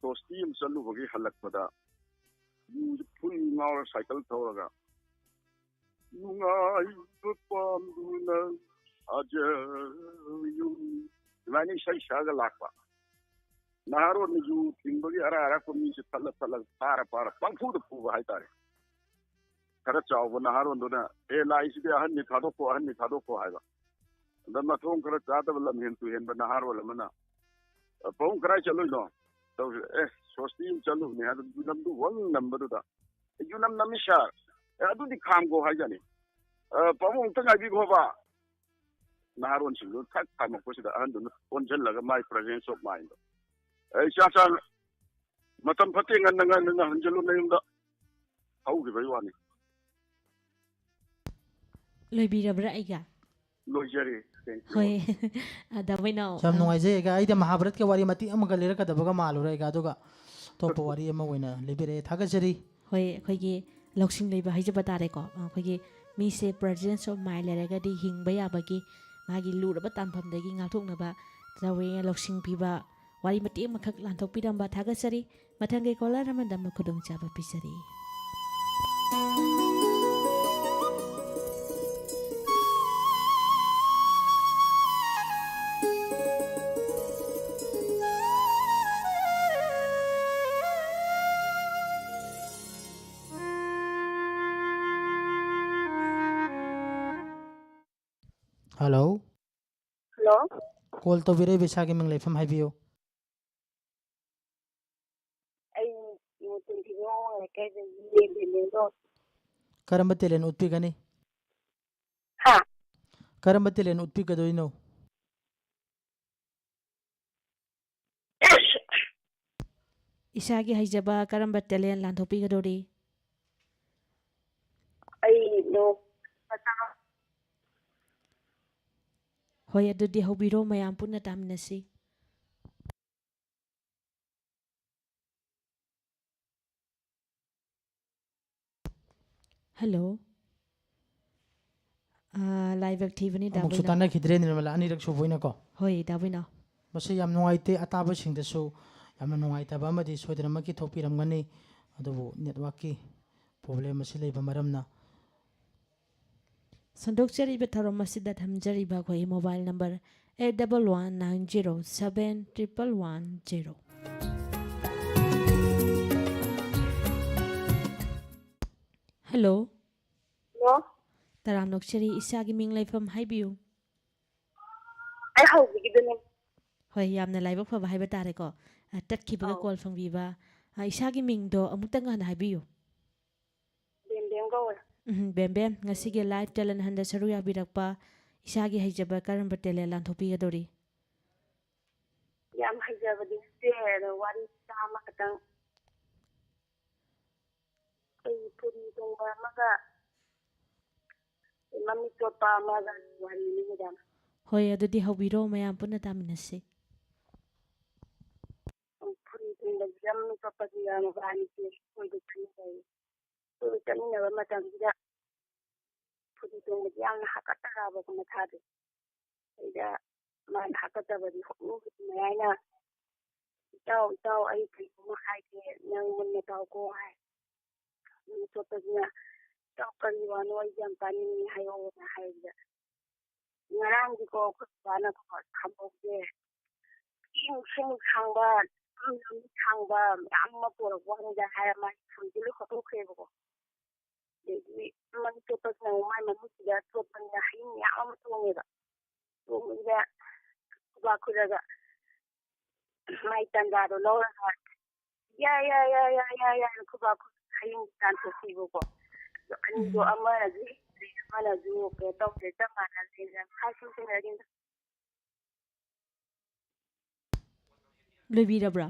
ꯁꯣꯁꯇꯤ ꯑꯃ ꯆꯠꯂꯨꯕꯒꯤ ꯍꯜꯂꯛꯄꯗ ꯌꯨꯁꯦ ꯐꯨꯜ ꯉꯥꯎꯔ ꯁꯥꯏꯀꯜ ꯊꯧꯔꯒ "ꯅꯨꯡꯉꯥꯏꯕ ꯄꯥꯝꯗꯨꯅ ꯁꯥꯖꯌꯨ" ꯑꯗꯨꯃꯥꯏꯅ ꯏꯁꯩ ꯁꯛꯑꯒ ꯂꯥꯛꯄ꯫ ꯅꯍꯥꯔꯣꯟꯅ ꯌꯨ ꯊꯤꯡꯕꯒꯤ ꯑꯔꯥꯛ ꯑꯔꯥꯛꯄ ꯃꯤꯁꯦ ꯊꯠꯂ ꯊꯠꯂꯒ ꯐꯥꯔ ꯐꯥꯔ ꯄꯪꯐꯨꯗ ꯐꯨꯕ ꯍꯥꯏꯇꯥꯔꯦ꯫ ꯈꯔ ꯆꯥꯎꯕ ꯅꯍꯥꯔꯣꯟꯗꯨꯅ "ꯑꯦ, ꯂꯥꯛꯏꯁꯤꯗꯤ ꯑꯍꯟꯅꯤ, ꯊꯥꯗꯣꯛꯀꯣ, ꯑꯍꯟꯅꯤ, ꯊꯥꯗꯣꯛꯀꯣ" ꯍꯥꯏꯕ꯫ ꯑꯗ ꯃꯊꯣꯡ ꯈꯔ ꯆꯥꯗꯕ ꯂꯝꯍꯦꯟ ꯇꯨꯍꯦꯟꯕ ꯅꯍꯥꯔꯣꯜ ꯑꯃꯅ "ꯑ, ꯄꯥꯕꯨꯡ ꯀꯗꯥꯏ ꯆꯠꯂꯨꯏꯅꯣ?" ꯇꯧꯁꯤ꯫ "ꯑꯦ, ꯁꯣꯁꯇꯤ ꯑꯃ ꯆꯠꯂꯨꯕꯅꯦ" ꯍꯥꯏꯗ ꯌꯨꯅꯝꯗꯨ ꯋꯪ ꯅꯝꯕꯗꯨꯗ, "ꯑꯦ, ꯌꯨꯅꯝ ꯅꯝꯃꯤ ꯁꯥꯔ, ꯑꯦ, ꯑꯗꯨꯗꯤ ꯈꯥꯝꯈꯣ" ꯍꯥꯏꯖꯥꯠꯅꯤ꯫ "ꯑ, ꯄꯥꯕꯨꯡ ꯑꯝꯇ ꯉꯥꯏꯕꯤꯈꯣꯕ" ꯅꯍꯥꯔꯣꯟꯁꯤꯡꯗꯨ ꯊꯛ ꯊꯝꯃꯛꯄꯁꯤꯗ ꯑꯍꯟꯗꯨꯅ ꯑꯣꯟꯁꯤꯜꯂꯒ ꯃꯥꯏ presence of mindꯗꯣ, "ꯑꯩ ꯆꯥꯛ ꯆꯥ ꯃꯇꯝ ꯐꯠꯇꯦ, ꯉꯟꯅ ꯉꯟꯅ ꯍꯟꯖꯤꯜꯂꯨ ꯅꯌꯨꯝꯗ" ꯍꯧꯈꯤꯕꯒꯤ ꯋꯥꯅꯤ꯫ ꯂꯣꯏꯕꯤꯔꯕ꯭ꯔꯥ ꯑꯩꯒ? ꯂꯣꯏꯖꯔꯦ꯫ Thank you. ꯍꯣꯏ꯫ ꯑ, ꯗꯥ ꯃꯩꯅꯥꯎ, ꯌꯥꯝ ꯑ, ꯅꯨꯡꯉꯥꯏꯖꯩ ꯑꯩꯒ꯫ ꯑꯩꯗꯤ ꯃꯍꯥꯚꯥꯔꯠꯀꯤ ꯋꯥꯔꯤ ꯃꯇꯦꯛ ꯑꯃꯒ ꯂꯤꯔꯛꯀꯗꯕꯒ ꯃꯥꯜꯂꯨꯔꯦ ꯑꯩꯒ, ꯑꯗꯨꯒ ꯑꯇꯣꯞꯄ ꯋꯥꯔꯤ ꯑꯃ ꯑꯣꯏꯅ ꯂꯤꯕꯤꯔꯛꯑꯦ꯫ ꯊꯥꯒꯠꯆꯔꯤ꯫ ꯍꯣꯏ, ꯑꯩꯈꯣꯏꯒꯤ ꯂꯧꯁꯤꯡ ꯂꯩꯕ ꯍꯥꯏꯖꯕ ꯇꯥꯔꯦꯀꯣ꯫ ꯑ, ꯑꯩꯈꯣꯏꯒꯤ ꯃꯤꯁꯦ presence of mind ꯂꯩꯔꯒꯗꯤ ꯍꯤꯡꯕ ꯌꯥꯕꯒꯤ ꯃꯥꯒꯤ ꯂꯨꯔꯕ ꯇꯥꯟꯐꯝꯗꯒꯤ ꯉꯥꯛꯊꯣꯛꯅꯕ ꯇꯧꯋꯦ꯫ ꯂꯧꯁꯤꯡ ꯄꯤꯕ ꯋꯥꯔꯤ ꯃꯇꯦꯛ ꯑꯃꯈꯛ ꯂꯥꯟꯊꯣꯛꯄꯤꯔꯝꯕ ꯊꯥꯒꯠꯆꯔꯤ꯫ ꯃꯊꯪꯒꯤ caller ꯑꯃꯗ ꯑꯃꯨꯛ ꯈꯨꯗꯣꯡꯆꯥꯕ ꯄꯤꯖꯔꯤ꯫ Hello꯫ Hello꯫ Call ꯇꯧꯕꯤꯔꯛꯏꯕ ꯏꯁꯥꯒꯤ ꯃꯤꯡ ꯂꯩꯐꯝ ꯍꯥꯏꯕꯤꯌꯨ꯫ ꯑꯩ ꯃꯣꯇꯣꯟ ꯐꯤꯕꯧ ꯂꯩꯀꯥꯏꯗꯒꯤ ꯕꯦꯂꯦꯟꯗꯣ꯫ ꯀꯔꯝꯕ talent ꯎꯠꯄꯤꯒꯅꯤ? ꯍꯥ? ꯀꯔꯝꯕ talent ꯎꯠꯄꯤꯒꯗꯣꯏꯅꯣ? ꯏꯁꯥꯒꯤ ꯍꯩꯖꯕ ꯀꯔꯝꯕ talent ꯂꯥꯟꯊꯣꯛꯄꯤꯒꯗꯧꯔꯤ? ꯑꯩꯗꯣ ꯃꯆꯥ꯫ ꯍꯣꯏ, ꯑꯗꯨꯗꯤ ꯍꯧꯕꯤꯔꯣ, ꯃꯌꯥꯝ ꯄꯨꯟꯅ ꯇꯥꯃꯤꯟꯅꯁꯤ꯫ Hello꯫ ꯑꯥ, ꯂꯥꯏꯕꯛ ꯊꯤꯕꯅꯤ, ꯗꯥ ꯑꯃꯨꯛꯁꯨ ꯕꯣꯏꯅꯥꯎ꯫ ꯇꯥꯟꯅꯈꯤꯗ꯭ꯔꯦꯅꯦ, ꯅꯤꯔꯃꯂꯥ, ꯑꯅꯤꯔꯛ ꯁꯨꯕ ꯑꯣꯏꯅꯀꯣ꯫ ꯍꯣꯏ, ꯗꯥ ꯕꯣꯏꯅꯥꯎ꯫ ꯃꯁꯤ ꯌꯥꯝ ꯅꯨꯡꯉꯥꯏꯇꯦ, ꯑꯇꯥꯕꯁꯤꯡꯗꯁꯨ ꯌꯥꯝꯅ ꯅꯨꯡꯉꯥꯏꯇꯕ ꯑꯃꯗꯤ ꯁꯣꯏꯗꯅꯃꯛꯀꯤ ꯊꯣꯛꯄꯤꯔꯝꯒꯅꯤ꯫ ꯑꯗꯨꯕꯨ networkꯀꯤ problem ꯑꯁꯤ ꯂꯩꯕ ꯃꯔꯝꯅ꯫ ꯁꯟꯗꯣꯛꯆꯔꯤꯕ ꯊꯧꯔꯝ ꯑꯁꯤꯗ ꯊꯝꯖꯔꯤꯕ ꯑꯩꯈꯣꯏꯒꯤ mobile number eight double one nine zero seven triple one zero꯫ Hello꯫ Hello? ꯇꯔꯥꯝꯅ ꯑꯣꯛꯆꯔꯤ, ꯏꯁꯥꯒꯤ ꯃꯤꯡ ꯂꯩꯐꯝ ꯍꯥꯏꯕꯤꯌꯨ꯫ ꯑꯩ ꯍꯧꯕꯒꯤꯗꯨꯅꯦ꯫ ꯍꯣꯏ, ꯌꯥꯝꯅ ꯂꯥꯏꯕꯛ ꯐꯕ ꯍꯥꯏꯕ ꯇꯥꯔꯦꯀꯣ꯫ ꯑ, ꯇꯠꯈꯤꯕꯒ ꯑꯧ꯫ Call ꯐꯪꯕꯤꯕ꯫ ꯑ, ꯏꯁꯥꯒꯤ ꯃꯤꯡꯗꯣ ꯑꯃꯨꯛꯇꯪ ꯍꯥꯟꯅ ꯍꯥꯏꯕꯤꯌꯨ꯫ ꯕꯦꯝꯕꯦꯝ ꯀꯧꯋꯦ꯫ ꯎꯝ, ꯕꯦꯝꯕꯦꯝ, ꯉꯁꯤꯒꯤ Live Talent Huntꯗ ꯁꯔꯨꯛ ꯌꯥꯕꯤꯔꯛꯄ, ꯏꯁꯥꯒꯤ ꯍꯩꯖꯕ ꯀꯔꯝꯕ talent ꯂꯥꯟꯊꯣꯛꯄꯤꯒꯗꯧꯔꯤ? ꯌꯥꯝ ꯍꯩꯖꯕꯗꯤ ꯅꯠꯇꯦ, ꯑꯗꯣ ꯋꯥꯔꯤ ꯃꯆꯥ ꯑꯃꯈꯛꯇꯪ꯫ ꯑꯩ ꯐꯨꯔꯤ ꯇꯣꯡꯕ ꯑꯃꯒ ꯃꯃꯤꯠ ꯆꯣꯠꯄ ꯑꯃꯒ ꯋꯥꯔꯤꯅꯤ, madam꯫ ꯍꯣꯏ, ꯑꯗꯨꯗꯤ ꯍꯧꯕꯤꯔꯣ, ꯃꯌꯥꯝ ꯄꯨꯟꯅ ꯇꯥꯃꯤꯟꯅꯁꯤ꯫ ꯐꯨꯔꯤ ꯇꯣꯡꯕꯁꯤꯒ ꯃꯃꯤꯠ ꯆꯣꯠꯄꯁꯤꯒ ꯃꯕꯥꯅꯤꯁꯦ ꯀꯣꯏꯕ ꯆꯠꯃꯤꯟꯅꯩ꯫ ꯀꯣꯏꯕ ꯆꯠꯃꯤꯟꯅꯕ ꯃꯇꯝꯁꯤꯗ ꯐꯨꯔꯤ ꯇꯣꯡꯕꯁꯤ ꯌꯥꯝꯅ ꯍꯥꯀꯠꯆꯔꯛꯑꯕꯀꯣ ꯃꯁꯥꯗꯣ꯫ ꯑꯩꯗ ꯃꯥꯅ ꯍꯥꯀꯠꯆꯕꯗꯤ ꯍꯣꯠꯅꯕꯗꯤ ꯑꯩꯅ, "ꯏꯇꯥꯎ, ꯏꯇꯥꯎ, ꯑꯩ ꯀꯩꯅꯣꯝꯃ ꯍꯥꯏꯒꯦ, ꯅꯪ ꯃꯨꯟꯅ ꯇꯥꯎꯀꯣ" ꯍꯥꯏ꯫ ꯃꯃꯤꯠ ꯆꯣꯠꯄꯁꯤꯅ, "ꯏꯇꯥꯎ, ꯀꯔꯤ ꯋꯥꯅꯣ? ꯑꯩ ꯌꯥꯝ ꯇꯥꯅꯤꯡꯉꯤ, ꯍꯥꯏꯔꯛꯑꯣꯅ" ꯍꯥꯏꯕꯗ, ꯉꯔꯥꯡꯗꯤꯀꯣ ꯑꯩꯈꯣꯏ ꯕꯕꯥꯅꯀꯣ ꯁꯥꯃꯨꯁꯦ ꯏꯃꯨꯛ ꯁꯤꯃꯨꯛ ꯁꯥꯡꯕ, ꯏꯃꯨꯛ ꯁꯥꯡꯕ ꯃꯌꯥꯝ ꯑꯃ ꯄꯣꯔꯛꯄ ꯋꯥꯅꯤꯗ ꯍꯥꯏꯔ ꯃꯥꯒꯤ ꯐꯨꯔꯤꯗꯣ ꯂꯣꯏ ꯍꯣꯠꯇꯣꯛꯈ꯭ꯔꯦꯕꯀꯣ꯫ ꯑꯗꯩꯗꯤ ꯃꯃꯤꯠ ꯆꯣꯠꯄꯁꯤꯅ ꯑꯃꯨꯛ ꯃꯥꯏ ꯃꯃꯤꯠꯁꯤꯗ ꯆꯣꯠꯄꯅꯤꯅ ꯍꯌꯤꯡ ꯃꯌꯥꯝ ꯑꯃ ꯇꯣꯡꯉꯦꯕ꯫ ꯇꯣꯡꯕꯁꯤꯗ ꯈꯨꯕꯥꯛ ꯈꯨꯔꯒ ꯃꯥꯏ ꯇꯟꯖꯥꯗꯣ ꯂꯧꯔꯒ "ꯌꯥ, ꯌꯥ, ꯌꯥ" ꯍꯥꯏꯅ ꯈꯨꯕꯥꯛ ꯈꯨꯔꯒ ꯍꯌꯤꯡ ꯇꯥꯟꯊꯣꯛꯈꯤꯕꯀꯣ꯫ ꯑꯗꯣ ꯑꯅꯤꯗꯣ ꯎꯝ꯫ ꯑꯃꯅꯁꯨ ꯍꯤꯡꯗ꯭ꯔꯦ, ꯑꯃꯅꯁꯨ ꯀꯩꯅꯣ ꯇꯧꯗ꯭ꯔꯦ, ꯆꯞ ꯃꯥꯟꯅꯗ꯭ꯔꯦꯅ ꯍꯥꯏ ꯁꯨꯝ ꯁꯤꯟꯅꯔꯤꯅ꯫ ꯂꯣꯏꯕꯤꯔꯕ꯭ꯔꯥ?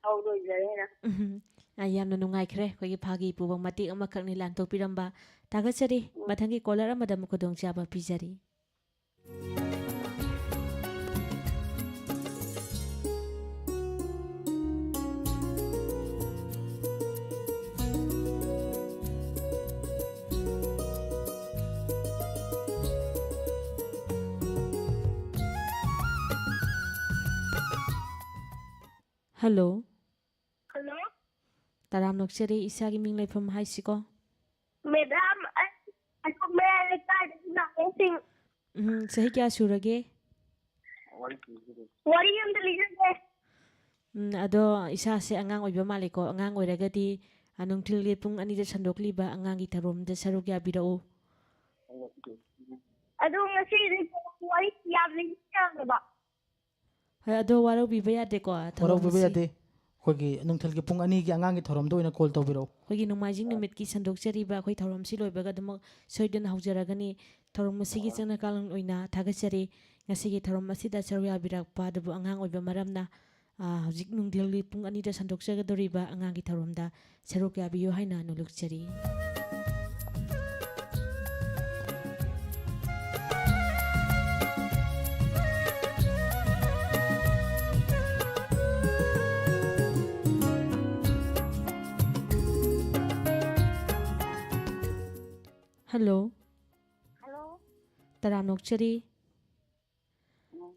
ꯑꯧ, ꯂꯣꯏꯖꯔꯦ, madam꯫ ꯎꯝ꯫ ꯑ, ꯌꯥꯝꯅ ꯅꯨꯡꯉꯥꯏꯈ꯭ꯔꯦ꯫ ꯑꯩꯈꯣꯏꯒꯤ ꯐꯥꯒꯤ ꯄꯨꯕ ꯃꯇꯦꯛ ꯑꯃꯈꯛꯅꯤ ꯂꯥꯟꯊꯣꯛꯄꯤꯔꯝꯕ꯫ ꯊꯥꯒꯠꯆꯔꯤ꯫ ꯎꯝ꯫ ꯃꯊꯪꯒꯤ caller ꯑꯃꯗ ꯑꯃꯨꯛ ꯈꯨꯗꯣꯡꯆꯥꯕ ꯄꯤꯖꯔꯤ꯫ ꯍꯜꯂꯣ꯫ ꯍꯜꯂꯣ꯫ ꯇꯔꯥꯝꯅ ꯑꯣꯛꯆꯔꯤ, ꯏꯁꯥꯒꯤ ꯃꯤꯡ ꯂꯩꯐꯝ ꯍꯥꯏꯁꯤꯀꯣ꯫ ꯃꯦꯗꯥꯝ, ꯑꯩ ꯑꯩꯈꯣꯏ ꯃꯌꯥꯏ ꯂꯩꯀꯥꯏꯗꯒꯤ ꯂꯥꯛꯄꯁꯤꯡ꯫ ꯎꯝ, ꯆꯍꯤ ꯀꯌꯥ ꯁꯨꯔꯒꯦ? ꯋꯥꯔꯤ ꯑꯝꯇ ꯂꯤꯖꯒꯦ꯫ ꯎꯝ, ꯑꯗꯣ ꯏꯁꯥꯁꯦ ꯑꯉꯥꯡ ꯑꯣꯏꯕ ꯃꯥꯜꯂꯤꯀꯣ꯫ ꯑꯉꯥꯡ ꯑꯣꯏꯔꯒꯗꯤ, ꯑ, ꯅꯨꯡꯊꯤꯜꯒꯤ ꯄꯨꯡ ꯑꯅꯤꯗ ꯁꯟꯗꯣꯛꯂꯤꯕ ꯑꯉꯥꯡꯒꯤ ꯊꯧꯔꯝꯗ ꯁꯔꯨꯛ ꯌꯥꯕꯤꯔꯛꯎ꯫ ꯑꯗꯣ ꯉꯁꯤꯗꯤ ꯋꯥꯔꯤ ꯌꯥꯝ ꯂꯤꯅꯤꯡꯉꯦꯕ꯫ ꯍꯣꯏ, ꯑꯗꯣ ꯋꯥꯔꯧꯕꯤꯕ ꯌꯥꯗꯦꯀꯣ, ꯊꯧꯔꯝ ꯋꯥꯔꯧꯕꯤꯕ ꯑꯁꯤ ꯌꯥꯗꯦ꯫ ꯑꯩꯈꯣꯏꯒꯤ ꯅꯨꯡꯊꯤꯜꯒꯤ ꯄꯨꯡ ꯑꯅꯤꯒꯤ ꯑꯉꯥꯡꯒꯤ ꯊꯧꯔꯝꯗ ꯑꯣꯏꯅ ꯀꯣꯜ ꯇꯧꯕꯤꯔꯛꯎ꯫ ꯑꯩꯈꯣꯏꯒꯤ ꯅꯣꯡꯃꯥꯏꯖꯤꯡ ꯅꯨꯃꯤꯠꯀꯤ ꯁꯟꯗꯣꯛꯆꯔꯤꯕ ꯑꯩꯈꯣꯏ ꯊꯧꯔꯝꯁꯤ ꯂꯣꯏꯕꯒ ꯑꯗꯨꯃꯛ ꯁꯣꯏꯗꯅ ꯍꯧꯖꯔꯒꯅꯤ꯫ ꯊꯧꯔꯝ ꯑꯁꯤꯒꯤ ꯆꯠꯅꯀꯥꯡꯂꯣꯟ ꯑꯣꯏꯅ ꯊꯥꯒꯠꯆꯔꯤ꯫ ꯉꯁꯤꯒꯤ ꯊꯧꯔꯝ ꯑꯁꯤꯗ ꯁꯔꯨꯛ ꯌꯥꯕꯤꯔꯛꯄ ꯑꯗꯨꯕꯨ ꯑꯉꯥꯡ ꯑꯣꯏꯕ ꯃꯔꯝꯅ, ꯑ, ꯍꯧꯖꯤꯛ ꯅꯨꯡꯊꯤꯜꯒꯤ ꯄꯨꯡ ꯑꯅꯤꯗ ꯁꯟꯗꯣꯛꯆꯒꯗꯧꯔꯤꯕ ꯑꯉꯥꯡꯒꯤ ꯊꯧꯔꯝꯗ ꯁꯔꯨꯛ ꯌꯥꯕꯤꯌꯨ ꯍꯥꯏꯅ ꯅꯣꯂꯨꯛꯆꯔꯤ꯫ ꯍꯜꯂꯣ꯫ ꯍꯜꯂꯣ꯫ ꯇꯔꯥꯝꯅ ꯑꯣꯛꯆꯔꯤ꯫ ꯎꯝ꯫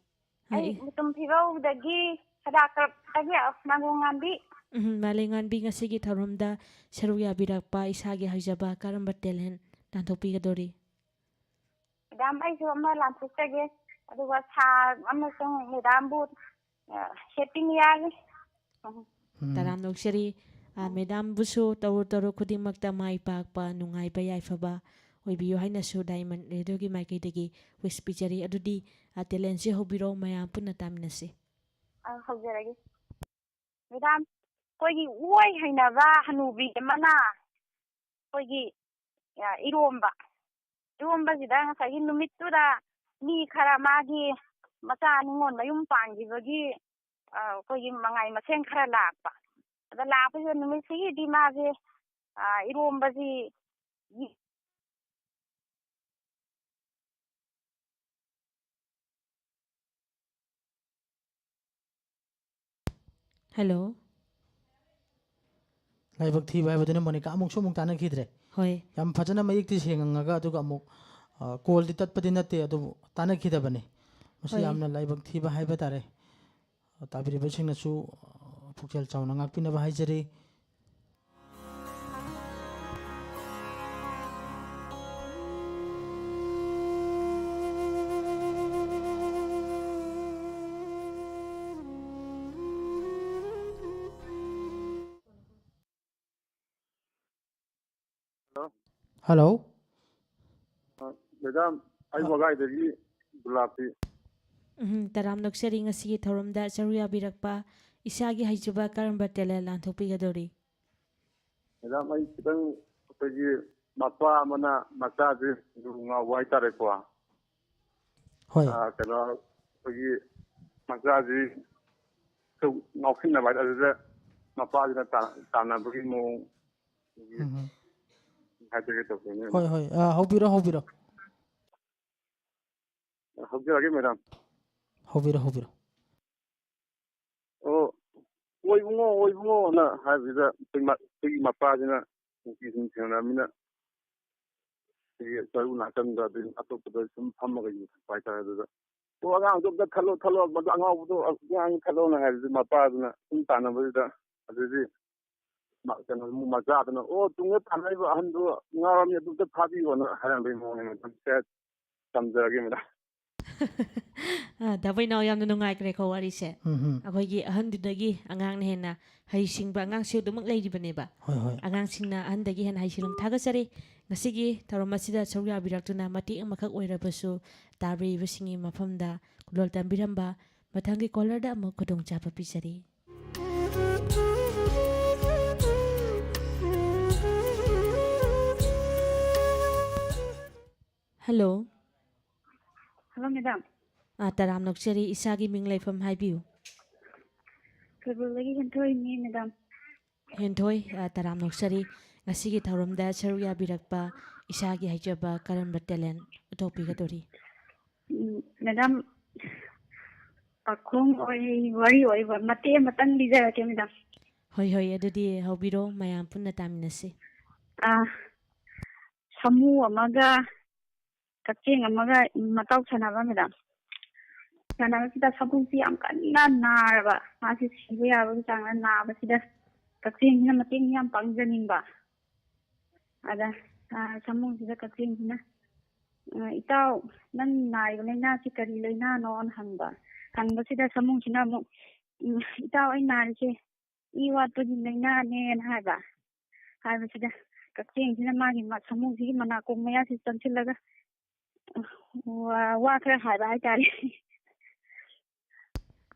ꯍꯥꯏ꯫ ꯑꯩ ꯃꯨꯇꯨꯝ ꯐꯤꯕꯧꯗꯒꯤ, ꯈꯗꯥꯀꯞꯇꯒꯤ ꯃꯥꯂꯦꯝꯉꯥꯟꯕꯤ꯫ ꯎꯝ, ꯃꯥꯂꯦꯝꯉꯥꯟꯕꯤ, ꯉꯁꯤꯒꯤ ꯊꯧꯔꯝꯗ ꯁꯔꯨꯛ ꯌꯥꯕꯤꯔꯛꯄ ꯏꯁꯥꯒꯤ ꯍꯩꯖꯕ ꯀꯔꯝꯕ talent ꯂꯥꯟꯊꯣꯛꯄꯤꯒꯗꯧꯔꯤ? ꯃꯦꯗꯥꯝ, ꯑꯩꯁꯨ ꯑꯃ ꯂꯥꯟꯊꯣꯛꯆꯒꯦ, ꯑꯗꯨꯒ ꯁꯥꯔ ꯑꯃꯁꯨꯡ ꯃꯦꯗꯥꯝꯕꯨ, ꯑ, happy new year꯫ ꯎꯝ꯫ ꯎꯝ꯫ ꯇꯔꯥꯝꯅ ꯑꯣꯛꯆꯔꯤ꯫ ꯑ, ꯎꯝ꯫ ꯃꯦꯗꯥꯝꯕꯨꯁꯨ ꯇꯧꯔꯨ ꯇꯧꯔꯨ ꯈꯨꯗꯤꯡꯃꯛꯇ ꯃꯥꯏ ꯄꯥꯛꯄ, ꯅꯨꯡꯉꯥꯏꯕ, ꯌꯥꯏꯐꯕ ꯑꯣꯏꯕꯤꯌꯨ ꯍꯥꯏꯅꯁꯨ Diamond Radio ꯒꯤ ꯃꯥꯏꯀꯩꯗꯒꯤ wish ꯄꯤꯖꯔꯤ꯫ ꯑꯗꯨꯗꯤ, ꯑ, talent ꯁꯤ ꯍꯧꯕꯤꯔꯣ, ꯃꯌꯥꯝ ꯄꯨꯟꯅ ꯇꯥꯃꯤꯟꯅꯁꯤ꯫ ꯑ, ꯍꯧꯖꯔꯒꯦ꯫ ꯃꯦꯗꯥꯝ, ꯑꯩꯈꯣꯏꯒꯤ ꯑꯣꯏ ꯍꯩꯅꯕ ꯍꯅꯨꯕꯤ ꯑꯃꯅ ꯑꯩꯈꯣꯏꯒꯤ, ꯑ, ꯏꯔꯣꯝꯕ, ꯏꯔꯣꯝꯕꯁꯤꯗ ꯉꯁꯥꯏꯒꯤ ꯅꯨꯃꯤꯠꯇꯨꯗ ꯃꯤ ꯈꯔ, ꯃꯥꯒꯤ ꯃꯆꯥ ꯅꯤꯉꯣꯜ ꯃꯌꯨꯝ ꯄꯥꯟꯈꯤꯕꯒꯤ, ꯑ, ꯑꯩꯈꯣꯏꯒꯤ ꯃꯉꯥꯏ ꯃꯁꯦꯟ ꯈꯔ ꯂꯥꯛꯄ꯫ ꯑꯗ ꯂꯥꯛꯄꯁꯤꯗ ꯅꯨꯃꯤꯠꯁꯤꯒꯤꯗꯤ ꯃꯥꯁꯦ, ꯑ, ꯏꯔꯣꯝꯕꯁꯤ ꯍꯜꯂꯣ꯫ ꯂꯥꯏꯕꯛ ꯊꯤꯕ ꯍꯥꯏꯕꯗꯨꯅꯤ, ꯃꯣꯅꯤꯀꯥ, ꯑꯃꯨꯛꯁꯨ ꯑꯃꯨꯛ ꯇꯥꯟꯅꯈꯤꯗ꯭ꯔꯦ꯫ ꯍꯣꯏ꯫ ꯌꯥꯝ ꯐꯖꯅ ꯃꯌꯦꯛꯇꯤ ꯁꯦꯡꯉꯒ, ꯑꯗꯨꯒ ꯑꯃꯨꯛ, ꯑ, ꯀꯣꯜꯗꯤ ꯇꯠꯄꯗꯤ ꯅꯠꯇꯦ, ꯑꯗꯨꯕꯨ ꯇꯥꯟꯅꯈꯤꯗꯕꯅꯤ꯫ ꯃꯁꯤ ꯍꯣꯏ꯫ ꯌꯥꯝꯅ ꯂꯥꯏꯕꯛ ꯊꯤꯕ ꯍꯥꯏꯕ ꯇꯥꯔꯦ꯫ ꯇꯥꯕꯤꯔꯤꯕꯁꯤꯡꯅꯁꯨ, ꯑ, ꯄꯨꯛꯆꯦꯜ ꯆꯥꯎꯅ ꯉꯥꯛꯄꯤꯅꯕ ꯍꯥꯏꯖꯔꯤ꯫ Hello꯫ Hello꯫ ꯑ, ꯃꯦꯗꯥꯝ, ꯑꯩ ꯑ, ꯋꯥꯒꯥꯏꯗꯒꯤ ꯒꯨꯂꯥꯞꯇꯤ꯫ ꯎꯝ, ꯇꯔꯥꯝ ꯅꯣꯛꯆꯔꯤ ꯉꯁꯤꯒꯤ ꯊꯧꯔꯝꯗ ꯁꯔꯨꯛ ꯌꯥꯕꯤꯔꯛꯄ, ꯏꯁꯥꯒꯤ ꯍꯩꯖꯕ ꯀꯔꯝꯕ talent ꯂꯥꯟꯊꯣꯛꯄꯤꯒꯗꯧꯔꯤ? ꯃꯦꯗꯥꯝ, ꯑꯩ ꯈꯤꯇꯪ ꯑꯩꯈꯣꯏꯒꯤ ꯃꯄꯥ ꯑꯃꯅ ꯃꯆꯥꯁꯦ ꯌꯨ ꯉꯥꯎꯕ ꯍꯥꯏꯇꯥꯔꯦꯀꯣ꯫ ꯍꯣꯏ꯫ ꯑ, ꯀꯩꯅꯣ, ꯑꯩꯈꯣꯏꯒꯤ ꯃꯆꯥꯁꯤ ꯁꯨꯝ ꯉꯥꯎꯁꯤꯟꯅꯕ ꯍꯥꯏꯇꯥꯔꯦ, ꯑꯗꯨꯗ ꯃꯄꯥꯁꯤꯅ ꯇꯥ-, ꯇꯥꯟꯅꯕꯒꯤ ꯃꯑꯣꯡ ꯎꯝ꯫ ꯍꯥꯏꯖꯒꯦ ꯇꯧꯕꯅꯦ꯫ ꯍꯣꯏ, ꯍꯣꯏ꯫ ꯑ, ꯍꯧꯕꯤꯔꯣ, ꯍꯧꯕꯤꯔꯣ꯫ ꯍꯧꯖꯔꯒꯦ, ꯃꯦꯗꯥꯝ꯫ ꯍꯧꯕꯤꯔꯣ, ꯍꯧꯕꯤꯔꯣ꯫ ꯑꯣ, "ꯑꯣ ꯏꯕꯨꯡꯉꯣ, ꯑꯣ ꯏꯕꯨꯡꯉꯣꯅ" ꯍꯥꯏꯕꯁꯤꯗ ꯑꯩꯈꯣꯏ ꯃ-, ꯑꯩꯈꯣꯏꯒꯤ ꯃꯄꯥꯁꯤꯅ ꯅꯨꯄꯤꯁꯤꯡ ꯊꯦꯡꯅꯔꯃꯤꯅ ꯑꯩꯈꯣꯏꯒꯤ ꯆꯔꯨ ꯅꯥꯀꯟꯗ ꯑꯗꯩ ꯑꯇꯣꯞꯄꯗ ꯁꯨꯝ ꯐꯝꯃꯒ ꯌꯨ ꯊꯛꯄ ꯍꯥꯏꯇꯥꯔꯦ꯫ ꯑꯗꯨꯗ, "ꯑꯣ, ꯑꯉꯥꯡꯗꯣ ꯑꯝꯇ ꯊꯠꯂꯣ, ꯊꯠꯂꯣ, ꯃꯗꯨ ꯑꯉꯥꯎꯕꯗꯣ ꯑꯉꯥꯡ ꯊꯠꯂꯣꯅ" ꯍꯥꯏꯕꯁꯦ ꯃꯄꯥꯗꯨꯅ ꯁꯨꯝ ꯇꯥꯟꯅꯕꯁꯤꯗ, ꯑꯗꯨꯗꯤ ꯃ-, ꯀꯩꯅꯣ, ꯃꯆꯥꯗꯨꯅ, "ꯑꯣ, ꯇꯨꯡꯗ ꯊꯥꯅꯔꯤꯕ ꯑꯍꯟꯗꯨ ꯉꯥꯎꯔꯝꯅꯤ, ꯑꯗꯨ ꯑꯝꯇ ꯐꯥꯕꯤꯌꯣꯅ" ꯍꯥꯏꯔꯝꯕꯒꯤ ꯃꯑꯣꯡꯅꯦ꯫ ꯃꯇꯝꯁꯤꯗ ꯇꯝꯖꯔꯒꯦ, ꯃꯦꯗꯥꯝ꯫ ꯑ, ꯗꯥ ꯕꯣꯏꯅꯥꯎ, ꯌꯥꯝꯅ ꯅꯨꯡꯉꯥꯏꯈ꯭ꯔꯦꯀꯣ ꯋꯥꯔꯤꯁꯦ꯫ ꯎꯝ ꯍꯝ꯫ ꯑꯩꯈꯣꯏꯒꯤ ꯑꯍꯟꯗꯨꯗꯒꯤ ꯑꯉꯥꯡꯅ ꯍꯦꯟꯅ ꯍꯩꯁꯤꯡꯕ ꯑꯉꯥꯡꯁꯨ ꯑꯗꯨꯃꯛ ꯂꯩꯔꯤꯕꯅꯦꯕ꯫ ꯍꯣꯏ, ꯍꯣꯏ꯫ ꯑꯉꯥꯡꯁꯤꯡꯅ ꯑꯍꯟꯗꯒꯤ ꯍꯦꯟꯅ ꯍꯩꯁꯤꯡꯂꯝ ꯊꯥꯒꯠꯆꯔꯤ꯫ ꯉꯁꯤꯒꯤ ꯊꯧꯔꯝ ꯑꯁꯤꯗ ꯁꯔꯨꯛ ꯌꯥꯕꯤꯔꯛꯇꯨꯅ ꯃꯇꯦꯛ ꯑꯃꯈꯛ ꯑꯣꯏꯔꯕꯁꯨ ꯇꯥꯕꯤꯔꯤꯕꯁꯤꯡꯒꯤ ꯃꯐꯝꯗ ꯈꯨꯗꯣꯜ ꯇꯝꯕꯤꯔꯝꯕ꯫ ꯃꯊꯪꯒꯤ caller ꯗ ꯑꯃꯨꯛ ꯈꯨꯗꯣꯡꯆꯥꯕ ꯄꯤꯖꯔꯤ꯫ Hello꯫ Hello, madam. ꯑꯥ, ꯇꯔꯥꯝ ꯅꯣꯛꯆꯔꯤ꯫ ꯏꯁꯥꯒꯤ ꯃꯤꯡ ꯂꯩꯐꯝ ꯍꯥꯏꯕꯤꯌꯨ꯫ ꯈꯣꯏꯕꯨꯝꯗꯒꯤ ꯍꯦꯟꯊꯣꯏꯅꯤ, ꯃꯦꯗꯥꯝ꯫ ꯍꯦꯟꯊꯣꯏ, ꯑꯥ, ꯇꯔꯥꯝ ꯅꯣꯛꯆꯔꯤ꯫ ꯉꯁꯤꯒꯤ ꯊꯧꯔꯝꯗ ꯁꯔꯨꯛ ꯌꯥꯕꯤꯔꯛꯄ, ꯏꯁꯥꯒꯤ ꯍꯩꯖꯕ ꯀꯔꯝꯕ talent ꯎꯠꯊꯣꯛꯄꯤꯒꯗꯧꯔꯤ? ꯎꯝ, ꯃꯦꯗꯥꯝ, ꯄꯥꯈꯣꯡ ꯑꯣꯏ, ꯋꯥꯔꯤ ꯑꯣꯏꯕ ꯃꯇꯦꯛ ꯑꯃꯇꯪ ꯂꯤꯖꯔꯛꯀꯦ, ꯃꯦꯗꯥꯝ꯫ ꯍꯣꯏ, ꯍꯣꯏ, ꯑꯗꯨꯗꯤ ꯍꯧꯕꯤꯔꯣ, ꯃꯌꯥꯝ ꯄꯨꯟꯅ ꯇꯥꯃꯤꯟꯅꯁꯤ꯫ ꯑꯥ, ꯁꯥꯃꯨ ꯑꯃꯒ ꯀꯛꯆꯦꯡ ꯑꯃꯒ ꯃꯇꯥꯎ ꯁꯥꯟꯅꯕ, ꯃꯦꯗꯥꯝ꯫ ꯁꯥꯟꯅꯕꯁꯤꯗ ꯁꯃꯨꯁꯤ ꯌꯥꯝ ꯀꯟꯅ ꯅꯥꯔꯕ, ꯃꯥꯁꯤ ꯁꯤꯕ ꯌꯥꯕꯒꯤ ꯆꯥꯡꯗ ꯅꯥꯕꯁꯤꯗ ꯀꯛꯆꯦꯡꯁꯤꯅ ꯃꯇꯦꯡ ꯌꯥꯝ ꯄꯥꯡꯖꯅꯤꯡꯕ꯫ ꯑꯗ, ꯑ, ꯁꯃꯨꯁꯤꯗ ꯀꯛꯆꯦꯡꯁꯤꯅ, ꯑ, "ꯏꯇꯥꯎ, ꯅꯪ ꯅꯥꯔꯤꯕ ꯂꯥꯏꯅꯥꯁꯤ ꯀꯔꯤ ꯂꯥꯏꯅꯥꯅꯣꯅ?" ꯍꯪꯕ꯫ ꯍꯪꯕꯁꯤꯗ ꯁꯃꯨꯁꯤꯅ ꯑꯃꯨꯛ, "ꯎꯝ, ꯏꯇꯥꯎ, ꯑꯩ ꯅꯥꯔꯤꯁꯦ ꯏ ꯋꯥꯠꯄꯒꯤ ꯂꯥꯏꯅꯥꯅꯦꯅ" ꯍꯥꯏꯕ꯫ ꯍꯥꯏꯕꯁꯤꯗ ꯀꯛꯆꯦꯡꯁꯤꯅ ꯃꯥꯒꯤ ꯃ-, ꯁꯃꯨꯁꯤꯒꯤ ꯃꯅꯥꯀꯣꯡ ꯃꯌꯥꯁꯤ ꯆꯪꯁꯤꯜꯂꯒ, ꯋꯥ, ꯋꯥ ꯈꯔ ꯍꯥꯏꯕ ꯍꯥꯏꯇꯥꯔꯦ꯫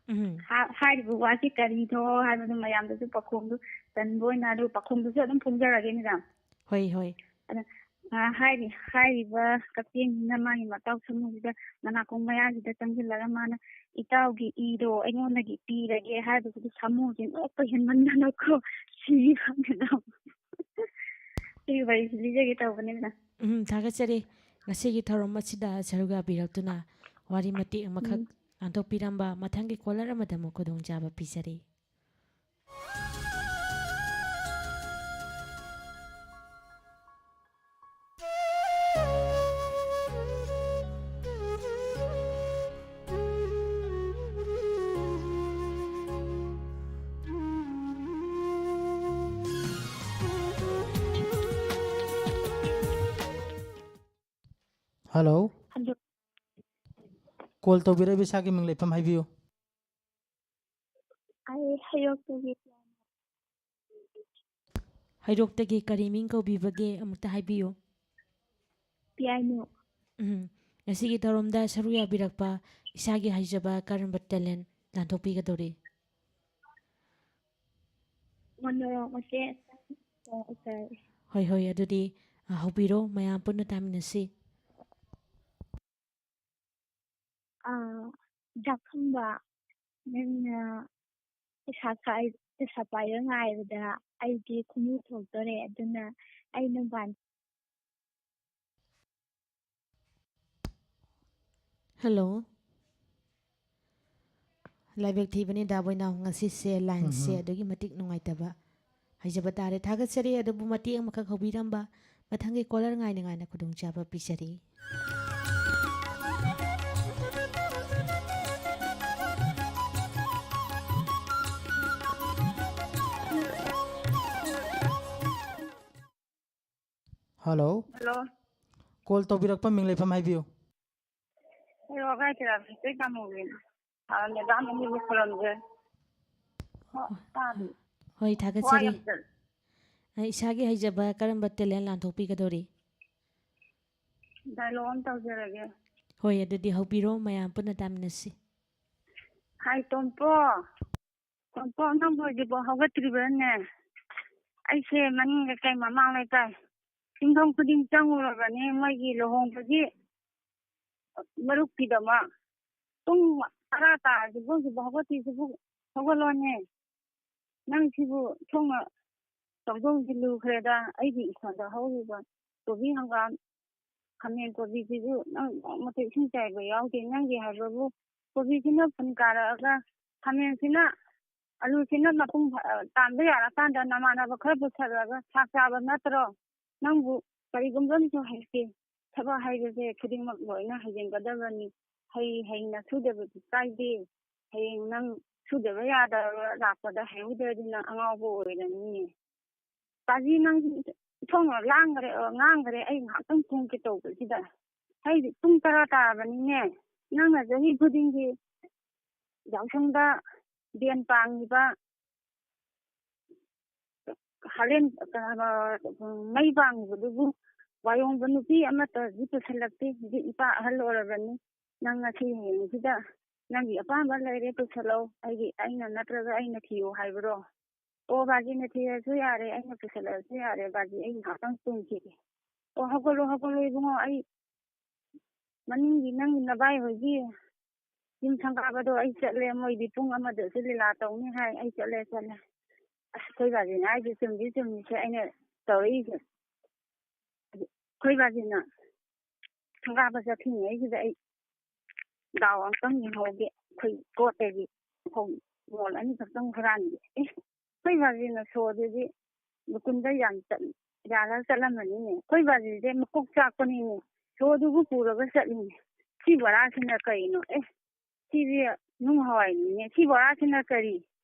ꯎꯝ꯫ ꯍꯥ-, ꯍꯥꯏꯔꯤꯕ ꯋꯥꯁꯤ ꯀꯔꯤꯅꯣ ꯍꯥꯏꯕꯗꯨ ꯃꯌꯥꯝꯗꯁꯨ ꯄꯥꯈꯣꯡꯗꯨ ꯆꯟꯕ ꯑꯣꯏꯅ, ꯑꯗꯨ ꯄꯥꯈꯣꯡꯗꯨꯁꯨ ꯑꯗꯨꯝ ꯐꯣꯡꯖꯔꯒꯦ, ꯃꯦꯗꯥꯝ꯫ ꯍꯣꯏ, ꯍꯣꯏ꯫ ꯑꯗ, ꯑ, ꯍꯥꯏꯔꯤ-, ꯍꯥꯏꯔꯤꯕ ꯀꯛꯆꯦꯡꯁꯤꯅ ꯃꯥꯒꯤ ꯃꯇꯥꯎ ꯁꯃꯨꯁꯤꯗ ꯃꯅꯥꯀꯣꯡ ꯃꯌꯥꯁꯤꯗ ꯆꯪꯁꯤꯜꯂꯒ ꯃꯥꯅ "ꯏꯇꯥꯎꯒꯤ ꯏꯗꯣ ꯑꯩꯉꯣꯟꯗꯒꯤ ꯄꯤꯔꯒꯦ" ꯍꯥꯏꯕꯁꯤꯗ ꯁꯃꯨꯁꯤ ꯅꯣꯛꯄ ꯍꯦꯟꯃꯟꯗꯅꯀꯣ ꯁꯤꯈꯤꯕ, ꯃꯦꯗꯥꯝ꯫ ꯁꯤꯒꯤ ꯋꯥꯔꯤꯁꯤ ꯂꯤꯖꯒꯦ ꯇꯧꯕꯅꯦ, ꯃꯦꯗꯥꯝ꯫ ꯎꯝ, ꯊꯥꯒꯠꯆꯔꯤ꯫ ꯉꯁꯤꯒꯤ ꯊꯧꯔꯝ ꯑꯁꯤꯗ ꯁꯔꯨꯛ ꯌꯥꯕꯤꯔꯛꯇꯨꯅ ꯋꯥꯔꯤ ꯃꯇꯦꯛ ꯑꯃꯈꯛ ꯎꯝ꯫ ꯂꯥꯟꯊꯣꯛꯄꯤꯔꯝꯕ꯫ ꯃꯊꯪꯒꯤ caller ꯑꯃꯗ ꯑꯃꯨꯛ ꯈꯨꯗꯣꯡꯆꯥꯕ ꯄꯤꯖꯔꯤ꯫ Hello. Hello. Call ꯇꯧꯕꯤꯔꯛꯏꯕ ꯏꯁꯥꯒꯤ ꯃꯤꯡ ꯂꯩꯐꯝ ꯍꯥꯏꯕꯤꯌꯨ꯫ ꯑꯩ ꯍꯩꯔꯣꯛꯇꯒꯤ꯫ ꯍꯩꯔꯣꯛꯇꯒꯤ ꯀꯔꯤ ꯃꯤꯡ ꯀꯧꯕꯤꯕꯒꯦ? ꯑꯃꯨꯛꯇ ꯍꯥꯏꯕꯤꯌꯨ꯫ ꯄꯤꯌꯥꯏꯅꯨ꯫ ꯎꯝ꯫ ꯉꯁꯤꯒꯤ ꯊꯧꯔꯝꯗ ꯁꯔꯨꯛ ꯌꯥꯕꯤꯔꯛꯄ, ꯏꯁꯥꯒꯤ ꯍꯩꯖꯕ ꯀꯔꯝꯕ talent ꯂꯥꯟꯊꯣꯛꯄꯤꯒꯗꯧꯔꯤ? ꯃꯣꯅꯣꯔꯣꯛ ꯃꯆꯦ ꯑꯃꯇꯪ ꯇꯧꯖꯔꯛꯀꯦ꯫ ꯍꯣꯏ, ꯍꯣꯏ, ꯑꯗꯨꯗꯤ, ꯑ, ꯍꯧꯕꯤꯔꯣ, ꯃꯌꯥꯝ ꯄꯨꯟꯅ ꯇꯥꯃꯤꯟꯅꯁꯤ꯫ ꯑ, ꯖꯥꯛꯐꯝꯕ, ꯅꯪꯅ ꯄꯩꯁꯥ ꯈꯥꯏ-, ꯄꯩꯁꯥ ꯄꯥꯏꯕ ꯉꯥꯏꯕꯗ ꯑꯩꯗꯤ ꯈꯨꯃꯨ ꯊꯣꯛꯇꯣꯔꯦ, ꯑꯗꯨꯅ ꯑꯩꯅ ꯕꯥꯟ- Hello꯫ ꯂꯥꯏꯕꯛ ꯊꯤꯕꯅꯤ ꯗꯥ ꯕꯣꯏꯅꯥꯎ, ꯉꯁꯤꯁꯦ lineꯁꯦ ꯎꯝ꯫ ꯑꯗꯨꯛꯀꯤ ꯃꯇꯤꯛ ꯅꯨꯡꯉꯥꯏꯇꯕ ꯍꯥꯏꯖꯕ ꯇꯥꯔꯦ꯫ ꯊꯥꯒꯠꯆꯔꯤ, ꯑꯗꯨꯕꯨ ꯃꯇꯦꯛ ꯑꯃꯈꯛ ꯍꯧꯕꯤꯔꯝꯕ꯫ ꯃꯊꯪꯒꯤ caller ꯉꯥꯏꯅ ꯉꯥꯏꯅ ꯈꯨꯗꯣꯡꯆꯥꯕ ꯄꯤꯖꯔꯤ꯫ ꯍꯜꯂꯣ꯫ ꯍꯜꯂꯣ꯫ ꯀꯣꯜ ꯇꯧꯕꯤꯔꯛꯄ ꯃꯤꯡ ꯂꯩꯐꯝ ꯍꯥꯏꯕꯤꯌꯨ꯫ ꯑꯩ ꯋꯥꯕꯒꯥꯏ ꯇꯦꯔꯥ ꯐꯤꯁꯇꯩ ꯀꯥꯃꯨꯕꯤꯅꯤ꯫ ꯑꯥ, ꯃꯦꯗꯥꯝ ꯑꯅꯤꯕꯨ ꯈꯨꯔꯨꯝꯖꯔꯤ꯫ ꯍꯣ, ꯇꯥꯗꯦ꯫ ꯍꯣꯏ, ꯊꯥꯒꯠꯆꯔꯤ꯫ ꯋꯥ ꯌꯥꯝ ꯆꯠ- ꯑ, ꯏꯁꯥꯒꯤ ꯍꯩꯖꯕ ꯀꯔꯝꯕ talent ꯂꯥꯟꯊꯣꯛꯄꯤꯒꯗꯧꯔꯤ? Dialogue ꯑꯃ ꯇꯧꯖꯔꯒꯦ꯫ ꯍꯣꯏ, ꯑꯗꯨꯗꯤ ꯍꯧꯕꯤꯔꯣ, ꯃꯌꯥꯝ ꯄꯨꯟꯅ ꯇꯥꯃꯤꯟꯅꯁꯤ꯫ ꯍꯥꯏ, ꯇꯣꯝꯄꯣ꯫ ꯇꯣꯝꯄꯣ, ꯅꯪꯕꯨ ꯍꯧꯖꯤꯛꯐꯥꯎ ꯍꯧꯒꯠꯇ꯭ꯔꯤꯕ꯭ꯔꯥꯅꯦ? ꯑꯩꯁꯦ ꯃꯅꯤꯡ ꯂꯩꯀꯥꯏ, ꯃꯃꯥꯡ ꯂꯩꯀꯥꯏ, ꯌꯨꯝꯊꯣꯡ ꯈꯨꯗꯤꯡ ꯆꯪꯉꯨꯔꯕꯅꯤ, ꯃꯣꯏꯒꯤ ꯂꯨꯍꯣꯡꯕꯒꯤ ꯃꯔꯨꯞꯀꯤꯗꯃꯛ꯫ ꯄꯨꯡ ꯇꯔꯥ ꯇꯥꯔꯁꯤꯕꯨ ꯍꯧꯖꯤꯛꯐꯥꯎ ꯍꯧꯒꯠꯇ꯭ꯔꯤꯁꯤꯕꯨ, ꯍꯧꯒꯠꯂꯣꯅꯦ꯫ ꯅꯪ ꯁꯤꯕꯨ ꯊꯣꯡꯅ ꯆꯪꯗꯣꯡꯁꯤ ꯂꯨꯈ꯭ꯔꯦꯗ꯫ ꯑꯩꯒꯤ ꯏꯪꯈꯣꯜꯗ ꯍꯧꯔꯤꯕ ꯀꯣꯕꯤ, ꯍꯪꯒꯥꯝ, ꯈꯥꯃꯦꯟ, ꯀꯣꯕꯤꯁꯤꯁꯨ ꯅꯪ ꯅꯣꯡꯃꯇ ꯏꯁꯤꯡ ꯆꯥꯏꯕ ꯌꯥꯎꯗꯦ꯫ ꯅꯪꯒꯤ ꯍꯥꯏꯕꯕꯨ ꯀꯣꯕꯤꯁꯤꯅ ꯐꯨꯟ ꯀꯥꯔꯛꯑꯒ, ꯈꯥꯃꯦꯟꯁꯤꯅ, ꯑꯂꯨꯁꯤꯅ ꯃꯄꯨꯡ ꯐꯥ-, ꯇꯥꯟꯕ ꯌꯥꯔꯀꯥꯟꯗ ꯅꯃꯥꯟꯅꯕ ꯈꯔ ꯄꯨꯁꯜꯂꯒ ꯁꯥꯛ ꯆꯥꯕ ꯅꯠꯇ꯭ꯔꯣ? ꯅꯪꯕꯨ ꯀꯔꯤꯒꯨꯝꯕ ꯑꯃꯁꯨ ꯍꯩꯇꯦ꯫ ꯊꯕꯛ ꯍꯥꯏꯕꯁꯦ ꯈꯨꯗꯤꯡꯃꯛ ꯂꯣꯏꯅ ꯍꯩꯖꯤꯟꯒꯗꯕꯅꯤ꯫ ꯍꯩ ꯍꯩꯅ ꯁꯨꯗꯕꯗꯤ ꯀꯥꯏꯗꯦ꯫ ꯍꯌꯦꯡ ꯅꯪ ꯁꯨꯗꯕ ꯌꯥꯗꯕ ꯂꯥꯛꯄꯗ ꯍꯩꯍꯧꯗ꯭ꯔꯗꯤ ꯅꯪ ꯑꯉꯥꯎꯕ ꯑꯣꯏꯔꯅꯤꯌꯦ꯫ ꯄꯥꯖꯤ, ꯅꯪ ꯏꯊꯣꯡꯅ ꯂꯥꯡꯈ꯭ꯔꯦ, ꯑ, ꯉꯥꯡꯈ꯭ꯔꯦ꯫ ꯑꯩ ꯉꯥꯏꯍꯥꯛꯇꯪ ꯊꯣꯡꯒꯦ ꯇꯧꯕꯁꯤꯗ꯫ ꯍꯥꯏꯗꯤ ꯄꯨꯡ ꯇꯔꯥ ꯇꯥꯔꯕꯅꯤꯅꯦ꯫ ꯅꯪꯅ ꯆꯍꯤ ꯈꯨꯗꯤꯡꯒꯤ ꯌꯥꯎꯁꯪꯗ ꯕꯦꯟ ꯄꯥꯡꯉꯤꯕ, ꯍꯂꯦꯟ, ꯀꯩꯅꯣ, ꯃꯩ ꯄꯥꯡꯉꯤꯕꯗꯨꯕꯨ ꯋꯥꯌꯣꯡꯕ ꯅꯨꯄꯤ ꯑꯃꯠꯇꯗꯤ ꯄꯨꯁꯤꯜꯂꯛꯇꯦ꯫ ꯍꯧꯖꯤꯛ ꯏꯄꯥ ꯑꯍꯜ ꯑꯣꯏꯔꯕꯅꯤ꯫ ꯅꯪ ꯉꯁꯤ ꯍꯌꯦꯡꯁꯤꯗ ꯅꯪꯒꯤ ꯑꯄꯥꯝꯕ ꯂꯩꯔꯦ, ꯄꯨꯁꯤꯜꯂꯛꯑꯣ꯫ ꯑꯩꯒꯤ, ꯑꯩꯅ ꯅꯠꯇ꯭ꯔꯒ ꯑꯩꯅ ꯊꯤꯌꯨ ꯍꯥꯏꯕ꯭ꯔꯣ? ꯑꯣ, ꯕꯥꯖꯤꯅ ꯊꯤꯔꯁꯨ ꯌꯥꯔꯦ, ꯑꯩꯅ ꯄꯨꯁꯜꯂꯛꯑꯁꯨ ꯌꯥꯔꯦ꯫ ꯕꯥꯖꯤ, ꯑꯩ ꯉꯥꯏꯍꯥꯛꯇꯪ ꯇꯨꯝꯈꯤꯒꯦ꯫ ꯑꯣ, ꯍꯧꯒꯠꯂꯣ, ꯍꯧꯒꯠꯂꯣ ꯏꯕꯨꯡꯉꯣ, ꯑꯩ ꯃꯅꯤꯡꯒꯤ ꯅꯪꯒꯤ ꯅꯕꯥꯏ ꯍꯣꯏꯒꯤ ꯌꯨꯝ ꯁꯪꯒꯥꯕꯗꯣ ꯑꯩ ꯆꯠꯂꯦ, ꯃꯣꯏꯗꯤ ꯄꯨꯡ ꯑꯃꯗꯁꯨ ꯂꯤꯂꯥ ꯇꯧꯅꯤ ꯍꯥꯏ꯫ ꯑꯩ ꯆꯠꯂꯦ, ꯆꯠꯂꯦ꯫ ꯑꯁ, ꯑꯩꯈꯣꯏ ꯕꯥꯖꯤꯅ ꯍꯥꯏꯁꯦ ꯆꯨꯝꯗꯤ ꯆꯨꯝꯃꯤꯁꯦ ꯑꯩꯅ ꯇꯧꯔꯛꯏꯁꯦ꯫ ꯑꯩꯈꯣꯏ ꯕꯥꯖꯤꯅ ꯁꯪꯒꯥꯕ ꯆꯠꯈꯤꯉꯩꯁꯤꯗ ꯑꯩ ꯗꯥꯎ ꯑꯝꯇꯪ ꯌꯦꯡꯍꯧꯒꯦ꯫ ꯑꯩꯈꯣꯏ ꯀꯣꯠꯇꯒꯤ ꯐꯧ ꯃꯣꯜ ꯑꯅꯤꯈꯛꯇꯪ ꯍꯨꯔꯥꯟꯒꯦ꯫ ꯑꯦ, ꯑꯩꯈꯣꯏ ꯕꯥꯖꯤꯅ ꯁꯣꯗꯨꯗꯤ ꯂꯨꯀꯨꯟꯗ ꯌꯥꯝ ꯆꯠ-, ꯌꯥꯜꯂꯒ ꯆꯠꯂꯝꯃꯅꯤꯅꯦ꯫ ꯑꯩꯈꯣꯏ ꯕꯥꯖꯤꯁꯦ ꯃꯀꯣꯛ ꯆꯥꯛꯄꯅꯤꯅꯦ꯫ ꯁꯣꯗꯨꯕꯨ ꯄꯨꯔꯒ ꯆꯠꯂꯤꯅꯦ꯫ ꯁꯤ ꯕꯣꯔꯥꯁꯤꯅ ꯀꯩꯅꯣ? ꯑꯦ, ꯁꯤꯗꯤ ꯅꯨꯡ ꯍꯋꯥꯏꯅꯤꯅꯦ꯫ ꯁꯤ ꯕꯣꯔꯥꯁꯤꯅ ꯀꯔꯤ?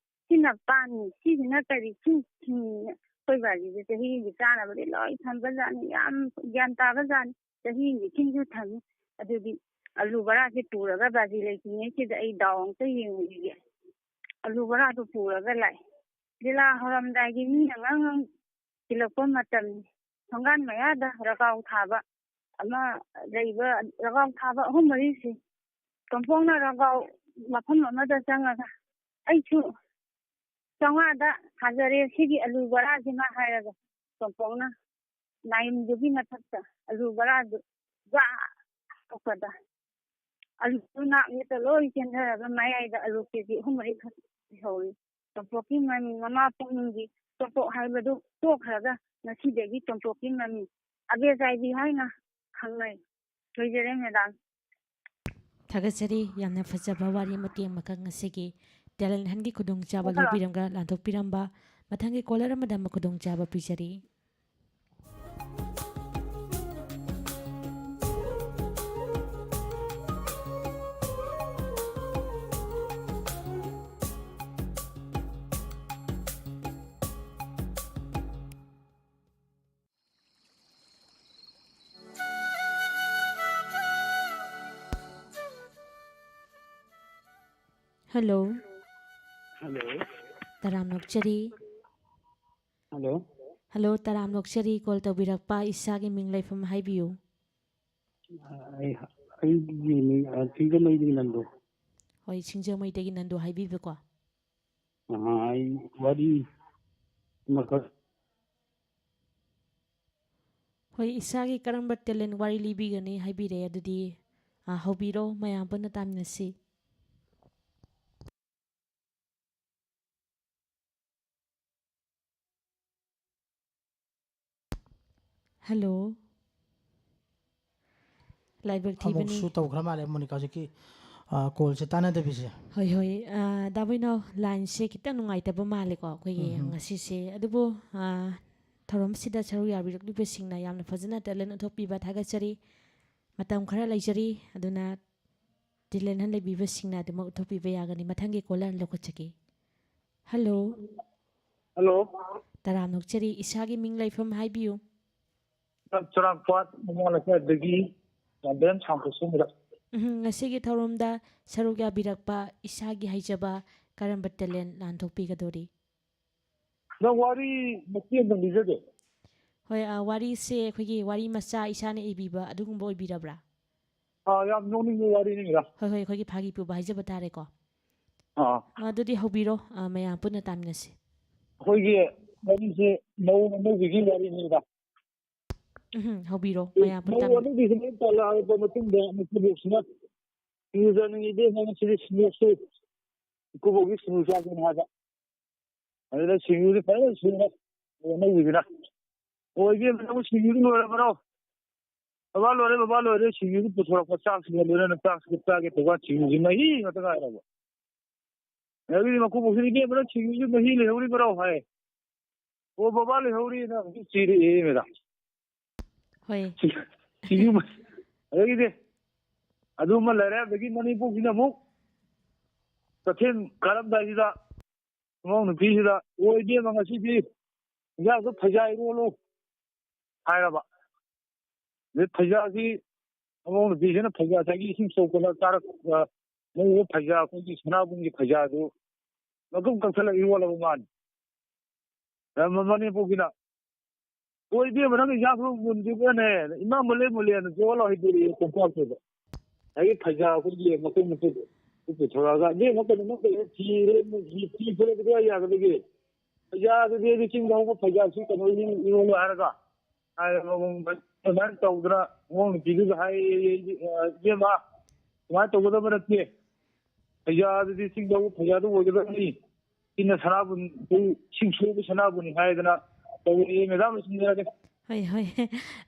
ꯁꯤꯅ ꯄꯥꯟꯅꯤ꯫ ꯁꯤꯁꯤꯅ ꯀꯔꯤ? ꯁꯤ ꯁꯤꯡꯅꯤ꯫ ꯑꯩꯈꯣꯏ ꯕꯥꯖꯤꯁꯦ ꯆꯍꯤꯒꯤ ꯆꯥꯅꯕꯗꯤ ꯂꯣꯏ ꯊꯝꯕꯖꯥꯠꯅꯤ, ꯌꯥꯝ ꯒ꯭ꯌꯥꯟ ꯇꯥꯕꯖꯥꯠꯅꯤ꯫ ꯆꯍꯤꯒꯤ ꯈꯤꯡꯁꯨ ꯊꯝꯃꯤ꯫ ꯑꯗꯨꯗꯤ ꯑꯂꯨ ꯕꯣꯔꯥꯁꯦ ꯄꯨꯔꯒ, ꯕꯥꯖꯤ ꯂꯩꯇ꯭ꯔꯤꯉꯩꯁꯤꯗ ꯑꯩ ꯗꯥꯎ ꯑꯝꯇ ꯌꯦꯡꯉꯨꯈꯤꯒꯦ꯫ ꯑꯂꯨ ꯕꯣꯔꯥꯗꯨ ꯄꯨꯔꯒ ꯂꯥꯛꯑꯦ꯫ ꯂꯤꯂꯥ ꯍꯧꯔꯝꯗꯥꯏꯒꯤ ꯃꯤꯅ ꯉꯪ ꯉꯪ ꯊꯤꯜꯂꯛꯄ ꯃꯇꯝꯅꯤ꯫ ꯊꯣꯡꯒꯥꯟ ꯃꯌꯥꯗ ꯔꯒꯥꯎ ꯊꯥꯕ ꯑꯃ ꯂꯩꯕ, ꯔꯒꯥꯎ ꯊꯥꯕ ꯑꯍꯨꯝ ꯃꯔꯤꯁꯤ ꯇꯣꯝꯄꯣꯛꯅ ꯔꯒꯥꯎ ꯃꯐꯝ ꯑꯃꯗ ꯆꯪꯉꯒ, "ꯑꯩꯁꯨ ꯆꯥꯝꯃꯉꯥꯗ ꯊꯥꯖꯔꯦ ꯁꯤꯒꯤ ꯑꯂꯨ ꯕꯣꯔꯥꯁꯤꯃ" ꯍꯥꯏꯔꯒ ꯇꯣꯝꯄꯣꯛꯅ ꯅꯥꯏꯝꯗꯨꯒꯤ ꯃꯊꯛꯇ ꯑꯂꯨ ꯕꯣꯔꯥꯗꯨ ꯖꯥ ꯍꯥꯞꯄꯗ, ꯑꯂꯨꯗꯨ ꯅꯥꯛ ꯌꯦꯠꯇ ꯂꯣꯏ ꯆꯦꯟꯊꯔꯒ ꯃꯌꯥꯏꯗ ꯑꯂꯨ ꯀꯦ ꯖꯤ ꯑꯍꯨꯝ ꯃꯔꯤꯈꯛ ꯂꯩꯍꯧꯔꯤ꯫ ꯇꯣꯝꯄꯣꯛꯀꯤ ꯃꯃꯤ, ꯃꯃꯥ ꯄꯨꯛꯅꯨꯡꯒꯤ ꯇꯣꯝꯄꯣꯛ ꯍꯥꯏꯕꯗꯨ ꯇꯣꯛꯈ꯭ꯔꯒ ꯉꯁꯤꯗꯒꯤ ꯇꯣꯝꯄꯣꯛꯀꯤ ꯃꯃꯤ ꯑꯕꯦ ꯆꯥꯏꯕꯤ ꯍꯥꯏꯅ ꯈꯪꯅꯩ꯫ ꯂꯣꯏꯖꯔꯦ, ꯃꯦꯗꯥꯝ꯫ ꯊꯥꯒꯠꯆꯔꯤ꯫ ꯌꯥꯝꯅ ꯐꯖꯕ ꯋꯥꯔꯤ ꯃꯇꯦꯛ ꯑꯃꯈꯛ ꯉꯁꯤꯒꯤ ꯇꯦꯂꯦꯟ ꯍꯟꯒꯤ ꯈꯨꯗꯣꯡꯆꯥꯕ ꯍꯜꯂꯣ꯫ ꯂꯧꯕꯤꯔꯝꯒ ꯂꯥꯟꯊꯣꯛꯄꯤꯔꯝꯕ꯫ ꯃꯊꯪꯒꯤ ꯀꯣꯂꯔ ꯑꯃꯗ ꯑꯃꯨꯛ ꯈꯨꯗꯣꯡꯆꯥꯕ ꯄꯤꯖꯔꯤ꯫ ꯍꯜꯂꯣ꯫ ꯍꯜꯂꯣ꯫ ꯇꯔꯥꯝꯅ ꯑꯣꯛꯆꯔꯤ꯫ ꯍꯜꯂꯣ꯫ ꯍꯜꯂꯣ, ꯇꯔꯥꯝꯅ ꯑꯣꯛꯆꯔꯤ꯫ ꯀꯣꯜ ꯇꯧꯕꯤꯔꯛꯄ, ꯏꯁꯥꯒꯤ ꯃꯤꯡ ꯂꯩꯐꯝ ꯍꯥꯏꯕꯤꯌꯨ꯫ ꯑꯩ, ꯑꯩꯒꯤ ꯃꯤꯡ, ꯑ, ꯁꯤꯡꯖꯃꯩꯗꯒꯤ ꯅꯟꯗꯨ꯫ ꯍꯣꯏ, ꯁꯤꯡꯖꯃꯩꯗꯒꯤ ꯅꯟꯗꯨ ꯍꯥꯏꯕꯤꯕꯀꯣ꯫ ꯑ, ꯑꯩ ꯋꯥꯔꯤ ꯑꯃꯈꯛ ꯍꯣꯏ, ꯏꯁꯥꯒꯤ ꯀꯔꯝꯕ ꯇꯦꯂꯦꯟ ꯋꯥꯔꯤ ꯂꯤꯕꯤꯒꯅꯤ ꯍꯥꯏꯕꯤꯔꯦ, ꯑꯗꯨꯗꯤ, ꯑ, ꯍꯧꯕꯤꯔꯣ, ꯃꯌꯥꯝ ꯄꯨꯟꯅ ꯇꯥꯃꯤꯟꯅꯁꯤ꯫ ꯍꯜꯂꯣ꯫ ꯂꯥꯏꯕꯛ ꯊꯤꯕꯅꯤ꯫ ꯑꯃꯨꯛꯁꯨ ꯇꯧꯈ꯭ꯔ ꯃꯥꯜꯂꯦ ꯃꯣꯅꯤꯀꯥ ꯍꯧꯖꯤꯛꯀꯤ, ꯑ, ꯀꯣꯜꯁꯦ ꯇꯥꯟꯅꯗꯕꯤꯁꯦ꯫ ꯍꯣꯏ, ꯍꯣꯏ꯫ ꯑ, ꯗꯥ ꯕꯣꯏꯅꯥꯎ, ꯂꯥꯏꯟꯁꯦ ꯈꯤꯇꯪ ꯅꯨꯡꯉꯥꯏꯇꯕ ꯃꯥꯜꯂꯦꯀꯣ ꯑꯩꯈꯣꯏꯒꯤ ꯎꯝ ꯍꯝ꯫ ꯉꯁꯤꯁꯦ꯫ ꯑꯗꯨꯕꯨ, ꯑ, ꯊꯧꯔꯝꯁꯤꯗ ꯁꯔꯨꯛ ꯌꯥꯕꯤꯔꯛꯂꯤꯕꯁꯤꯡꯅ ꯌꯥꯝꯅ ꯐꯖꯅ ꯇꯦꯂꯦꯟ ꯎꯠꯊꯣꯛꯄꯤꯕ ꯊꯥꯒꯠꯆꯔꯤ꯫ ꯃꯇꯝ ꯈꯔ ꯂꯩꯖꯔꯤ, ꯑꯗꯨꯅ ꯇꯦꯂꯦꯟ ꯍꯟ ꯂꯩꯕꯤꯕꯁꯤꯡꯅ ꯑꯗꯨꯃꯛ ꯎꯠꯊꯣꯛꯄꯤꯕ ꯌꯥꯒꯅꯤ꯫ ꯃꯊꯪꯒꯤ ꯀꯣꯂꯔ ꯂꯧꯈꯠꯆꯒꯦ꯫ ꯍꯜꯂꯣ꯫ ꯍꯜꯂꯣ꯫ ꯇꯔꯥꯝꯅ ꯑꯣꯛꯆꯔꯤ꯫ ꯏꯁꯥꯒꯤ ꯃꯤꯡ, ꯂꯩꯐꯝ ꯍꯥꯏꯕꯤꯌꯨ꯫ ꯆꯨꯔꯥꯡꯄꯥꯠ ꯃꯃꯥ ꯂꯩꯀꯥꯏꯗꯒꯤ ꯆꯥꯟꯗꯦꯜ ꯁꯥꯡꯈꯣ ꯁꯣꯝꯗ꯫ ꯎꯝ, ꯉꯁꯤꯒꯤ ꯊꯧꯔꯝꯗ ꯁꯔꯨꯛ ꯌꯥꯕꯤꯔꯛꯄ ꯏꯁꯥꯒꯤ ꯍꯩꯖꯕ ꯀꯔꯝꯕ talent ꯂꯥꯟꯊꯣꯛꯄꯤꯒꯗꯧꯔꯤ? ꯅꯪ ꯋꯥꯔꯤ ꯃꯇꯦꯛ ꯑꯃ ꯂꯤꯖꯒꯦ꯫ ꯍꯣꯏ, ꯑ, ꯋꯥꯔꯤꯁꯦ ꯑꯩꯈꯣꯏꯒꯤ ꯋꯥꯔꯤ ꯃꯆꯥ ꯏꯁꯥꯅ ꯏꯕꯤꯕ ꯑꯗꯨꯒꯨꯝꯕ ꯑꯣꯏꯕꯤꯔꯕ꯭ꯔꯥ? ꯑꯥ, ꯌꯥꯝ ꯅꯣꯛꯅꯤꯡꯕ ꯋꯥꯔꯤꯅꯤꯗ꯫ ꯍꯣꯏ, ꯍꯣꯏ, ꯑꯩꯈꯣꯏꯒꯤ ꯐꯥꯒꯤ ꯄꯨꯕ ꯍꯥꯏꯖꯕ ꯇꯥꯔꯦꯀꯣ꯫ ꯑꯥ꯫ ꯑ, ꯑꯗꯨꯗꯤ ꯍꯧꯕꯤꯔꯣ, ꯑ, ꯃꯌꯥꯝ ꯄꯨꯟꯅ ꯇꯥꯃꯤꯟꯅꯁꯤ꯫ ꯑꯩꯈꯣꯏꯒꯤ ꯋꯥꯔꯤꯁꯦ ꯃꯧ ꯑꯅꯧꯕꯤꯒꯤ ꯋꯥꯔꯤꯅꯤꯗ꯫ ꯎꯝ, ꯍꯧꯕꯤꯔꯣ, ꯃꯌꯥꯝ ꯄꯨꯟꯅ ꯃꯧ ꯇꯥꯃꯤꯟꯅ- ꯑꯅꯧꯕꯤꯁꯤ ꯃꯌꯨꯝ ꯄꯥꯜꯂꯛꯑꯕ ꯃꯇꯨꯡꯗ ꯃꯀꯨꯕꯣꯛꯁꯤꯅ "ꯁꯤꯡꯖꯨ ꯆꯥꯅꯤꯡꯉꯤ ꯏꯕꯦꯝꯃ, ꯉꯁꯤꯗꯤ ꯁꯤꯡꯖꯨꯁꯨ ꯏꯀꯨꯕꯣꯛꯀꯤ ꯁꯤꯡꯖꯨ ꯆꯥꯒꯦꯅ" ꯍꯥꯏꯕ꯫ ꯑꯗꯨꯗ ꯁꯤꯡꯖꯨꯗꯤ ꯐꯖꯅ ꯁꯨꯔꯦ ꯃꯧ ꯑꯅꯧꯕꯤꯗꯨꯅ꯫ "ꯑꯣ ꯏꯕꯦꯝꯃ, ꯅꯪꯕꯨ ꯁꯤꯡꯖꯨꯗꯤ ꯂꯣꯏꯔꯕ꯭ꯔꯣ? ꯕꯕꯥ ꯂꯣꯏꯔꯦ, ꯕꯕꯥ ꯂꯣꯏꯔꯦ, ꯁꯤꯡꯖꯨꯗꯤ ꯄꯨꯊꯣꯔꯛꯄ, ꯆꯥꯛꯁꯤꯒ ꯂꯣꯏꯅꯅ ꯆꯥꯛꯁꯤꯒ ꯆꯥꯒꯦ ꯇꯧꯕ, ꯁꯤꯡꯖꯨꯁꯤ ꯃꯍꯤ ꯉꯥꯛꯇ ꯉꯥꯏꯔꯕ"꯫ ꯑꯗꯒꯤꯗꯤ ꯃꯀꯨꯕꯣꯛꯁꯤꯅ "ꯏꯕꯦꯝꯃ, ꯅꯪ ꯁꯤꯡꯖꯨꯁꯤ ꯃꯍꯤ ꯂꯩꯍꯧꯔꯤꯕ꯭ꯔꯣ?" ꯍꯥꯏ꯫ "ꯑꯣ ꯕꯕꯥ, ꯂꯩꯍꯧꯔꯤꯅ" ꯍꯧꯖꯤꯛ ꯆꯤꯔꯛꯑꯦ ꯃꯦꯗꯥꯝ꯫ ꯍꯣꯏ꯫ ꯁꯤꯡꯖꯨ ꯃ-, ꯑꯗꯒꯤꯗꯤ ꯑꯗꯨꯃ ꯂꯩꯔꯦ꯫ ꯑꯗꯒꯤ ꯃꯅꯦꯝꯄꯣꯛꯁꯤꯅ ꯑꯃꯨꯛ ꯀꯩꯊꯦꯜ ꯀꯥꯔꯝꯗꯥꯏꯁꯤꯗ ꯃꯃꯧ ꯅꯨꯄꯤꯁꯤꯗ "ꯑꯣ ꯏꯕꯦꯝꯃ, ꯉꯁꯤꯗꯤ ꯏꯟꯖꯥꯡꯗꯣ ꯐꯩꯖꯥ ꯏꯔꯣꯜꯂꯨ" ꯍꯥꯏꯔꯕ꯫ ꯑꯗꯩ ꯐꯩꯖꯥꯁꯤ ꯃꯃꯧ ꯅꯨꯄꯤꯁꯤꯅ ꯐꯩꯖꯥ ꯉꯁꯥꯏꯒꯤ ꯏꯁꯤꯡ ꯁꯣꯛꯄꯗ ꯆꯥꯔꯛ-, ꯑ, ꯂꯩꯔꯤꯕ ꯐꯩꯖꯥ, ꯑꯩꯈꯣꯏꯒꯤ ꯁꯅꯥꯕꯨꯟꯒꯤ ꯐꯩꯖꯥꯗꯨ ꯃꯀꯛ ꯀꯛꯊꯠꯂ ꯏꯔꯣꯜꯂꯕ ꯃꯥꯅꯤ꯫ ꯑ, ꯃ-, ꯃꯅꯦꯝꯄꯣꯛꯁꯤꯅ "ꯑꯣ ꯏꯕꯦꯝꯃ, ꯅꯪ ꯏꯟꯖꯥꯡꯗꯣ ꯃꯨꯟꯗ꯭ꯔꯤꯕ꯭ꯔꯥꯅꯦ?" "ꯏꯃꯥ, ꯃꯨꯜꯂꯦ, ꯃꯨꯜꯂꯦꯅ" ꯖꯣꯔ ꯂꯥꯎ ꯍꯩꯗꯣꯔꯛꯑꯦ ꯀꯣꯝꯄꯥꯛꯇꯨꯗ꯫ ꯑꯗꯒꯤ ꯐꯩꯖꯥ ꯑꯩꯈꯣꯏꯒꯤ ꯃꯀꯛ ꯃꯀꯛ ꯄꯨꯊꯣꯔꯛꯑꯒ "ꯏꯕꯦꯝꯃ, ꯀꯩꯅꯣ ꯅꯪ ꯀꯩꯅꯣ ꯐꯤ ꯂꯩ-, ꯐꯤ ꯐꯨꯔꯗꯤ ꯀꯗꯥꯏ ꯌꯥꯒꯗꯒꯦ? ꯐꯩꯖꯥꯗꯨꯗꯤ ꯑꯩꯗꯤ ꯆꯤꯡꯗ ꯍꯧꯕ ꯐꯩꯖꯥꯁꯤ ꯀꯩꯅꯣ ꯏꯔꯣꯜꯂꯨ" ꯍꯥꯏꯔꯒ ꯍꯥꯏꯔꯒ ꯑꯗꯨꯃꯥꯏꯅ ꯇꯧꯗꯅ ꯃꯃꯧ ꯅꯨꯄꯤꯗꯨꯗ ꯍꯥꯏꯌꯦ, "ꯏꯕꯦꯝꯃ, ꯁꯨꯃꯥꯏꯅ ꯇꯧꯒꯗꯕ ꯅꯠꯇꯦ, ꯐꯩꯖꯥꯗꯨꯗꯤ ꯆꯤꯡꯗ ꯍꯧꯕ ꯐꯩꯖꯥꯗꯨ ꯑꯣꯏꯒꯗꯕꯅꯤ, ꯁꯤꯅ ꯁꯅꯥꯕꯨꯟ, ꯁꯤꯡ ꯁꯨꯕ ꯁꯅꯥꯕꯨꯟꯅꯤ" ꯍꯥꯏꯗꯅ ꯇꯧꯔꯛꯑꯦ꯫ ꯃꯦꯗꯥꯝ, ꯂꯣꯏꯁꯤꯟꯖꯔꯒꯦ꯫ ꯍꯣꯏ, ꯍꯣꯏ꯫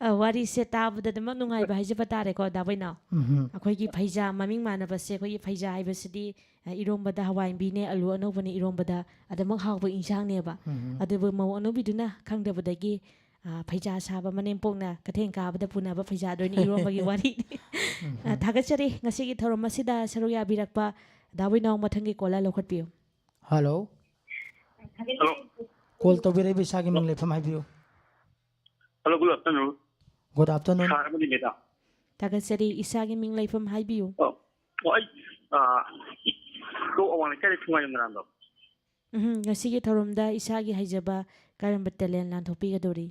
ꯑ, ꯋꯥꯔꯤꯁꯦ ꯇꯥꯕꯗ ꯑꯗꯨꯃꯛ ꯅꯨꯡꯉꯥꯏꯕ ꯍꯥꯏꯖꯕ ꯇꯥꯔꯦꯀꯣ, ꯗꯥ ꯕꯣꯏꯅꯥꯎ꯫ ꯎꯝꯍꯨꯝ꯫ ꯑꯩꯈꯣꯏꯒꯤ ꯐꯩꯖꯥ ꯃꯃꯤꯡ ꯃꯥꯟꯅꯕꯁꯦ, ꯑꯩꯈꯣꯏꯒꯤ ꯐꯩꯖꯥ ꯍꯥꯏꯕꯁꯤꯗꯤ, ꯑ, ꯏꯔꯣꯝꯕꯗ ꯍꯋꯥꯏꯟꯕꯤꯅꯦ, ꯑꯂꯨ ꯑꯅꯧꯕꯅꯦ ꯏꯔꯣꯝꯕꯗ ꯑꯗꯨꯃꯛ ꯍꯥꯎꯕ ꯏꯟꯁꯥꯡꯅꯦꯕ꯫ ꯎꯝꯍꯨꯝ꯫ ꯑꯗꯨꯕꯨ ꯃꯧ ꯑꯅꯧꯕꯤꯗꯨꯅ ꯈꯪꯗꯕꯗꯒꯤ, ꯑ, ꯐꯩꯖꯥ ꯁꯥꯕ ꯃꯅꯦꯝꯄꯣꯛꯅ ꯀꯩꯊꯦꯜ ꯀꯥꯕꯗ ꯄꯨꯅꯕ ꯐꯩꯖꯥꯗ ꯑꯣꯏꯅ ꯏꯔꯣꯝꯕꯒꯤ ꯋꯥꯔꯤꯅꯤ꯫ ꯑ, ꯊꯥꯒꯠꯆꯔꯤ ꯉꯁꯤꯒꯤ ꯊꯧꯔꯝ ꯑꯁꯤꯗ ꯁꯔꯨꯛ ꯌꯥꯕꯤꯔꯛꯄ ꯗꯥ ꯕꯣꯏꯅꯥꯎ꯫ ꯃꯊꯪꯒꯤ caller ꯂꯧꯈꯠꯄꯤꯌꯨ꯫ ꯍꯜꯂꯣ꯫ ꯍꯜꯂꯣ꯫ Call ꯇꯧꯕꯤꯔꯛꯏꯕ ꯏꯁꯥꯒꯤ ꯃꯤꯡ ꯂꯩꯐꯝ ꯍꯥꯏꯕꯤꯌꯨ꯫ Hello, good afternoon. Good afternoon. Sir ꯑꯃꯗꯤ madam꯫ ꯊꯥꯒꯠꯆꯔꯤ, ꯏꯁꯥꯒꯤ ꯃꯤꯡ ꯂꯩꯐꯝ ꯍꯥꯏꯕꯤꯌꯨ꯫ ꯑꯣ, ꯑꯣ, ꯑꯩ, ꯑ, ꯀꯣ ꯑꯋꯥꯡ ꯂꯩꯀꯥꯏꯗ ꯊꯨꯡꯉꯥꯏ ꯃꯔꯥꯝꯗꯣ꯫ ꯎꯝ, ꯉꯁꯤꯒꯤ ꯊꯧꯔꯝꯗ ꯏꯁꯥꯒꯤ ꯍꯩꯖꯕ ꯀꯔꯝꯕ talent ꯂꯥꯟꯊꯣꯛꯄꯤꯒꯗꯧꯔꯤ?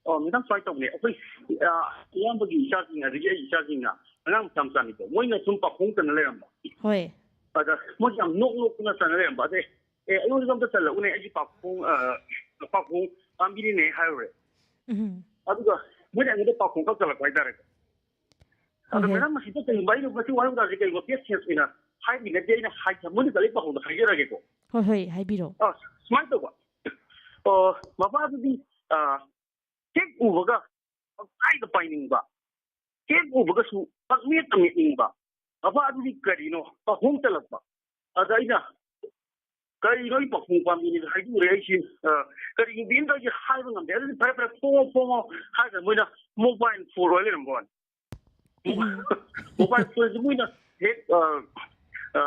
ꯑꯣ, madam, ꯁꯨꯃꯥꯏꯅ ꯇꯧꯕꯅꯦ꯫ ꯑꯩꯈꯣꯏ, ꯑ, ꯏꯌꯥꯝꯕꯒꯤ ꯏꯆꯥꯁꯤꯡ, ꯑꯗꯒꯤ ꯑꯩ ꯏꯆꯥꯁꯤꯡꯅ, ꯑꯉꯥꯡ ꯃꯆꯥ ꯃꯆꯥꯅꯤꯀꯣ, ꯃꯣꯏꯅ ꯁꯨꯝ ꯄꯥꯈꯣꯡ ꯆꯟꯅ ꯂꯩꯔꯝꯕ꯫ ꯍꯣꯏ꯫ ꯑꯗ ꯃꯣꯏꯁꯦ ꯌꯥꯝ ꯅꯣꯛ ꯅꯣꯛꯇꯅ ꯆꯟꯅ ꯂꯩꯔꯝꯕ꯫ ꯑꯗꯩ, "ꯑꯦ, ꯑꯩꯉꯣꯟꯗꯁꯨ ꯑꯝꯇ ꯆꯜꯂꯛꯎꯅꯦ, ꯑꯩꯒꯤ ꯄꯥꯈꯣꯡ, ꯑ, ꯄꯥꯈꯣꯡ ꯄꯥꯝꯕꯤꯔꯤꯅꯦ" ꯍꯥꯏꯔꯨꯔꯦ꯫ ꯎꯝ꯫ ꯑꯗꯨꯒ ꯃꯣꯏꯅ ꯑꯩꯉꯣꯟꯗ ꯄꯥꯈꯣꯡ ꯈꯛ ꯆꯜꯂꯛꯄ ꯍꯥꯏꯇꯥꯔꯦꯀꯣ꯫ ꯑꯗꯣ ꯍꯣꯏ, ꯍꯣꯏ꯫ Madam, ꯃꯁꯤꯗ ꯀꯩꯒꯨꯝꯕ ꯑꯩꯅ ꯃꯁꯤ ꯋꯥꯍꯩ ꯋꯥꯇꯥꯁꯦ ꯀꯩꯒꯨꯝꯕ past tense ꯑꯣꯏꯅ ꯍꯥꯏꯕꯒꯤ ꯅꯠꯇꯦ, ꯑꯩꯅ ꯍꯥꯏ-, ꯃꯣꯏꯅ ꯆꯠꯂꯤ ꯄꯥꯎꯗ ꯍꯥꯏꯖꯔꯒꯦꯀꯣ꯫ ꯍꯣꯏ, ꯍꯣꯏ, ꯍꯥꯏꯕꯤꯔꯣ꯫ ꯑ, ꯁꯨꯃꯥꯏꯅ ꯇꯧꯕ꯫ ꯑ, ꯃꯄꯥꯗꯨꯗꯤ, ꯑ, ꯍꯦꯛ ꯎꯕꯒ ꯄꯪꯄꯥꯏꯗ ꯄꯥꯏꯅꯤꯡꯕ, ꯍꯦꯛ ꯎꯕꯒꯁꯨ ꯄꯪꯃꯦꯠꯇ ꯃꯦꯠꯅꯤꯡꯕ꯫ ꯃꯄꯥꯗꯨꯗꯤ ꯀꯔꯤꯅꯣ ꯄꯥꯎꯈꯣꯡ ꯆꯜꯂꯛꯄ꯫ ꯑꯗ ꯑꯩꯅ ꯀꯔꯤꯅꯣ ꯑꯩ ꯄꯥꯎꯈꯣꯡ ꯄꯥꯝꯃꯤꯅꯦ ꯍꯥꯏꯗꯣꯛꯎꯔꯦ ꯑꯩꯁꯦ꯫ ꯑ, ꯀꯔꯤꯒꯨꯝꯕꯤ ꯑꯝꯇ ꯑꯩꯁꯦ ꯍꯥꯏꯕ ꯉꯝꯗꯦ꯫ ꯑꯗꯨꯗꯤ "ꯐꯔꯦ, ꯐꯔꯦ, ꯐꯣꯡꯉꯣ, ꯐꯣꯡꯉꯣ" ꯍꯥꯏꯔꯒ ꯃꯣꯏꯅ mobile phone ꯑꯣꯏ ꯂꯩꯔꯝꯕ ꯋꯥꯅꯤ꯫ ꯎꯝ꯫ Mobile phoneꯁꯦ ꯃꯣꯏꯅ ꯍꯦꯛ, ꯑ, ꯑ,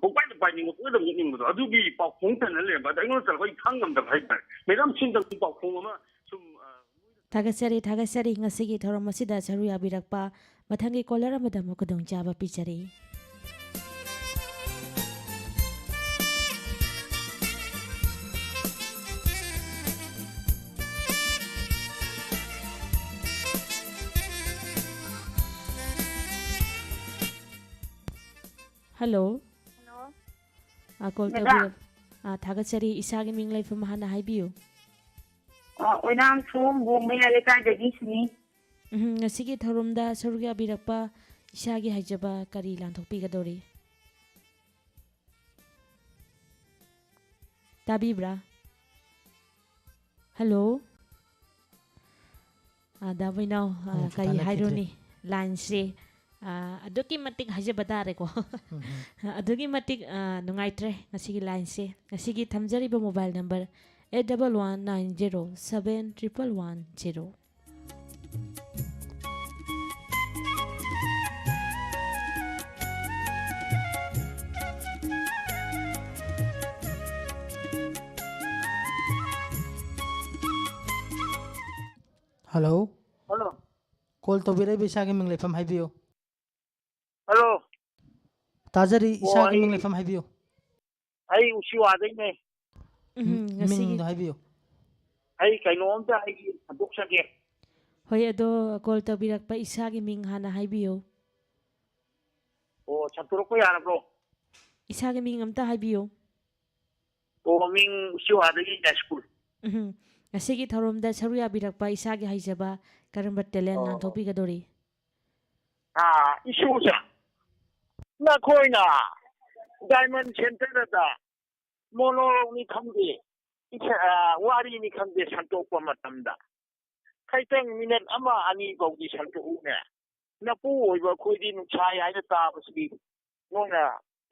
ꯄꯪꯄꯥꯏꯗ ꯄꯥꯏꯅꯤꯡꯕ, ꯄꯪꯅꯣꯛꯇ ꯅꯣꯛꯅꯤꯡꯕꯗꯣ, ꯑꯗꯨꯒꯤ ꯄꯥꯎꯈꯣꯡ ꯆꯟꯅ ꯂꯩꯔꯝꯕ꯫ ꯑꯗ ꯑꯩꯉꯣꯟꯗ ꯆꯠꯂꯛꯄ ꯑꯩ ꯈꯪ ꯉꯝꯗꯕ ꯍꯥꯏꯇꯥꯔꯦ꯫ Madam, ꯁꯤꯝꯇꯪ ꯄꯥꯎꯈꯣꯡ ꯑꯃ ꯁꯨꯝ, ꯑ, ꯊꯥꯒꯠꯆꯔꯤ, ꯊꯥꯒꯠꯆꯔꯤ꯫ ꯉꯁꯤꯒꯤ ꯊꯧꯔꯝ ꯑꯁꯤꯗ ꯁꯔꯨꯛ ꯌꯥꯕꯤꯔꯛꯄ ꯃꯊꯪꯒꯤ caller ꯑꯃꯗ ꯑꯃꯨꯛ ꯈꯨꯗꯣꯡꯆꯥꯕ ꯄꯤꯖꯔꯤ꯫ Hello꯫ Hello꯫ ꯑ, call madam꯫ ꯇꯧꯕꯤꯔꯛ-, ꯑ, ꯊꯥꯒꯠꯆꯔꯤ꯫ ꯏꯁꯥꯒꯤ ꯃꯤꯡ ꯂꯩꯐꯝ ꯍꯥꯟꯅ ꯍꯥꯏꯕꯤꯌꯨ꯫ ꯑ, ꯑꯣꯏꯅꯥꯝ ꯁꯣꯝꯕꯣꯡ ꯃꯌꯥꯏ ꯂꯩꯀꯥꯏꯗꯒꯤ ꯁꯤꯅꯤ꯫ ꯎꯝ, ꯉꯁꯤꯒꯤ ꯊꯧꯔꯝꯗ ꯁꯔꯨꯛ ꯌꯥꯕꯤꯔꯛꯄ ꯏꯁꯥꯒꯤ ꯍꯩꯖꯕ ꯀꯔꯤ ꯂꯥꯟꯊꯣꯛꯄꯤꯒꯗꯧꯔꯤ? ꯇꯥꯕꯤꯕ꯭ꯔꯥ? Hello? ꯑ, ꯗꯥ ꯕꯣꯏꯅꯥꯎ, ꯑ, ꯈꯣꯡꯁꯨ ꯀꯔꯤ ꯇꯥꯟꯅꯈꯤꯗ꯭ꯔꯦ꯫ ꯍꯥꯏꯔꯨꯅꯤ? Lineꯁꯦ, ꯑ, ꯑꯗꯨꯛꯀꯤ ꯃꯇꯤꯛ ꯍꯥꯏꯖꯕ ꯇꯥꯔꯦꯀꯣ꯫ ꯎꯝ, ꯎꯝ꯫ ꯑꯗꯨꯛꯀꯤ ꯃꯇꯤꯛ, ꯑ, ꯅꯨꯡꯉꯥꯏꯇ꯭ꯔꯦ ꯉꯁꯤꯒꯤ lineꯁꯦ꯫ ꯉꯁꯤꯒꯤ ꯊꯝꯖꯔꯤꯕ mobile number eight double one nine zero seven triple one zero꯫ Hello. Hello. Call ꯇꯧꯕꯤꯔꯛꯏꯕ ꯏꯁꯥꯒꯤ ꯃꯤꯡ ꯂꯩꯐꯝ ꯍꯥꯏꯕꯤꯌꯨ꯫ ꯍꯜꯂꯣ꯫ ꯇꯥꯖꯔꯤ, ꯑꯣ, ꯏꯁꯥꯒꯤ ꯑꯩ, ꯃꯤꯡ ꯂꯩꯐꯝ ꯍꯥꯏꯕꯤꯌꯨ꯫ ꯑꯩ ꯎꯆꯤꯋꯥꯗꯩꯅꯦ꯫ ꯎꯝ, ꯎꯝ, ꯉꯁꯤꯒꯤ ꯃꯤꯡꯗꯣ ꯍꯥꯏꯕꯤꯌꯨ꯫ ꯑꯩ ꯀꯩꯅꯣꯝꯇ ꯑꯩꯒꯤ ꯍꯟꯗꯣꯛꯆꯒꯦ꯫ ꯍꯣꯏ, ꯑꯗꯣ ꯀꯣꯜ ꯇꯧꯕꯤꯔꯛꯄ ꯏꯁꯥꯒꯤ ꯃꯤꯡ ꯍꯥꯟꯅ ꯍꯥꯏꯕꯤꯌꯨ꯫ ꯑꯣ, ꯁꯟꯇꯣꯔꯛꯄ ꯌꯥꯔꯕ꯭ꯔꯣ? ꯏꯁꯥꯒꯤ ꯃꯤꯡ ꯑꯝꯇ ꯍꯥꯏꯕꯤꯌꯨ꯫ ꯑꯣ, ꯃꯤꯡ ꯎꯆꯤꯋꯥꯗꯒꯤ ꯌꯥꯏꯁꯀꯨꯜ꯫ ꯎꯝ, ꯉꯁꯤꯒꯤ ꯊꯧꯔꯝꯗ ꯁꯔꯨꯛ ꯌꯥꯕꯤꯔꯛꯄ ꯏꯁꯥꯒꯤ ꯍꯩꯖꯕ ꯀꯔꯝꯕ talent ꯑꯣ꯫ ꯉꯥꯡꯊꯣꯛꯄꯤꯒꯗꯧꯔꯤ? ꯑꯥ, ꯏꯁꯨꯁꯦ, ꯅꯈꯣꯏꯅ Diamond Centerꯗ monologueꯅꯤ ꯈꯪꯗꯦ, ꯏꯁ-, ꯑꯥ, ꯋꯥꯔꯤꯅꯤ ꯈꯪꯗꯦ, ꯁꯟꯇꯣꯛꯄ ꯃꯇꯝꯗ ꯈꯩꯇꯪ minute ꯑꯃ ꯑꯅꯤ ꯐꯥꯎꯗꯤ ꯁꯟꯇꯣꯛꯎꯅꯦ꯫ ꯅꯄꯨ ꯑꯣꯏꯕ ꯑꯩꯈꯣꯏꯗꯤ ꯅꯨꯡꯁꯥ ꯌꯥꯏꯅ ꯇꯥꯕꯁꯤꯗꯤ ꯅꯣꯏꯅ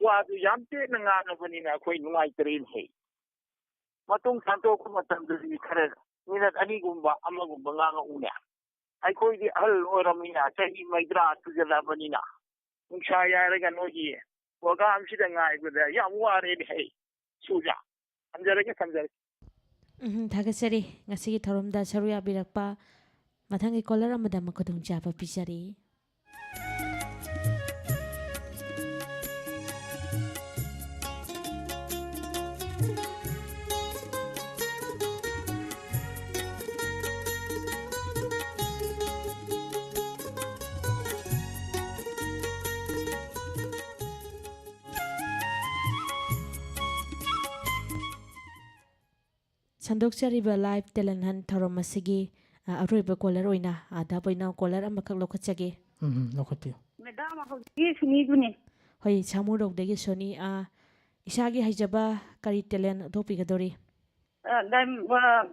ꯋꯥꯗꯨ ꯌꯥꯝ ꯇꯦꯟꯅ ꯉꯥꯡꯉꯕꯅꯤꯅ ꯑꯩꯈꯣꯏ ꯅꯨꯡꯉꯥꯏꯇꯔꯦꯅꯦꯍꯦ꯫ ꯃꯇꯨꯡ ꯁꯟꯇꯣꯛꯄ ꯃꯇꯝꯗꯗꯤ ꯈꯔ minute ꯑꯅꯤꯒꯨꯝꯕ ꯑꯃꯒꯨꯝꯕ ꯉꯥꯡꯉꯛꯎꯅꯦ꯫ ꯑꯩꯈꯣꯏꯗꯤ ꯑꯍꯜ ꯑꯣꯏꯔꯝꯃꯤꯅ, ꯆꯍꯤ ꯃꯩꯗ꯭ꯔꯥ ꯁꯨꯖꯜꯂꯛꯑꯕꯅꯤꯅ, ꯅꯨꯡꯁꯥ ꯌꯥꯏꯔꯒ ꯅꯣꯏꯒꯤ programꯁꯤꯗ ꯉꯥꯏꯕꯗ ꯌꯥꯝ ꯋꯥꯔꯦꯅꯦ ꯍꯦ, ꯁꯨꯖꯥ꯫ ꯊꯝꯖꯔꯒꯦ, ꯊꯝꯖꯔꯒꯦ꯫ ꯎꯝ, ꯊꯥꯒꯠꯆꯔꯤ꯫ ꯉꯁꯤꯒꯤ ꯊꯧꯔꯝꯗ ꯁꯔꯨꯛ ꯌꯥꯕꯤꯔꯛꯄ ꯃꯊꯪꯒꯤ caller ꯑꯃꯗ ꯑꯃꯨꯛ ꯈꯨꯗꯣꯡꯆꯥꯕ ꯄꯤꯖꯔꯤ꯫ ꯁꯟꯗꯣꯛꯆꯔꯤꯕ Live Talent Hunt ꯊꯧꯔꯝ ꯑꯁꯤꯒꯤ, ꯑ, ꯑꯔꯣꯏꯕ caller ꯑꯣꯏꯅ, ꯑ, ꯗꯥ ꯕꯣꯏꯅꯥꯎ caller ꯑꯃꯈꯛ ꯂꯧꯈꯠꯆꯒꯦ꯫ ꯎꯝ, ꯎꯝ, ꯂꯧꯈꯠꯄꯤꯌꯨ꯫ Madam, ꯍꯧꯖꯤꯛꯀꯤ ꯁꯨꯅꯤꯗꯨꯅꯤ꯫ ꯍꯣꯏ, ꯁꯥꯃꯨꯔꯧꯗꯒꯤ ꯁꯣꯅꯤ꯫ ꯑ, ꯏꯁꯥꯒꯤ ꯍꯩꯖꯕ ꯀꯔꯤ talent ꯎꯠꯊꯣꯛꯄꯤꯒꯗꯧꯔꯤ? ꯑ, ꯗꯥꯏ-, ꯑ,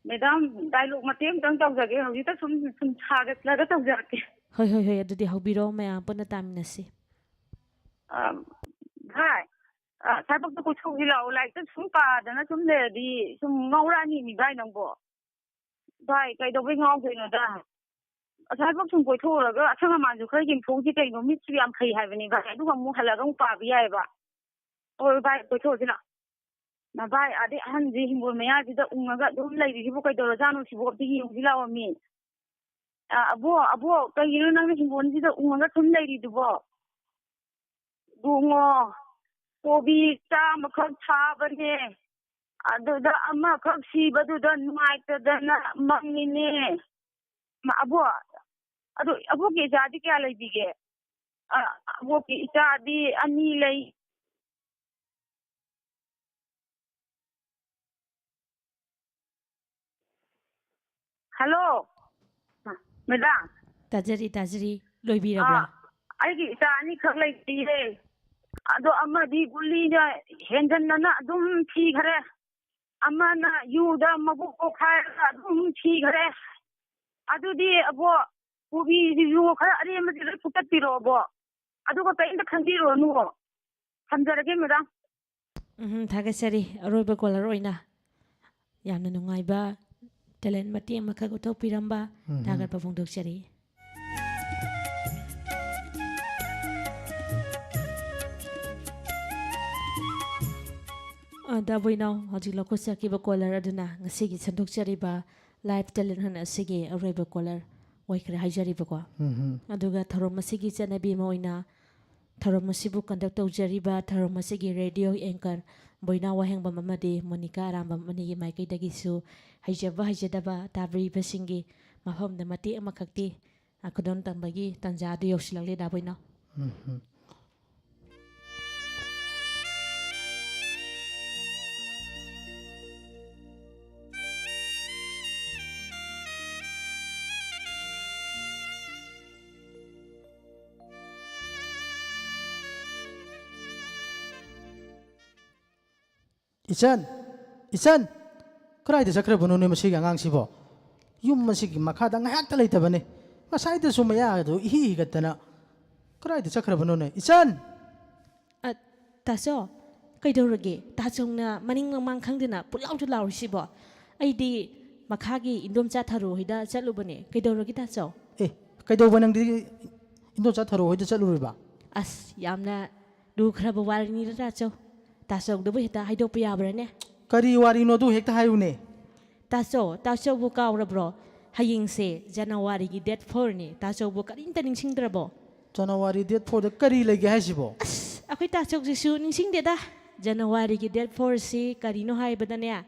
Madam, dialogue ꯃꯇꯦꯛ ꯑꯃꯇꯪ ꯇꯧꯖꯒꯦ꯫ ꯍꯧꯖꯤꯛꯇ ꯁꯨꯝ, ꯁꯨꯝ ꯁꯥꯒꯠꯂꯒ ꯇꯧꯖꯔꯛꯀꯦ꯫ ꯍꯣꯏ, ꯍꯣꯏ, ꯍꯣꯏ, ꯑꯗꯨꯗꯤ ꯍꯧꯕꯤꯔꯣ, ꯃꯌꯥꯝ ꯄꯨꯟꯅ ꯇꯥꯃꯤꯟꯅꯁꯤ꯫ ꯑ, ꯚꯥꯏ, ꯑ, ꯑꯁꯥꯏꯕꯣꯛꯇ ꯀꯣꯏꯊꯣꯛꯎꯁꯤ ꯂꯥꯛꯑꯣ, ꯂꯥꯏꯔꯤꯛꯇ ꯁꯨꯝ ꯄꯥꯗꯅ ꯁꯨꯝ ꯂꯩꯔꯗꯤ ꯁꯨꯝ ꯉꯥꯎꯔꯛꯑꯅꯤ ꯃꯤ ꯚꯥꯏ ꯅꯪꯕꯣ꯫ ꯚꯥꯏ, ꯀꯩꯗꯧꯕꯩ ꯉꯥꯎꯗꯣꯏꯅꯣꯗ? ꯑꯁꯥꯏꯕꯣꯛ ꯁꯨꯝ ꯀꯣꯏꯊꯣꯛꯎꯔꯒ ꯑꯁꯪ ꯑꯃꯥꯟꯁꯨ ꯈꯔ ꯌꯦꯡꯊꯣꯛꯎꯁꯤ ꯀꯩꯅꯣ, ꯃꯤꯠꯁꯨ ꯌꯥꯝ ꯐꯩ ꯍꯥꯏꯕꯅꯤ ꯚꯥꯏ, ꯑꯗꯨꯒ ꯑꯃꯨꯛ ꯍꯜꯂꯛꯑꯒ ꯑꯃꯨꯛ ꯄꯥꯕ ꯌꯥꯏꯑꯕ꯫ ꯍꯣꯏ ꯚꯥꯏ, ꯀꯣꯏꯊꯣꯛꯎꯁꯤ ꯂꯥꯛꯑꯣ꯫ ꯅꯚꯥꯏ, ꯑꯗꯩ ꯑꯍꯟꯁꯦ ꯍꯤꯡꯒꯣꯜ ꯃꯌꯥꯁꯤꯗ ꯎꯪꯉꯒ ꯑꯗꯨꯝ ꯂꯩꯔꯤꯁꯤꯕꯨ ꯀꯩꯗꯧꯔꯖꯥꯠꯅꯣ ꯁꯤꯕꯣ? ꯑꯝꯇ ꯌꯦꯡꯉꯨꯁꯤ ꯂꯥꯛꯑꯣ ꯃꯤ꯫ ꯑ, ꯑꯕꯣꯛ, ꯑꯕꯣꯛ, ꯀꯩꯒꯤꯅꯣ ꯅꯪꯅ ꯍꯤꯡꯒꯣꯜꯁꯤꯗ ꯎꯪꯉꯒ ꯁꯨꯝ ꯂꯩꯔꯤꯗꯨꯕꯣ? ꯏꯕꯨꯡꯉꯣ, ꯀꯣꯕꯤ ꯆꯥꯝꯃꯈꯛ ꯊꯥꯕꯅꯦ, ꯑꯗꯨꯗ ꯑꯃꯈꯛ ꯁꯤꯕꯗꯨꯗ ꯅꯨꯡꯉꯥꯏꯇꯗꯅ ꯃꯪꯉꯤꯅꯦ꯫ ꯃ-, ꯑꯕꯣꯛ, ꯑꯗꯨ ꯑꯕꯣꯛꯀꯤ ꯏꯆꯥꯗꯤ ꯀꯌꯥ ꯂꯩꯕꯤꯒꯦ? ꯑ, ꯑꯕꯣꯛꯀꯤ ꯏꯆꯥꯗꯤ ꯑꯅꯤ ꯂꯩ꯫ Hello, madam. ꯇꯥꯖꯔꯤ, ꯇꯥꯖꯔꯤ꯫ ꯂꯣꯏꯕꯤꯔꯕ꯭ꯔꯥ? ꯑꯥ, ꯑꯩꯒꯤ ꯏꯆꯥ ꯑꯅꯤꯈꯛ ꯂꯩꯔꯤꯌꯦ꯫ ꯑꯗꯣ ꯑꯃꯗꯤ ꯒꯨꯂꯤꯅ ꯍꯦꯟꯖꯟꯗꯅ ꯑꯗꯨꯝ ꯁꯤꯈ꯭ꯔꯦ, ꯑꯃꯅ ꯌꯨꯗ ꯃꯕꯨꯛ ꯄꯣꯛꯈꯥꯏꯔꯒ ꯑꯗꯨꯝ ꯁꯤꯈ꯭ꯔꯦ꯫ ꯑꯗꯨꯗꯤ ꯑꯕꯣ, ꯀꯣꯕꯤꯁꯤꯁꯨ ꯈꯔ ꯑꯔꯦꯝꯕꯁꯤ ꯂꯣꯏ ꯐꯨꯛꯇꯠꯄꯤꯔꯣ ꯑꯕꯣ, ꯑꯗꯨꯒ ꯀꯔꯤꯝꯇ ꯈꯟꯕꯤꯔꯨꯔꯅꯨ꯫ ꯊꯝꯖꯔꯒꯦ ꯃꯦꯗꯥꯝ꯫ ꯎꯝ, ꯊꯥꯒꯠꯆꯔꯤ꯫ ꯑꯔꯣꯏꯕ ꯀꯣꯂꯔ ꯑꯣꯏꯅ ꯌꯥꯝꯅ ꯅꯨꯡꯉꯥꯏꯕ ꯇꯦꯂꯦꯟ ꯃꯇꯦꯛ ꯑꯃꯈꯛ ꯎꯠꯊꯣꯛꯄꯤꯔꯝꯕ ꯎꯝ꯫ ꯊꯥꯒꯠꯄ ꯐꯣꯡꯗꯣꯛꯆꯔꯤ꯫ ꯑ, ꯗꯥ ꯕꯣꯏꯅꯥꯎ, ꯍꯧꯖꯤꯛ ꯂꯧꯈꯠꯆꯈꯤꯕ ꯀꯣꯂꯔ ꯑꯗꯨꯅ ꯉꯁꯤꯒꯤ ꯁꯟꯗꯣꯛꯆꯔꯤꯕ ꯂꯥꯏꯐ ꯇꯦꯂꯦꯟ ꯍꯟ ꯑꯁꯤꯒꯤ ꯑꯔꯣꯏꯕ ꯀꯣꯂꯔ ꯑꯣꯏꯈ꯭ꯔꯦ ꯍꯥꯏꯖꯔꯤꯕꯀꯣ꯫ ꯎꯝ꯫ ꯑꯗꯨꯒ ꯊꯧꯔꯝ ꯑꯁꯤꯒꯤ ꯆꯠꯅꯕꯤ ꯑꯃ ꯑꯣꯏꯅ ꯊꯧꯔꯝ ꯑꯁꯤꯕꯨ ꯀꯟꯗꯛ ꯇꯧꯖꯔꯤꯕ ꯊꯧꯔꯝ ꯑꯁꯤꯒꯤ ꯔꯦꯗꯤꯑꯣ ꯑꯦꯡꯀꯔ ꯕꯣꯏꯅꯥ ꯋꯥꯍꯦꯡꯕꯝ ꯑꯃꯗꯤ ꯃꯣꯅꯤꯀꯥ ꯑꯔꯥꯝꯕꯝ ꯑꯅꯤꯒꯤ ꯃꯥꯏꯀꯩꯗꯒꯤꯁꯨ ꯍꯩꯖꯕ ꯍꯩꯖꯗꯕ ꯇꯥꯕꯤꯔꯤꯕꯁꯤꯡꯒꯤ ꯃꯐꯝꯗ ꯃꯇꯦꯛ ꯑꯃꯈꯛꯇꯤ, ꯑ, ꯈꯨꯗꯣꯜ ꯇꯝꯕꯒꯤ ꯇꯥꯟꯖꯥ ꯑꯗꯨ ꯌꯧꯁꯤꯜꯂꯛꯂꯦ ꯗꯥ ꯕꯣꯏꯅꯥꯎ꯫ ꯎꯝ, ꯎꯝ꯫ ꯏꯆꯟ, ꯏꯆꯟ, ꯀꯗꯥꯏꯗ ꯆꯠꯈ꯭ꯔꯕꯅꯣꯅꯦ ꯃꯁꯤꯒꯤ ꯑꯉꯥꯡꯁꯤꯕꯣ? ꯌꯨꯝ ꯑꯁꯤꯒꯤ ꯃꯈꯥꯗ ꯉꯥꯏꯍꯥꯛꯇ ꯂꯩꯇꯕꯅꯦ꯫ ꯉꯁꯥꯏꯗꯁꯨ ꯃꯌꯥꯗꯨ ꯏꯍꯤ ꯍꯤꯒꯠꯇꯅ꯫ ꯀꯗꯥꯏꯗ ꯆꯠꯈ꯭ꯔꯕꯅꯣꯅꯦ? ꯏꯆꯟ! ꯑ, ꯇꯥꯆꯧ, ꯀꯩꯗꯧꯔꯒꯦ? ꯇꯥꯆꯧꯅ ꯃꯅꯤꯡ ꯃꯃꯥꯡ ꯈꯪꯗꯅ ꯄꯨꯠꯂꯥꯎꯗ ꯂꯥꯎꯔꯤꯁꯤꯕꯣ? ꯑꯩꯗꯤ ꯃꯈꯥꯒꯤ ꯏꯟꯗꯣꯝꯆꯥ ꯊꯔꯣ ꯍꯣꯏꯗ ꯆꯠꯂꯨꯕꯅꯦ꯫ ꯀꯩꯗꯧꯔꯒꯦ ꯇꯥꯆꯧ? ꯑꯦ, ꯀꯩꯗꯧꯕ ꯅꯪꯗꯤ ꯏꯟꯗꯣꯝꯆꯥ ꯊꯔꯣ ꯍꯣꯏꯗ ꯆꯠꯂꯨꯔꯤꯕ? ꯑꯁ, ꯌꯥꯝꯅ ꯂꯨꯈ꯭ꯔꯕ ꯋꯥꯔꯤꯅꯤꯗ ꯇꯥꯆꯧ꯫ ꯇꯥꯆꯧꯗꯨꯕꯨ ꯍꯦꯛꯇ ꯍꯥꯏꯗꯣꯛꯄ ꯌꯥꯕ꯭ꯔꯥꯅꯦ? ꯀꯔꯤ ꯋꯥꯔꯤꯅꯣ ꯑꯗꯨ ꯍꯦꯛꯇ ꯍꯥꯏꯌꯨꯅꯦ꯫ ꯇꯥꯆꯧ, ꯇꯥꯆꯧꯕꯨ ꯀꯥꯎꯔꯕ꯭ꯔꯣ? ꯍꯌꯦꯡꯁꯦ ꯖꯅꯋꯥꯔꯤꯒꯤ ꯗꯦꯠ ꯐꯣꯔꯅꯤ꯫ ꯇꯥꯆꯧꯕꯨ ꯀꯔꯤꯝꯇ ꯅꯤꯡꯁꯤꯡꯗ꯭ꯔꯕꯣ? ꯖꯅꯋꯥꯔꯤ ꯗꯦꯠ ꯐꯣꯔꯗ ꯀꯔꯤ ꯂꯩꯒꯦ ꯍꯥꯏꯁꯤꯕꯣ? ꯑꯁ, ꯑꯩꯈꯣꯏ ꯇꯥꯆꯧꯁꯤꯁꯨ ꯅꯤꯡꯁꯤꯡꯗꯦꯗ꯫ ꯖꯅꯋꯥꯔꯤꯒꯤ ꯗꯦꯠ ꯐꯣꯔꯁꯤ ꯀꯔꯤꯅꯣ ꯍꯥꯏꯕꯗꯅꯦ,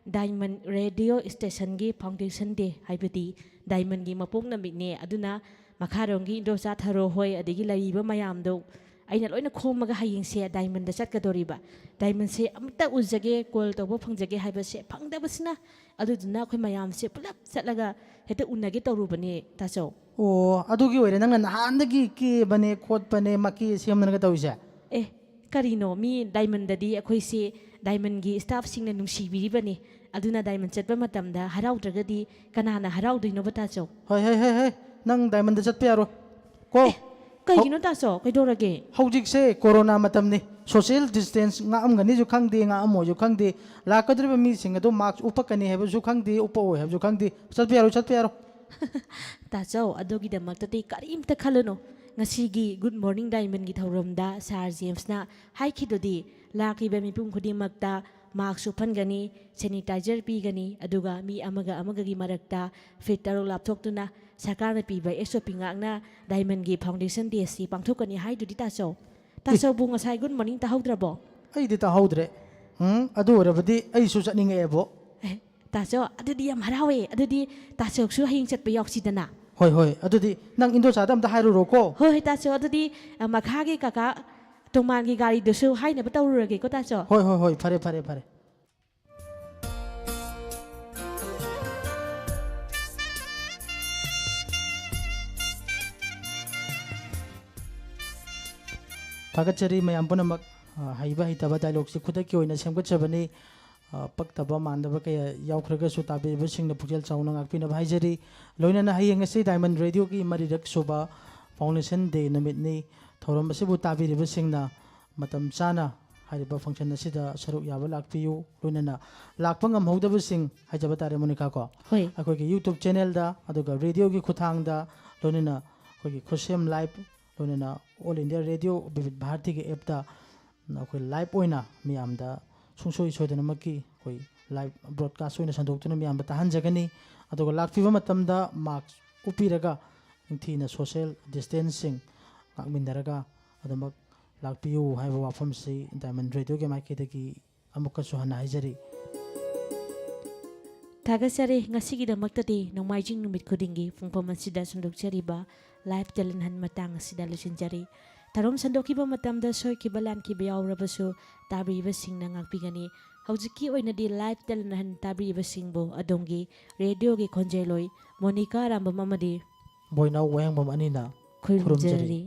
ꯗꯥꯏꯃꯟ ꯔꯦꯗꯤꯑꯣ ꯁ꯭ꯇꯦꯁꯟꯒꯤ ꯐꯥꯎꯟꯗꯦꯁꯟ ꯗꯦ, ꯍꯥꯏꯕꯗꯤ ꯗꯥꯏꯃꯟꯒꯤ ꯃꯄꯣꯛ ꯅꯨꯃꯤꯠꯅꯦ꯫ ꯑꯗꯨꯅ ꯃꯈꯥꯔꯣꯝꯒꯤ ꯏꯟꯗꯣꯆꯥ ꯊꯔꯣ ꯍꯣꯏ, ꯑꯗꯒꯤ ꯂꯩꯔꯤꯕ ꯃꯌꯥꯝꯗꯣ ꯑꯩꯅ ꯂꯣꯏꯅ ꯈꯣꯝꯃꯒ ꯍꯌꯦꯡꯁꯦ ꯗꯥꯏꯃꯟꯗ ꯆꯠꯀꯗꯣꯔꯤꯕ꯫ ꯗꯥꯏꯃꯟꯁꯦ ꯑꯃꯇ ꯎꯖꯒꯦ, ꯀꯣꯜ ꯇꯧꯕ ꯐꯪꯖꯒꯦ ꯍꯥꯏꯕꯁꯦ ꯐꯪꯗꯕꯁꯤꯅ, ꯑꯗꯨꯗꯨꯅ ꯑꯩꯈꯣꯏ ꯃꯌꯥꯝꯁꯦ ꯄꯨꯂꯞ ꯆꯠꯂꯒ ꯍꯦꯛꯇ ꯎꯅꯒꯦ ꯇꯧꯔꯨꯕꯅꯦ, ꯇꯥꯆꯧ꯫ ꯑꯣ, ꯑꯗꯨꯒꯤ ꯑꯣꯏꯔꯦ ꯅꯪꯅ ꯅꯍꯥꯟꯗꯒꯤ ꯀꯦꯕꯅꯦ ꯈꯣꯠꯄꯅꯦ ꯃꯀꯦ ꯁꯦꯝꯗꯅꯒ ꯇꯧꯔꯤꯁꯦ? ꯑꯦ, ꯀꯔꯤꯅꯣ, ꯃꯤ ꯗꯥꯏꯃꯟꯗꯗꯤ ꯑꯩꯈꯣꯏꯁꯦ ꯗꯥꯏꯃꯟꯒꯤ ꯁ꯭ꯇꯥꯐꯁꯤꯡꯅ ꯅꯨꯡꯁꯤꯕꯤꯔꯤꯕꯅꯤ꯫ ꯑꯗꯨꯅ ꯗꯥꯏꯃꯟ ꯆꯠꯄ ꯃꯇꯝꯗ ꯍꯔꯥꯎꯗ꯭ꯔꯒꯗꯤ ꯀꯅꯥꯅ ꯍꯔꯥꯎꯗꯣꯏꯅꯣꯕ, ꯇꯥꯆꯧ? ꯍꯣꯏ, ꯍꯣꯏ, ꯍꯣꯏ, ꯍꯣꯏ, ꯅꯪ ꯗꯥꯏꯃꯟꯗ ꯆꯠꯄ ꯌꯥꯔꯣꯏ ꯀꯣ꯫ ꯀꯩꯒꯤꯅꯣ, ꯇꯥꯆꯧ? ꯀꯩꯗꯧꯔꯒꯦ? ꯍꯧꯖꯤꯛꯁꯦ ꯀꯣꯔꯣꯅꯥ ꯃꯇꯝꯅꯤ, ꯁꯣꯁꯤꯌꯦꯜ ꯗꯤꯁꯇꯦꯟꯁ ꯉꯥꯛꯑꯝꯒꯅꯤꯁꯨ ꯈꯪꯗꯦ, ꯉꯥꯛꯑꯝꯃꯣꯏꯁꯨ ꯈꯪꯗꯦ, ꯂꯥꯛꯀꯗꯧꯔꯤꯕ ꯃꯤꯁꯤꯡ ꯑꯗꯨ ꯃꯥꯛꯁ ꯎꯞꯄꯛꯀꯅꯤ ꯍꯥꯏꯕꯁꯨ ꯈꯪꯗꯦ, ꯎꯞꯄꯛꯑꯣꯏ ꯍꯥꯏꯕꯁꯨ ꯈꯪꯗꯦ꯫ ꯆꯠꯄ ꯌꯥꯔꯣꯏ, ꯆꯠꯄ ꯌꯥꯔꯣꯏ꯫ ꯇꯥꯆꯧ, ꯑꯗꯨꯒꯤꯗꯃꯛꯇꯗꯤ ꯀꯔꯤꯝꯇ ꯈꯜꯂꯨꯅꯨ꯫ ꯉꯁꯤꯒꯤ ꯒꯨꯗ ꯃꯣꯔꯅꯤꯡ ꯗꯥꯏꯃꯟꯒꯤ ꯊꯧꯔꯝꯗ ꯁꯥꯔ ꯖꯦꯝꯁꯅ ꯍꯥꯏꯈꯤꯗꯨꯗꯤ, ꯂꯥꯛꯂꯤꯕ ꯃꯤꯄꯨꯝ ꯈꯨꯗꯤꯡꯃꯛꯇ ꯃꯥꯛꯁ ꯎꯞꯍꯟꯒꯅꯤ, ꯁꯦꯅꯤꯇꯥꯏꯖꯔ ꯄꯤꯒꯅꯤ, ꯑꯗꯨꯒ ꯃꯤ ꯑꯃꯒ ꯑꯃꯒꯒꯤ ꯃꯔꯛꯇ ꯐꯤꯠ ꯇꯔꯨꯛ ꯂꯥꯞꯊꯣꯛꯇꯨꯅ ꯁꯔꯀꯥꯔꯅ ꯄꯤꯕ ꯑꯦꯁ ꯑꯣ ꯄꯤ ꯉꯥꯛꯅ ꯗꯥꯏꯃꯟꯒꯤ ꯐꯥꯎꯟꯗꯦꯁꯟ ꯗꯦꯁꯤ ꯄꯥꯡꯊꯣꯛꯀꯅꯤ ꯍꯥꯏꯗꯨꯗꯤ, ꯇꯥꯆꯧ꯫ ꯇꯥꯆꯧꯕꯨ ꯉꯁꯥꯏ ꯒꯨꯗ ꯃꯣꯔꯅꯤꯡ ꯇꯥꯍꯧꯗ꯭ꯔꯕꯣ? ꯑꯩꯗꯤ ꯇꯥꯍꯧꯗ꯭ꯔꯦ꯫ ꯎꯝ, ꯑꯗꯨ ꯑꯣꯏꯔꯕꯗꯤ ꯑꯩꯁꯨ ꯆꯠꯅꯤꯡꯉꯛꯑꯦꯕꯣ꯫ ꯑꯦ, ꯇꯥꯆꯧ, ꯑꯗꯨꯗꯤ ꯌꯥꯝ ꯍꯔꯥꯎꯋꯦ꯫ ꯑꯗꯨꯗꯤ ꯇꯥꯆꯧꯁꯨ ꯍꯌꯦꯡ ꯆꯠꯄ ꯌꯥꯎꯁꯤꯗꯅ꯫ ꯍꯣꯏ, ꯍꯣꯏ, ꯑꯗꯨꯗꯤ ꯅꯪ ꯏꯟꯗꯣꯆꯥꯗ ꯑꯝꯇ ꯍꯥꯏꯔꯨꯔꯣꯀꯣ꯫ ꯍꯣꯏ, ꯍꯣꯏ, ꯇꯥꯆꯧ, ꯑꯗꯨꯗꯤ, ꯑ, ꯃꯈꯥꯒꯤ ꯀꯀꯥ ꯇꯣꯃꯥꯟꯒꯤ ꯒꯥꯔꯤꯗꯨꯁꯨ ꯍꯥꯏꯅꯕ ꯇꯧꯔꯨꯔꯒꯦꯀꯣ, ꯇꯥꯆꯧ꯫ ꯍꯣꯏ, ꯍꯣꯏ, ꯍꯣꯏ, ꯐꯔꯦ, ꯐꯔꯦ, ꯐꯔꯦ꯫ ꯊꯥꯒꯠꯆꯔꯤ ꯃꯌꯥꯝ ꯄꯨꯝꯅꯃꯛ꯫ ꯑ, ꯍꯩꯕ ꯍꯩꯇꯕ ꯗꯥꯏꯂꯣꯛꯁꯤ ꯈꯨꯗꯛꯀꯤ ꯑꯣꯏꯅ ꯁꯦꯝꯒꯠꯆꯕꯅꯤ꯫ ꯑ, ꯄꯛꯇꯕ ꯃꯥꯟꯗꯕ ꯀꯌꯥ ꯌꯥꯎꯈ꯭ꯔꯒꯁꯨ ꯇꯥꯕꯤꯔꯤꯕꯁꯤꯡꯅ ꯄꯨꯛꯆꯦꯜ ꯆꯥꯎꯅ ꯉꯥꯛꯄꯤꯅꯕ ꯍꯥꯏꯖꯔꯤ꯫ ꯂꯣꯏꯅꯅ ꯍꯌꯦꯡ ꯑꯁꯤ ꯗꯥꯏꯃꯟ ꯔꯦꯗꯤꯑꯣꯒꯤ ꯃꯔꯤꯔꯛ ꯁꯨꯕ ꯐꯥꯎꯟꯗꯦꯁꯟ ꯗꯦ ꯅꯨꯃꯤꯠꯅꯤ꯫ ꯊꯧꯔꯝ ꯑꯁꯤꯕꯨ ꯇꯥꯕꯤꯔꯤꯕꯁꯤꯡꯅ ꯃꯇꯝ ꯆꯥꯅ ꯍꯥꯏꯔꯤꯕ ꯐꯪꯁꯟ ꯑꯁꯤꯗ ꯁꯔꯨꯛ ꯌꯥꯕ ꯂꯥꯛꯄꯤꯌꯨ꯫ ꯂꯣꯏꯅꯅ ꯂꯥꯛꯄ ꯉꯝꯍꯧꯗꯕꯁꯤꯡ ꯍꯥꯏꯖꯕ ꯇꯥꯔꯦ, ꯃꯣꯅꯤꯀꯥ ꯀꯣ꯫ ꯍꯣꯏ꯫ ꯑꯩꯈꯣꯏꯒꯤ YouTube ꯆꯦꯅꯦꯜꯗ, ꯑꯗꯨꯒ ꯔꯦꯗꯤꯑꯣꯒꯤ ꯈꯨꯠꯊꯥꯡꯗ, ꯂꯣꯏꯅꯅ ꯑꯩꯈꯣꯏꯒꯤ ꯈꯨꯠꯁꯦꯝ ꯂꯥꯏꯚ, ꯂꯣꯏꯅꯅ ꯑꯣꯜ ꯏꯟꯗꯤꯌꯥ ꯔꯦꯗꯤꯑꯣ ꯕꯤꯕꯤꯠ ꯚꯥꯔꯇꯤꯒꯤ ꯑꯦꯞꯇ ꯑꯩꯈꯣꯏ ꯂꯥꯏꯚ ꯑꯣꯏꯅ ꯃꯤꯌꯥꯝꯗ ꯁꯨꯡꯁꯣꯏ ꯁꯣꯏꯗꯅꯃꯛꯀꯤ ꯑꯩꯈꯣꯏ ꯂꯥꯏꯚ ꯕ꯭ꯔꯣꯗꯀꯥꯁ ꯑꯣꯏꯅ ꯁꯟꯗꯣꯛꯇꯨꯅ ꯃꯤꯌꯥꯝꯗ ꯇꯥꯍꯟꯖꯒꯅꯤ꯫ ꯑꯗꯨꯒ ꯂꯥꯛꯄꯤꯕ ꯃꯇꯝꯗ ꯃꯥꯛꯁ ꯎꯞꯄꯤꯔꯒ ꯅꯤꯡꯊꯤꯅ ꯁꯣꯁꯤꯌꯦꯜ ꯗꯤꯁꯇꯦꯟꯁꯤꯡ ꯉꯥꯛꯃꯤꯟꯅꯔꯒ ꯑꯗꯨꯃꯛ ꯂꯥꯛꯄꯤꯌꯨ ꯍꯥꯏꯕ ꯋꯥꯐꯝꯁꯤ ꯗꯥꯏꯃꯟ ꯔꯦꯗꯤꯑꯣꯒꯤ ꯃꯥꯏꯀꯩꯗꯒꯤ ꯑꯃꯨꯛꯀꯁꯨ ꯍꯟꯅ ꯍꯥꯏꯖꯔꯤ꯫ ꯊꯥꯒꯠꯆꯔꯤ꯫ ꯉꯁꯤꯒꯤꯗꯃꯛꯇꯗꯤ ꯅꯣꯡꯃꯥꯏꯖꯤꯡ ꯅꯨꯃꯤꯠ ꯈꯨꯗꯤꯡꯒꯤ ꯄꯨꯡꯐꯝ ꯑꯁꯤꯗ ꯁꯟꯗꯣꯛꯆꯔꯤꯕ ꯂꯥꯏꯐ ꯇꯦꯂꯦꯟ ꯍꯟ ꯃꯇꯥꯡ ꯑꯁꯤꯗ ꯂꯣꯏꯁꯤꯟꯖꯔꯤ꯫ ꯊꯧꯔꯝ ꯁꯟꯗꯣꯛꯈꯤꯕ ꯃꯇꯝꯗ ꯁꯣꯏꯈꯤꯕ ꯂꯥꯟꯈꯤꯕ ꯌꯥꯎꯔꯕꯁꯨ ꯇꯥꯕꯤꯔꯤꯕꯁꯤꯡꯅ ꯉꯥꯛꯄꯤꯒꯅꯤ꯫ ꯍꯧꯖꯤꯛꯀꯤ ꯑꯣꯏꯅꯗꯤ ꯂꯥꯏꯐ ꯇꯦꯂꯦꯟ ꯍꯟ ꯇꯥꯕꯤꯔꯤꯕꯁꯤꯡꯕꯨ ꯑꯗꯣꯝꯒꯤ ꯔꯦꯗꯤꯑꯣꯒꯤ ꯈꯣꯟꯖꯦꯜꯂꯣꯏ ꯃꯣꯅꯤꯀꯥ ꯑꯔꯥꯝꯕꯝ ꯑꯃꯗꯤ ꯕꯣꯏꯅꯥꯎ ꯋꯥꯍꯦꯡꯕꯝ ꯑꯅꯤꯅ ꯈꯨꯔꯨꯝꯖꯔꯤ꯫